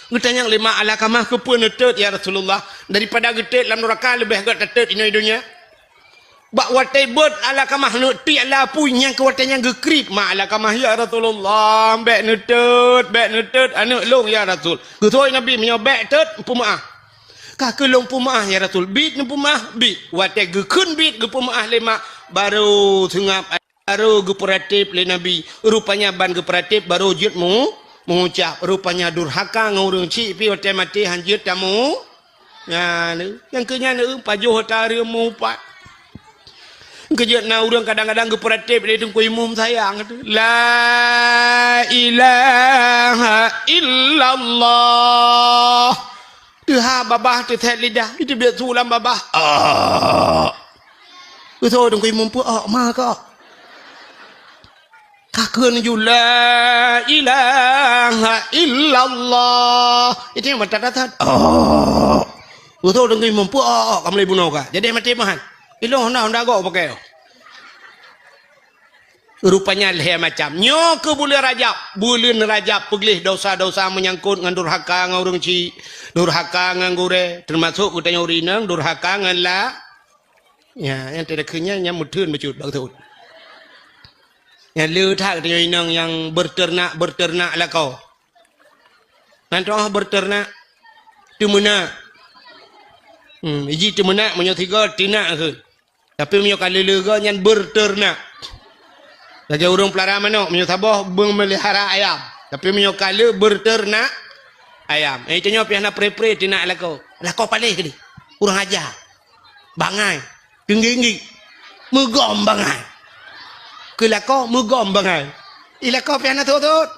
Geutanyong lé mak Alqamah, "Keupeue neutot, ya Rasulullah? Daripada geutot lam nuraka leubeh gét tatot inoe donya." Bak watée beuet Alqamah neuk tiek lam apui, nyang keu watée nyan geukriet mak Alqamah, "Ya Rasulullah, bék neutot, bék neutot aneuëk lôn, ya Rasul." Geuseuôt Nabi, "Meunyoe bék tot, peumeuáh." "Ka keuh lôn peumeuáh, ya Rasul." "Bit neupeumeuáh?" "Bit." Watée geukheun bit geupeumeuáh lé mak, barô seungab, barô geupeuratéb lé Nabi. Rupanya ban geupeuratéb barô jeuet meu-, meuucab. Rupanya durhaka ngon ureuëng chik pih watée maté han jeuet tamu. Nyan, nyang keu nyan, eh, pajoh ata reuem meuupat. Keujeuet na ureuëng kadang-kadang geupeuratéb lé Teungku Imum sayang tu. "La ilaha illallah." Teuhah babah, teuthét lidah, iteubiet su lam babah. Ah. Beutôi Teungku Imum peuok ma kok. Ka kheun ju, "La ilaha illallah." Itu nyang mantap that. Oh. Beutôi Teungku Imum peuok, oh, oh, ka mulai bunoe ka. Jadi maté meuhan. Ilong honda, honda gok pakai. Rupanya lhée macam. Nyoe keu buleuen Rajab. Buleuen Rajab peugleh dosa-dosa meunyangkot ngon durhaka ngon ureuëng chik, durhaka ngon gurée, teumasok geutanyoe ureuëng inong durhaka ngon la Ya, nyang teudeukheun nyan, nyan meutheun bacut bak geuthot. Nyan le that geutanyoe inong nyang beuteunak, beuteunak lakoe. Nan teungoh beuteunak, teumeunak. Hmm, iji teumeunak, meunyoe sigoe teunak kheun. Tapi meunyoe ka leuleue goe nyan beuteunak. Lagée ureuëng peulara manok, meunyoe saboh beumeulihara ayam. Tapi meunyoe ka le beuteunak ayam. Eh, tanyoe pih hana pre-pre teunak lakoe. Lakoe paléh keudeh. Ureuëng aja. Bangai. Teunggi-nggi. Meugom bangai. Keu lakoe meugom bangai. I lakoe pih hana thot-thot.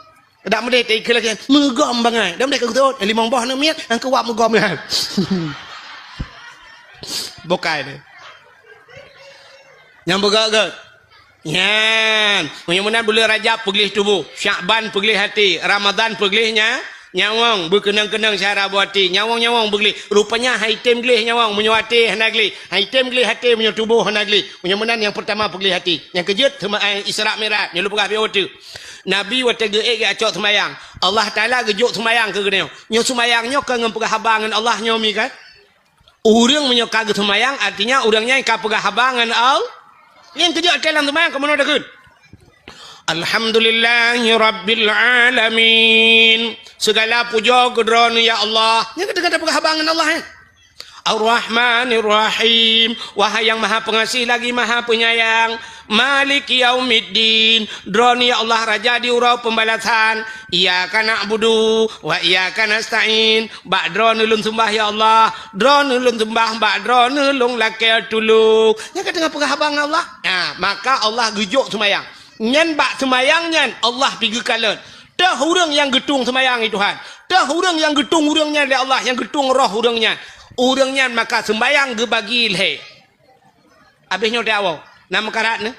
Dak meudeh teuikeu lagée meugom bangai. Dak meudeh keu thot. Limong boh aneuk miet, nyang keu wak meugom nyan. Bukai deh. Nyang beugét-gét. Nyan, meunyoe meunan buleuen Rajab peugleh tuboh, Syakban peugleh até, Ramadhan peugleh nya, nyawöng, beukeunong-keunong syara buet até, nyawöng-nyawöng beugleh. Rupanya han item gleh nyawöng meunyoe até hana gleh, han item gleh até meunyoe tuboh hana gleh. Meunyoe meunan nyang peurtama peugleh até. Nyang keujeuet teuma, eh, Isra Mi'raj, nyoe lôn peugah beu teuk. Nabi watée geuék geujak cok seumayang, Allah Taala geujok seumayang keu geutanyoe. Nyoe seumayang nyoe ka ngon peugah haba ngon Allah nyoe mi kan? Ureuëng meunyoe ka geuseumayang, artinya ureuëng nyan ka peugah haba ngon Allah. Nyang keujok teulam seumayang keumeunyoe takheun, "Alhamdulillahirabbil alamin." Segala pujoe keu Droeneuh ya Allah. Nyang ka teungoh tapeugah haba ngon Allah, eh. Ar-Rahmanir Rahim, wahai nyang maha peungaséh lagi maha peunyayang. Maliki yaumiddin, Droeneuh ya Allah raja di uroe peubalasan. Iyyaka na'budu wa iyyaka nasta'in, bak Droeneuh lôn seumbah ya Allah, Droeneuh lôn seumbah, bak Droeneuh lôn lakée tulông. Nyang ka teungoh peugah haba ngon Allah. Nah, maka Allah geujok seumayang. Nyan bak seumayang nyan Allah pi geukalon. Teuh ureuëng nyang geutueng seumayang, hai Tuhan. Teuh ureuëng nyang geutueng ureuëng nyan lé Allah, nyang geutueng roh ureuëng nyan. Ureuëng nyan maka seumayang geubagi lhée. Abéh nyoe teuh awoe. Na meukarat nyoe?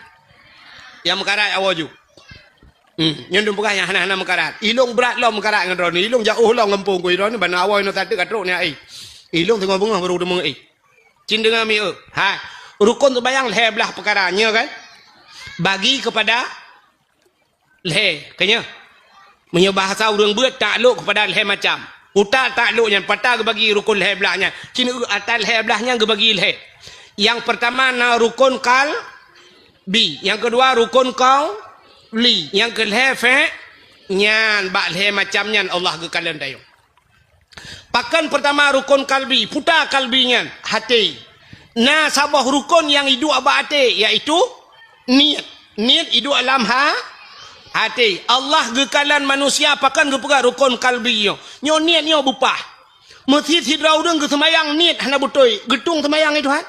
Nyang meukarat awoe ju. Hmm, nyoe dum peugah nyang hana-hana meukarat. Ilông brat lom meukarat ngon droeneuh. Ilông jauh lom gampông ku droeneuh, ban awoe nyoe sateuk ka trok nyan ai. Ilông teungoh beungoh baru deungoe ai. Cin deungoe mi eu. Hai. Rukon seumayang lhée blaih peukara, nyoe kan? Bagi keupada lhée, ka nyoe. Meunyoe bahasa ureuëng beuet, taklok keupada lhée macam. Uta taklok nyan, pat geubagi rukon lhée blaih nyan. Cin eu ata lhée blaih nyan geubagi lhée. Nyang peurtama na rukon kalbi, nyang keudua rukon qauli, nyang keulhée fe-, nyan bak lhée macam nyan Allah geukalon tanyoe. Pakon peurtama rukon kalbi, peue kalbi nyan? Até. Na saboh rukon nyang iduek bak até, yaitu niet. Niet iduek lam ha-, até. Allah geukalon manusia pakon geupeugah rukon kalbi nyoe. Nyoe niet nyoe beupah. Meusi sidroe ureuëng geuseumayang niet hana beutôi, geutueng seumayang, hai Tuhan?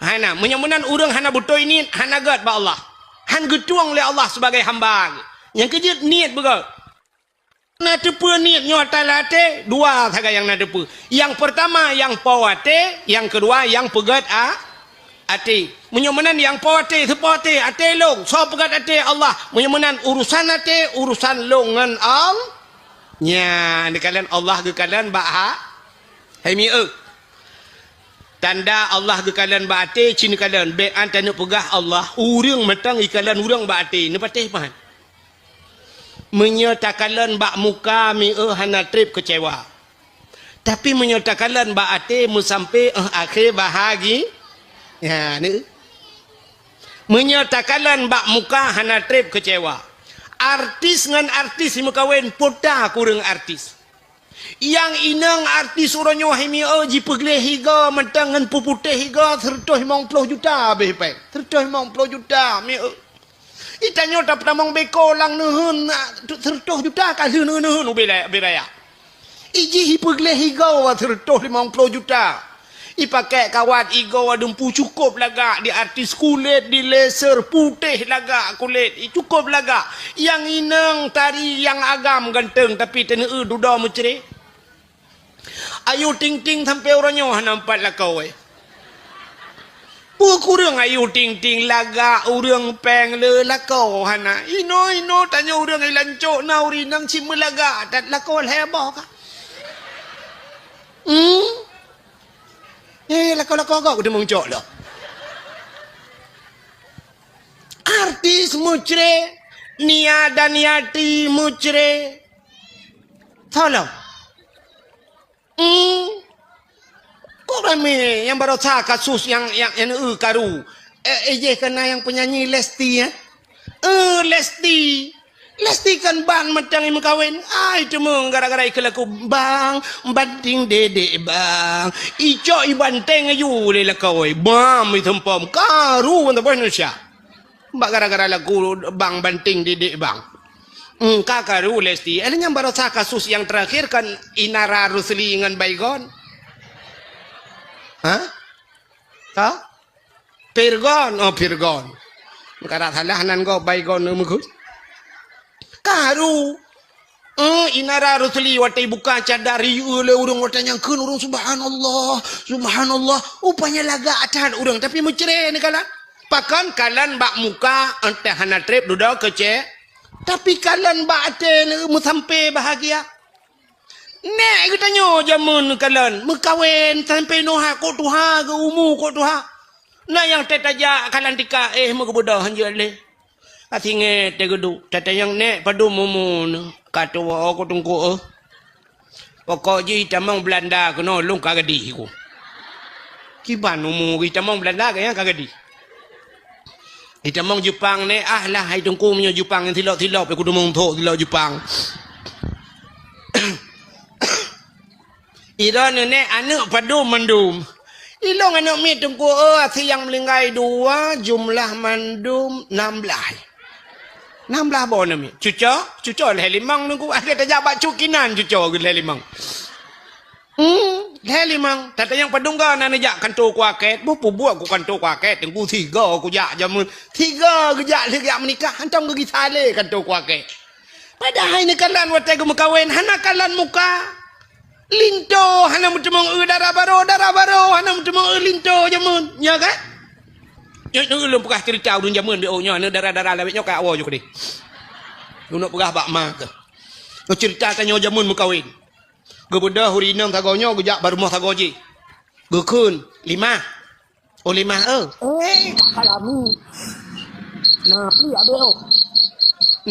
Hana. Meunyoe meunan ureuëng hana beutôi niet, hana gét bak Allah. Han geutueng lé Allah sibagai hamba. Nyang keujeuet niet beugét. Na teupeue niet nyoe ata lam até, dua sagai nyang na teupeue. Nyang peurtama nyang po até, nyang keudua nyang peugét a-, até. Meunyoe meunan nyang po até, soe po até, até lôn, soe peugét até, Allah. Meunyoe meunan urusan até, urusan lôn ngon Allah. Nyan, geukalon Allah geukalon bak ha-, hai mi eu. Tanda Allah geukalon bak até, cin kalon, bék an taneuk peugah Allah, ureuëng mantong ikalon ureuëng bak até, neupatéh pahan. Meunyoe takalon bak muka mi eu hana treb keucewa. Tapi meunyoe takalon bak até meusampé, eh, akhé bahagi-, ya, ni. Meunyoe takalon bak muka hana treb keucewa. Artis ngon artis meukawen, peue ta kureueng artis. Nyang inong artis uroe nyoe hai mi eu jipeugleh igoe mantong ngon peuputéh igoe seureutôh limong ploh juta abéh péng. Seureutôh limong ploh juta mi eu. Itanyoe tapeutamong beko lam neuheun, na, seureutôh juta ka lheueh neuheun ubé la-, ubé raya. Ijih ipeugleh igoe seureutôh limong ploh juta. Ipakék kawat igoe dumpu cukôp lagak di artis kulét, di laser putéh lagak kulét, i cukôp lagak. Nyang inong tari nyang agam ganteng tapi teuneu dudoe meucré. Ayu Ting Ting sampoe uroe nyoe hana meupat lakoe. Peue kureueng Ayu Ting Ting lagak ureuëng péng le lakoe hana. Inoe-inoe tanyoe ureuëng i lancok na ureuëng inong cit meulagak that lakoe lhée boh ka. Hmm? Eh, lakoe-lakoe gob keuteumong cok lom. Artis meucré, Nia Daniati meucré. Tolong. Hmm. Kok ramé nyang barosa kasus nyang, nyang, nyang eu karu? Eh, eh, jeh kena nyang penyanyi Lesti, eh? Eh, Lesti. Lesti kan ban mantong imeukawen. Ai, teuma gara-gara ikeu lagu, "Bang, banting dedek, Bang." Icok ibanteng aju lé lakoe. Bam, iteumpom. Karu mantong Indonesia. Bak gara-gara lagu Bang Banting Didik Bang. Hmm, ka karu Lesti. Eh, nyang barosa kasus nyang terakhir kan Inara Rusli ngon Baygon. Hah? Ka? Pirgon. Oh, Pirgon. Kada salah nan go Baygon meugut. Karu. Eh, Inara Rusli watée ibuka cadar, iyue lé ureuëng watée nyang kheun ureuëng, "Subhanallah, subhanallah." Rupanya lagak that ureuëng, tapi meucré neukalon. Pakon kalon bak muka, entah hana treb dudoe keucé. Tapi kalon bak até meusampé bahagia. Nék geutanyoe jameun kalon, meukawen sampé noha kok tuha geu umu kok tuha. Na nyang teutajak kalon tika, eh, meugeubeudoh hanjeuet lé. Asingé teugeuduk, tatanyong nèk padum umu neuh, ka tuwoe ku teungku, eh. Pokok jih tamong Belanda keunoe lôn ka gadih ku. Kiban umu geuh tamong Belanda keu nyang ka gadih. Itamong Jepang nèk, ah lah hai teungku meunyoe Jepang nyang silop-silop, ku teumong thok silop Jepang. Ira neunek aneuk padum mandum. Ilong aneuk miet teungku, oh, asie nyang meuninggai dua, jumlah mandum nam blaih. Nam blaih boh aneuk miet. Cuco, cuco lhèe limong teungku. Akhé tajak bak cukinan cuco geuh lhèe limong. Hmm, lhèe limong. Tatanyong padum ga na neujak kanto kuakét. Boh peubuet ku kanto kuakét. Teungku sigo kujak jameun. Sigo geujak lheueh geujak meunikah. Hantom geugisa lé kanto kuakét. Padahai neukalon watèe geumeukawen. Hana kalon muka. Linto hana meuteumong eu dara baro, dara baro hana meuteumong eu linto jameun, nya kan? Nyoe, nyoe ulôn peugah ceurita ureueng jameun B O nyoe, aneuk dara-dara lawét nyoe ka awoe ju keudeh. Lôn peugah bak ma keuh. Nyoe ceurita tanyoe jameun meukawen. Geubeudôh ureueng inong sagoe nyoe geujak bak rumoh sagoe jih. Geukheun, "Limah." "Oh, Limah, eu." "Eh, ka lami." Nah, pli abéh, oh.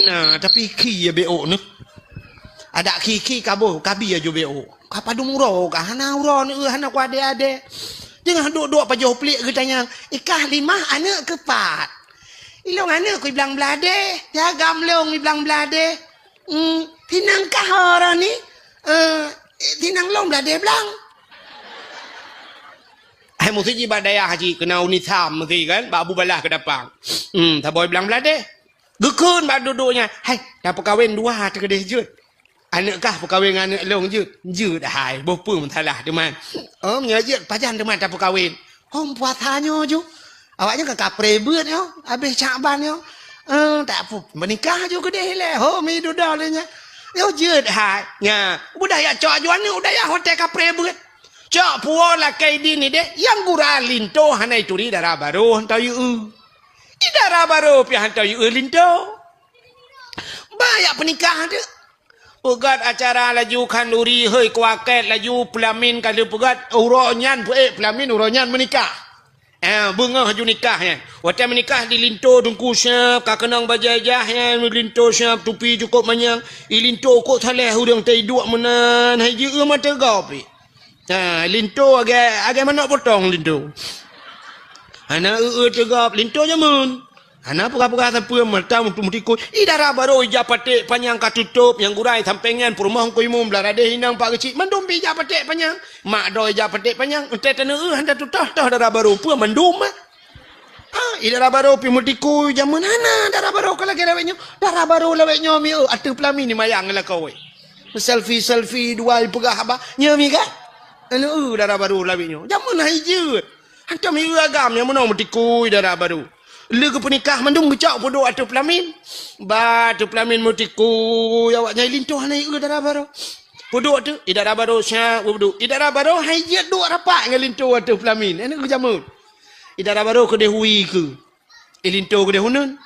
Nah, tapi khi ya B O nyoe. Adak khi-khi ka boh, ka bi aju B O. Ka padum uroe ka, hana uroe nyoe, hana kuadé-adé. Teungoh duek-duek pajoh pliek geutanyong, "Ikah Limah aneuk keu pat?" "Ilong aneuk kui blang bladé, ya gam long kui blang bladé." Hmm, tinang kah orang ni? Eh, tinang long bladé blang. Hai meusti jih bak dayah jih keunan unisam meusti kan, bak Abu Balah keudapang. Hmm, saboh blang bladé. Geukheun bak duek-duek nyan, "Hai, tapeukawen dua teuh keudeh jeuet. Aneuk kah peukawen ngon aneuk long jeuet?" "Jeuet hai, boh peue meusalah teuma." "Oh, meunyoe jeuet pajan teuma tapeukawen?" "Hom puasa nyoe ju. Awaknyan ka kapré beuet nyoe, abéh Syakban nyoe. Eh, tak pu-, meunikah ju keudeh ilèe. Hom i dudoe lé nyan." "Nyoe jeuet hai." Nya, udah jak cok aju aneuk, udah jak hotel kapré beuet. Cok puwoe lakèe idin ideh, nyang gura linto hana ituri dara baro hantom yue. Di dara baro pih hantom yue linto. Ba jak peunikah teuk. Peugöt acara laju khanduri, hei kuakét laju peulamin ka lheueh peugöt, uroe nyan peuék peulamin, uroe nyan meunikah. Eh, beungoh ju nikah nyan. Watèe meunikah di linto teungku siap, ka keunong bajèe jah nyan, linto siap, tupi cukôp manyang. I linto kok saleh ureueng teuiduek meunan, hai jeuet mata gop. Ha, linto agak, agak manok potong linto. Hana eu-eu teugop linto jameun. Hana peugah-peugah sapeue mata meutu-, meutikui. I dara baro ija paték panyang ka tutôp, nyang gura i sampéng nyan peurumoh Teungku Imum, blah radeh inong pak geuchik, mandum pi ija paték panyang. Mak droe ija paték panyang, entée taneu eu hana tutoh-toh dara baro peue mandum ah. Ha, i dara baro pi meutikui jameun hana dara baro ka lagée lawét nyoe. Dara baro lawét nyoe mi eu ateueh peulami ni mayang lakoe. Selfie-selfie dua ipeugah haba. Nyoe mi kan? Anu eu dara baro lawét nyoe. Jameun hai jeuet. Hantom i eu agam nyang meunoe meutikui dara baro. Lé geupeunikah mandum geucok peuduek ateueh peulamin. Ba ateueh peulamin meutikui awak nyang linto hana i eu dara baro. Peuduek tu, i dara baro syak peuduek. I dara baro hai jeuet duek rapat ngon linto ateueh peulamin. Anu geujameun. I dara baro keudeh hui keu. I linto keudeh uneun.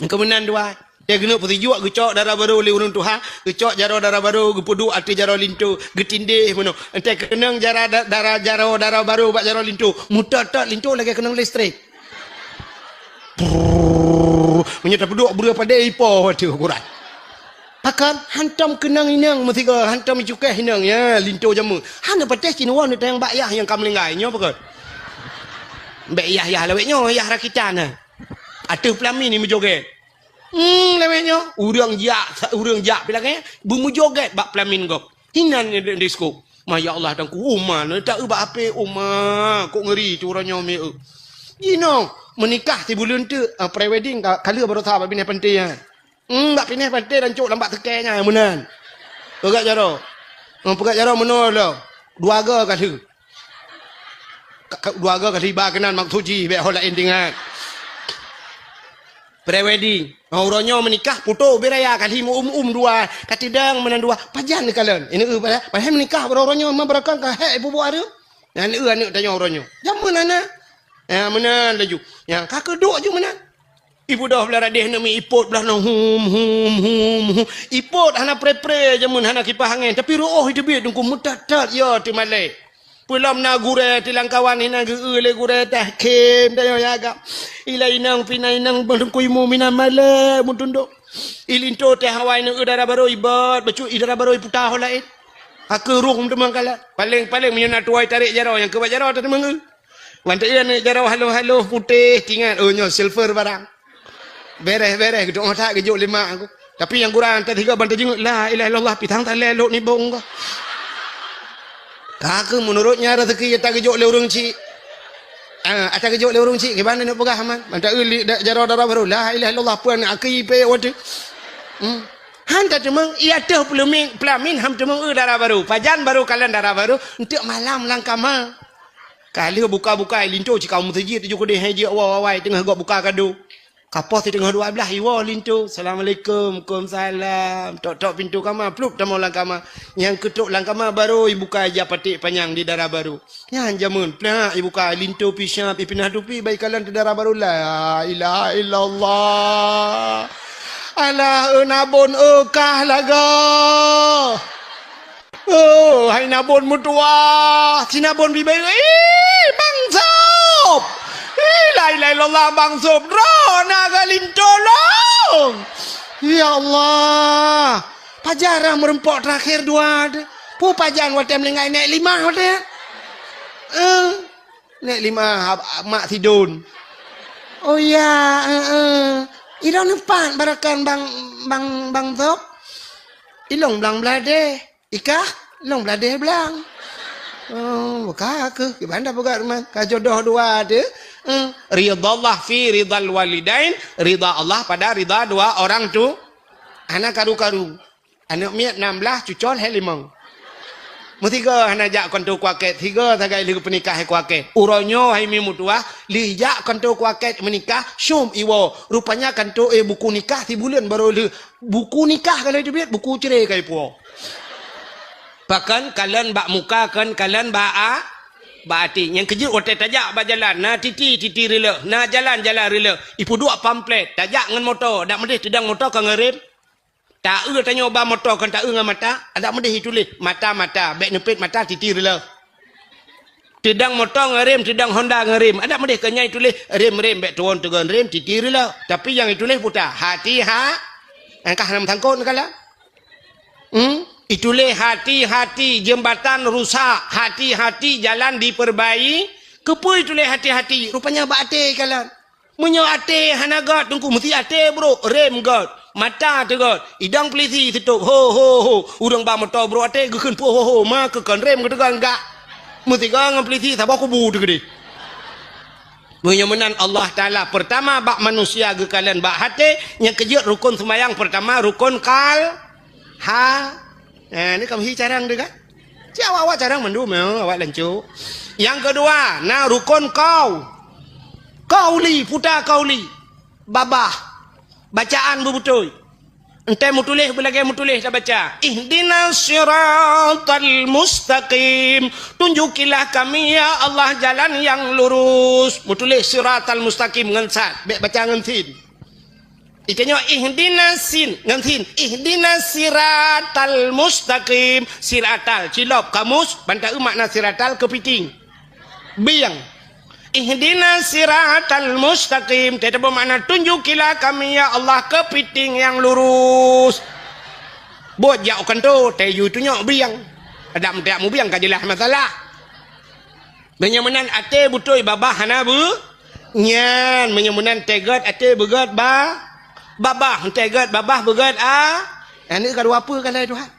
Engkau meunan dua. Teuh keuneuk peusijuek geucok dara baro lé ureueng tuha, geucok jaroe dara baro geupeuduek ateueh jaroe linto, geutindéh meunoe. Entée keunong jara da-, dara jaroe dara baro bak jaroe linto, meutot-tot linto lagée keunong listrik. Prrrr. Meunyoe tapeuduek breueh padé ipo ateueh ukuran. Pakon hantom keunong inong meusigoe, hantom icukéh inong, ya, linto jameun. Hana patéh cit nyoe neutanyong bak yah nyang ka meuninggai, nyoe pakon. Bék yah-yah lawét nyoe, yah rakitan, ha. Ateueh peulamin ni meujogét. Hmm, lawét nyoe, ureueng jak, ureueng jak pi lagée, beumeujoget bak peulamin gob. Hinan nyoe di, disko. Ma ya Allah, Teungku, uma, neutak eu bak H P, uma, kok ngeuri tu uroe nyoe mi eu. Jinoe, meunikah sibuleuen teuk, ah, pre-wedding ka, ka lheueh baroesa bak binéh panté nyan. Hmm, bak binéh panté dan cok lam bak seukée nyan, meunan. Peugah jaroe. Hmm, peugah jaroe meunoe lom. Dua go ka lheueh. Ka, ka, dua go ka lheueh iba keunan maksud jih, bék ho laén teuingat. Pre-wedding. Ha, uroe nyoe meunikah, putôh ubé raya ka lheueh meu-um-um dua, ka teudong meunan dua. Pajan neukalon. Ini eu pada, padahai meunikah uroe nyoe, ma beurakon ka hék ibu-bu areuem. Nyan eu aneuk tanyoe uroe nyoe. Jameun hana. Ya, meunan laju. Ya, ka keuduek ju meunan. Ibu doh blah radeh neumi ipot blah nyoe hum, hum, hum, hum. Ipot hana pre-pre jameun hana kipah angén. Tapi reuôh iteubiet Teungku meutat-tat ya teumalée. Peulom na gurée tilang kawan hinan geu-eu lé gurée tah khém dayoe yaga. Ila inong pina inong beungkui mu mina malée muntundok. Ilinto teh awai neu dara barô ibot, bacut i dara barô iputa ho laén. Akeurung teumang kala. Paléng-paléng meunyoe na tuwai tarek jaroe nyang keubat jaroe teumeung eu. Mantaian jaroe haloh-haloh putéh tingat, oh nyoe silver barang. Bereh-bereh geudok that geujok lima aku. Tapi nyang gura anta tiga banta jinguk la ilaha illallah pitang talé lok nibong ka. Ka keu menurut nya rezeki ata geujok lé ureueng cik. Ah, ata geujok lé ureueng cik kiban nak peugah man. Mantaian li jaroe dara barô la ilaha illallah puan aki pe waktu. Hmm. Han tateumeung, iya teuh pelamin, pelamin ham teumeung eu dara barô. Pajan barô kalon dara barô, enteuk malam lam kama. Ka lheueh buka-buka linto cikaum meuseujid tujoh keudeh hai jeuet awai-awai teungoh gok buka kado. Ka poh siteungoh dua blaih iwoe linto. Assalamualaikum. Waalaikumsalam. Tok-tok pintoe kama, plup tamong lam kama. Nyang keutok lam kama barô ibuka ija paték panyang di dara barô. Nyan jameun plak ibuka linto pisang ipinah tupi bai kalon teu dara barô la ilaha illallah. Alah eu nabon eu kah lagoe. Oh, hai nabon meutuwah, si nabon bibée, ih, Bang Sop. Ih, la ilaha illallah, Bang Sop, droe na geulinto lôn. Ya Allah, pajan rhah meureumpok teurakhir dua deh. Peue pajan watée meuninggai nèk limah watée. Eh, nèk limah, ab-, mak sidon. Oh ya, eh, eh. Ilôn neupat barakan Bang, Bang, Bang Sop. Ilôn blang bladeh. Ikah, lôn bladeh blang. Oh, ka keuh, kiban dah peugah ruman. Ka jodoh dua deh. Hmm. Ridallah fi ridal walidain, rida Allah pada rida dua orang tu. Hana karu-karu. Aneuk miet nam blaih, cucol hai limong. Meusigoe hana jak kantô kuakét, sigoe sagai lheueh peunikah hai kuakét. Uroe nyoe hai mi meutuwah, lheueh jak kantô kuakét meunikah, syom iwoe. Rupanya kantô, eh, buku nikah sibuleuen barô lheueh. Buku nikah ka lheueh teubiet, buku cre ka ipuwoe. Pakon kalon bak muka, kon kalon bak a-, bak até. Nyang keujeuet watée tajak bak jalan, na titi, titi reuleuh, na jalan, jalan reuleuh. Ipeuduek pamflet, tajak ngon moto, dak meudeh teudong moto ka ngon rem. Ta-eu tanyoe ba moto kon ta-eu ngon mata, dak meudeh ituléh mata, mata, bék neupet mata, titi reuleuh. Teudong moto ngon rem, teudong Honda ngon rem. Adak meudeh keu nyan ituléh rem-rem, bék tuwon teugon rem, titi reuleuh. Tapi nyang ituléh puta, hati ha-, angkah nam sangkot neukala. Hmm? Ituléh hati-hati jembatan rusak, hati-hati jalan diperbai-, keupeue ituléh hati-hati? Rupanya bak até kalon. Meunyoe até hana gét, teungku, meusti até brok, rem gét, mata teuh gét, idong peulisi teutôb, ho, ho, ho. Ureuëng ba moto brok até geukheun peue ho, ho, ma keu kon rem geuteugon gak. Meusigoe ngon peulisi saboh kubu teuh keudeh. Meunyoe meunan Allah Taala, peurtama bak manusia geukalon bak até, nyang keujeuet rukon seumayang peurtama rukon kal-, ha. Nah, ni kamoe hi carang deh kan? Cit awak-awak carang mandum, ya, awak lancok. Nyang keudua, na rukon kau. Kauli, puta kauli. Babah. Bacaan beubeutôi. Entée meutuléh beulagée meutuléh tabaca. Ihdinas siratal mustaqim. Tunjukilah kami, ya Allah, jalan yang lurus. Meutuléh siratal mustaqim ngon sad. Bék baca ngon sin. Itanyoe ihdinas sin, ngon sin. Ihdinas siratal mustaqim. Siratal, cilop, kamus, ban ta-eu makna siratal keupiting. Bieng. Ihdinas siratal mustaqim. Teutabeumakna tunjukilah kami, ya Allah, keupiting nyang lurus. Buet jak u kantô, tayue tunyok bieng. Adak meuteuk mubieng ka jeulaih masalah. Meunyoe meunan até beutôi babah hana beu-, nyan, meunyoe meunan teuh gét até beugét ba-, babah, teuh gét babah beugét a-, aneuk ka dua peue ka lhée Tuhan.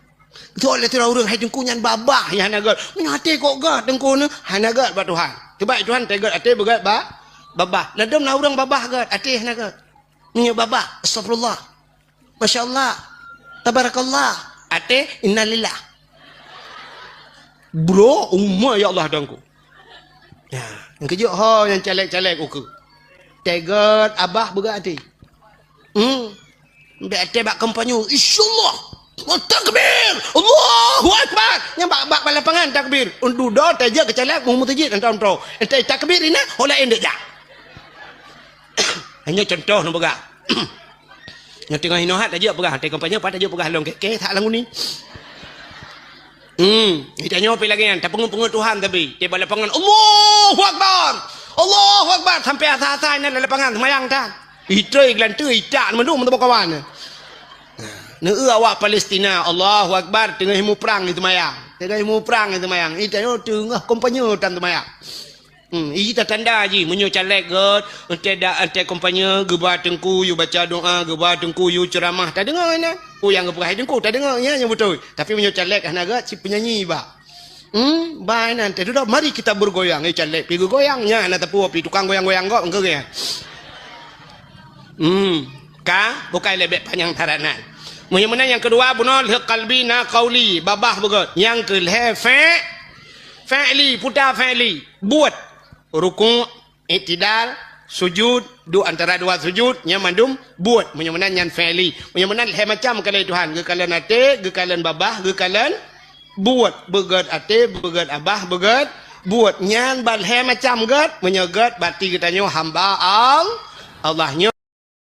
Soe lé sidroe ureuëng hai teungku nyan babah nyang hana gét. Meunyoe até kok gét teungku nyoe hana gét bak Tuhan. Coba Tuhan teuh gét até beugét ba-, babah. Ladôm na ureuëng babah gét, até hana gét. Meunyoe babah, astagfirullah. Masya Allah. Tabarakallah. Até, innalillah. Bro, uma ya Allah dangku. Ya, nyang keujeuet ho nyang caleg-caleg ukeue. Teuh gét abah beugét até. Hmm. Bék até bak kampanye, insyaallah. Takbir! Allahu Akbar! Nyang bak, bak, bak lapangan takbir. Untuk do tajak ke caleg mu meuseujid entah-entah. Entah takbir ina, hola endek jak. Hanya contoh nu peugah. Nyang teungoh inoe hat tajak peugah, até kampanye pat tajak peugah lôn ke, ke tak lagu ni. Hmm, geutanyoe pih lagée nyan, tapeungeuet-peungeuet Tuhan tapi. Tieb lapangan, "Allahu Akbar! Allahu Akbar!" Sampai asa-asa nyan lam lapangan seumayang tan. Itroi geulanteue, itak mandum teumeukawan. Nah, neueu awak Palestina, "Allahu Akbar!" Teungoh muprang di seumayang. Teungoh muprang di seumayang. Geutanyoe teungoh kampanye tan seumayang. Hmm, iji tatanda jih, meunyoe caleg gét, entée dak, entée kampanye, geuba teungku yue baca doa, geuba teungku yue ceuramah, tadeungoe na. Oh, nyang geupeugah teungku, tadeungoe, ya, nyang beutôi. Tapi meunyoe caleg hana gét, cit peunyanyi ba. Hmm, ba inan, teuh dudoe, mari kita bergoyang. Eh, caleg pi geugoyang, nya, na teupeu pi tukang goyang-goyang gét, engkau ya. Hmm, ka, bukai lebek panyang taranan. Meunyoe meunan nyang keudua, bunoe lheueh kalbi na kauli, babah beugét. Nyang keu lhée fe-, fe'li, puta fe'li, buet. Rukuk, iktidal, sujud, duek antara dua sujud, nyan mandum buet. Meunyoe meunan nyan fi'li. Meunyoe meunan lhée macam kalon Tuhan, geukalon até, geukalon babah, geukalon buet. Beugét até, beugét babah, beugét buet. Nyan ban lhée macam gét, meunyoe gét berarti geutanyoe hamba Al-, Allah nyoe.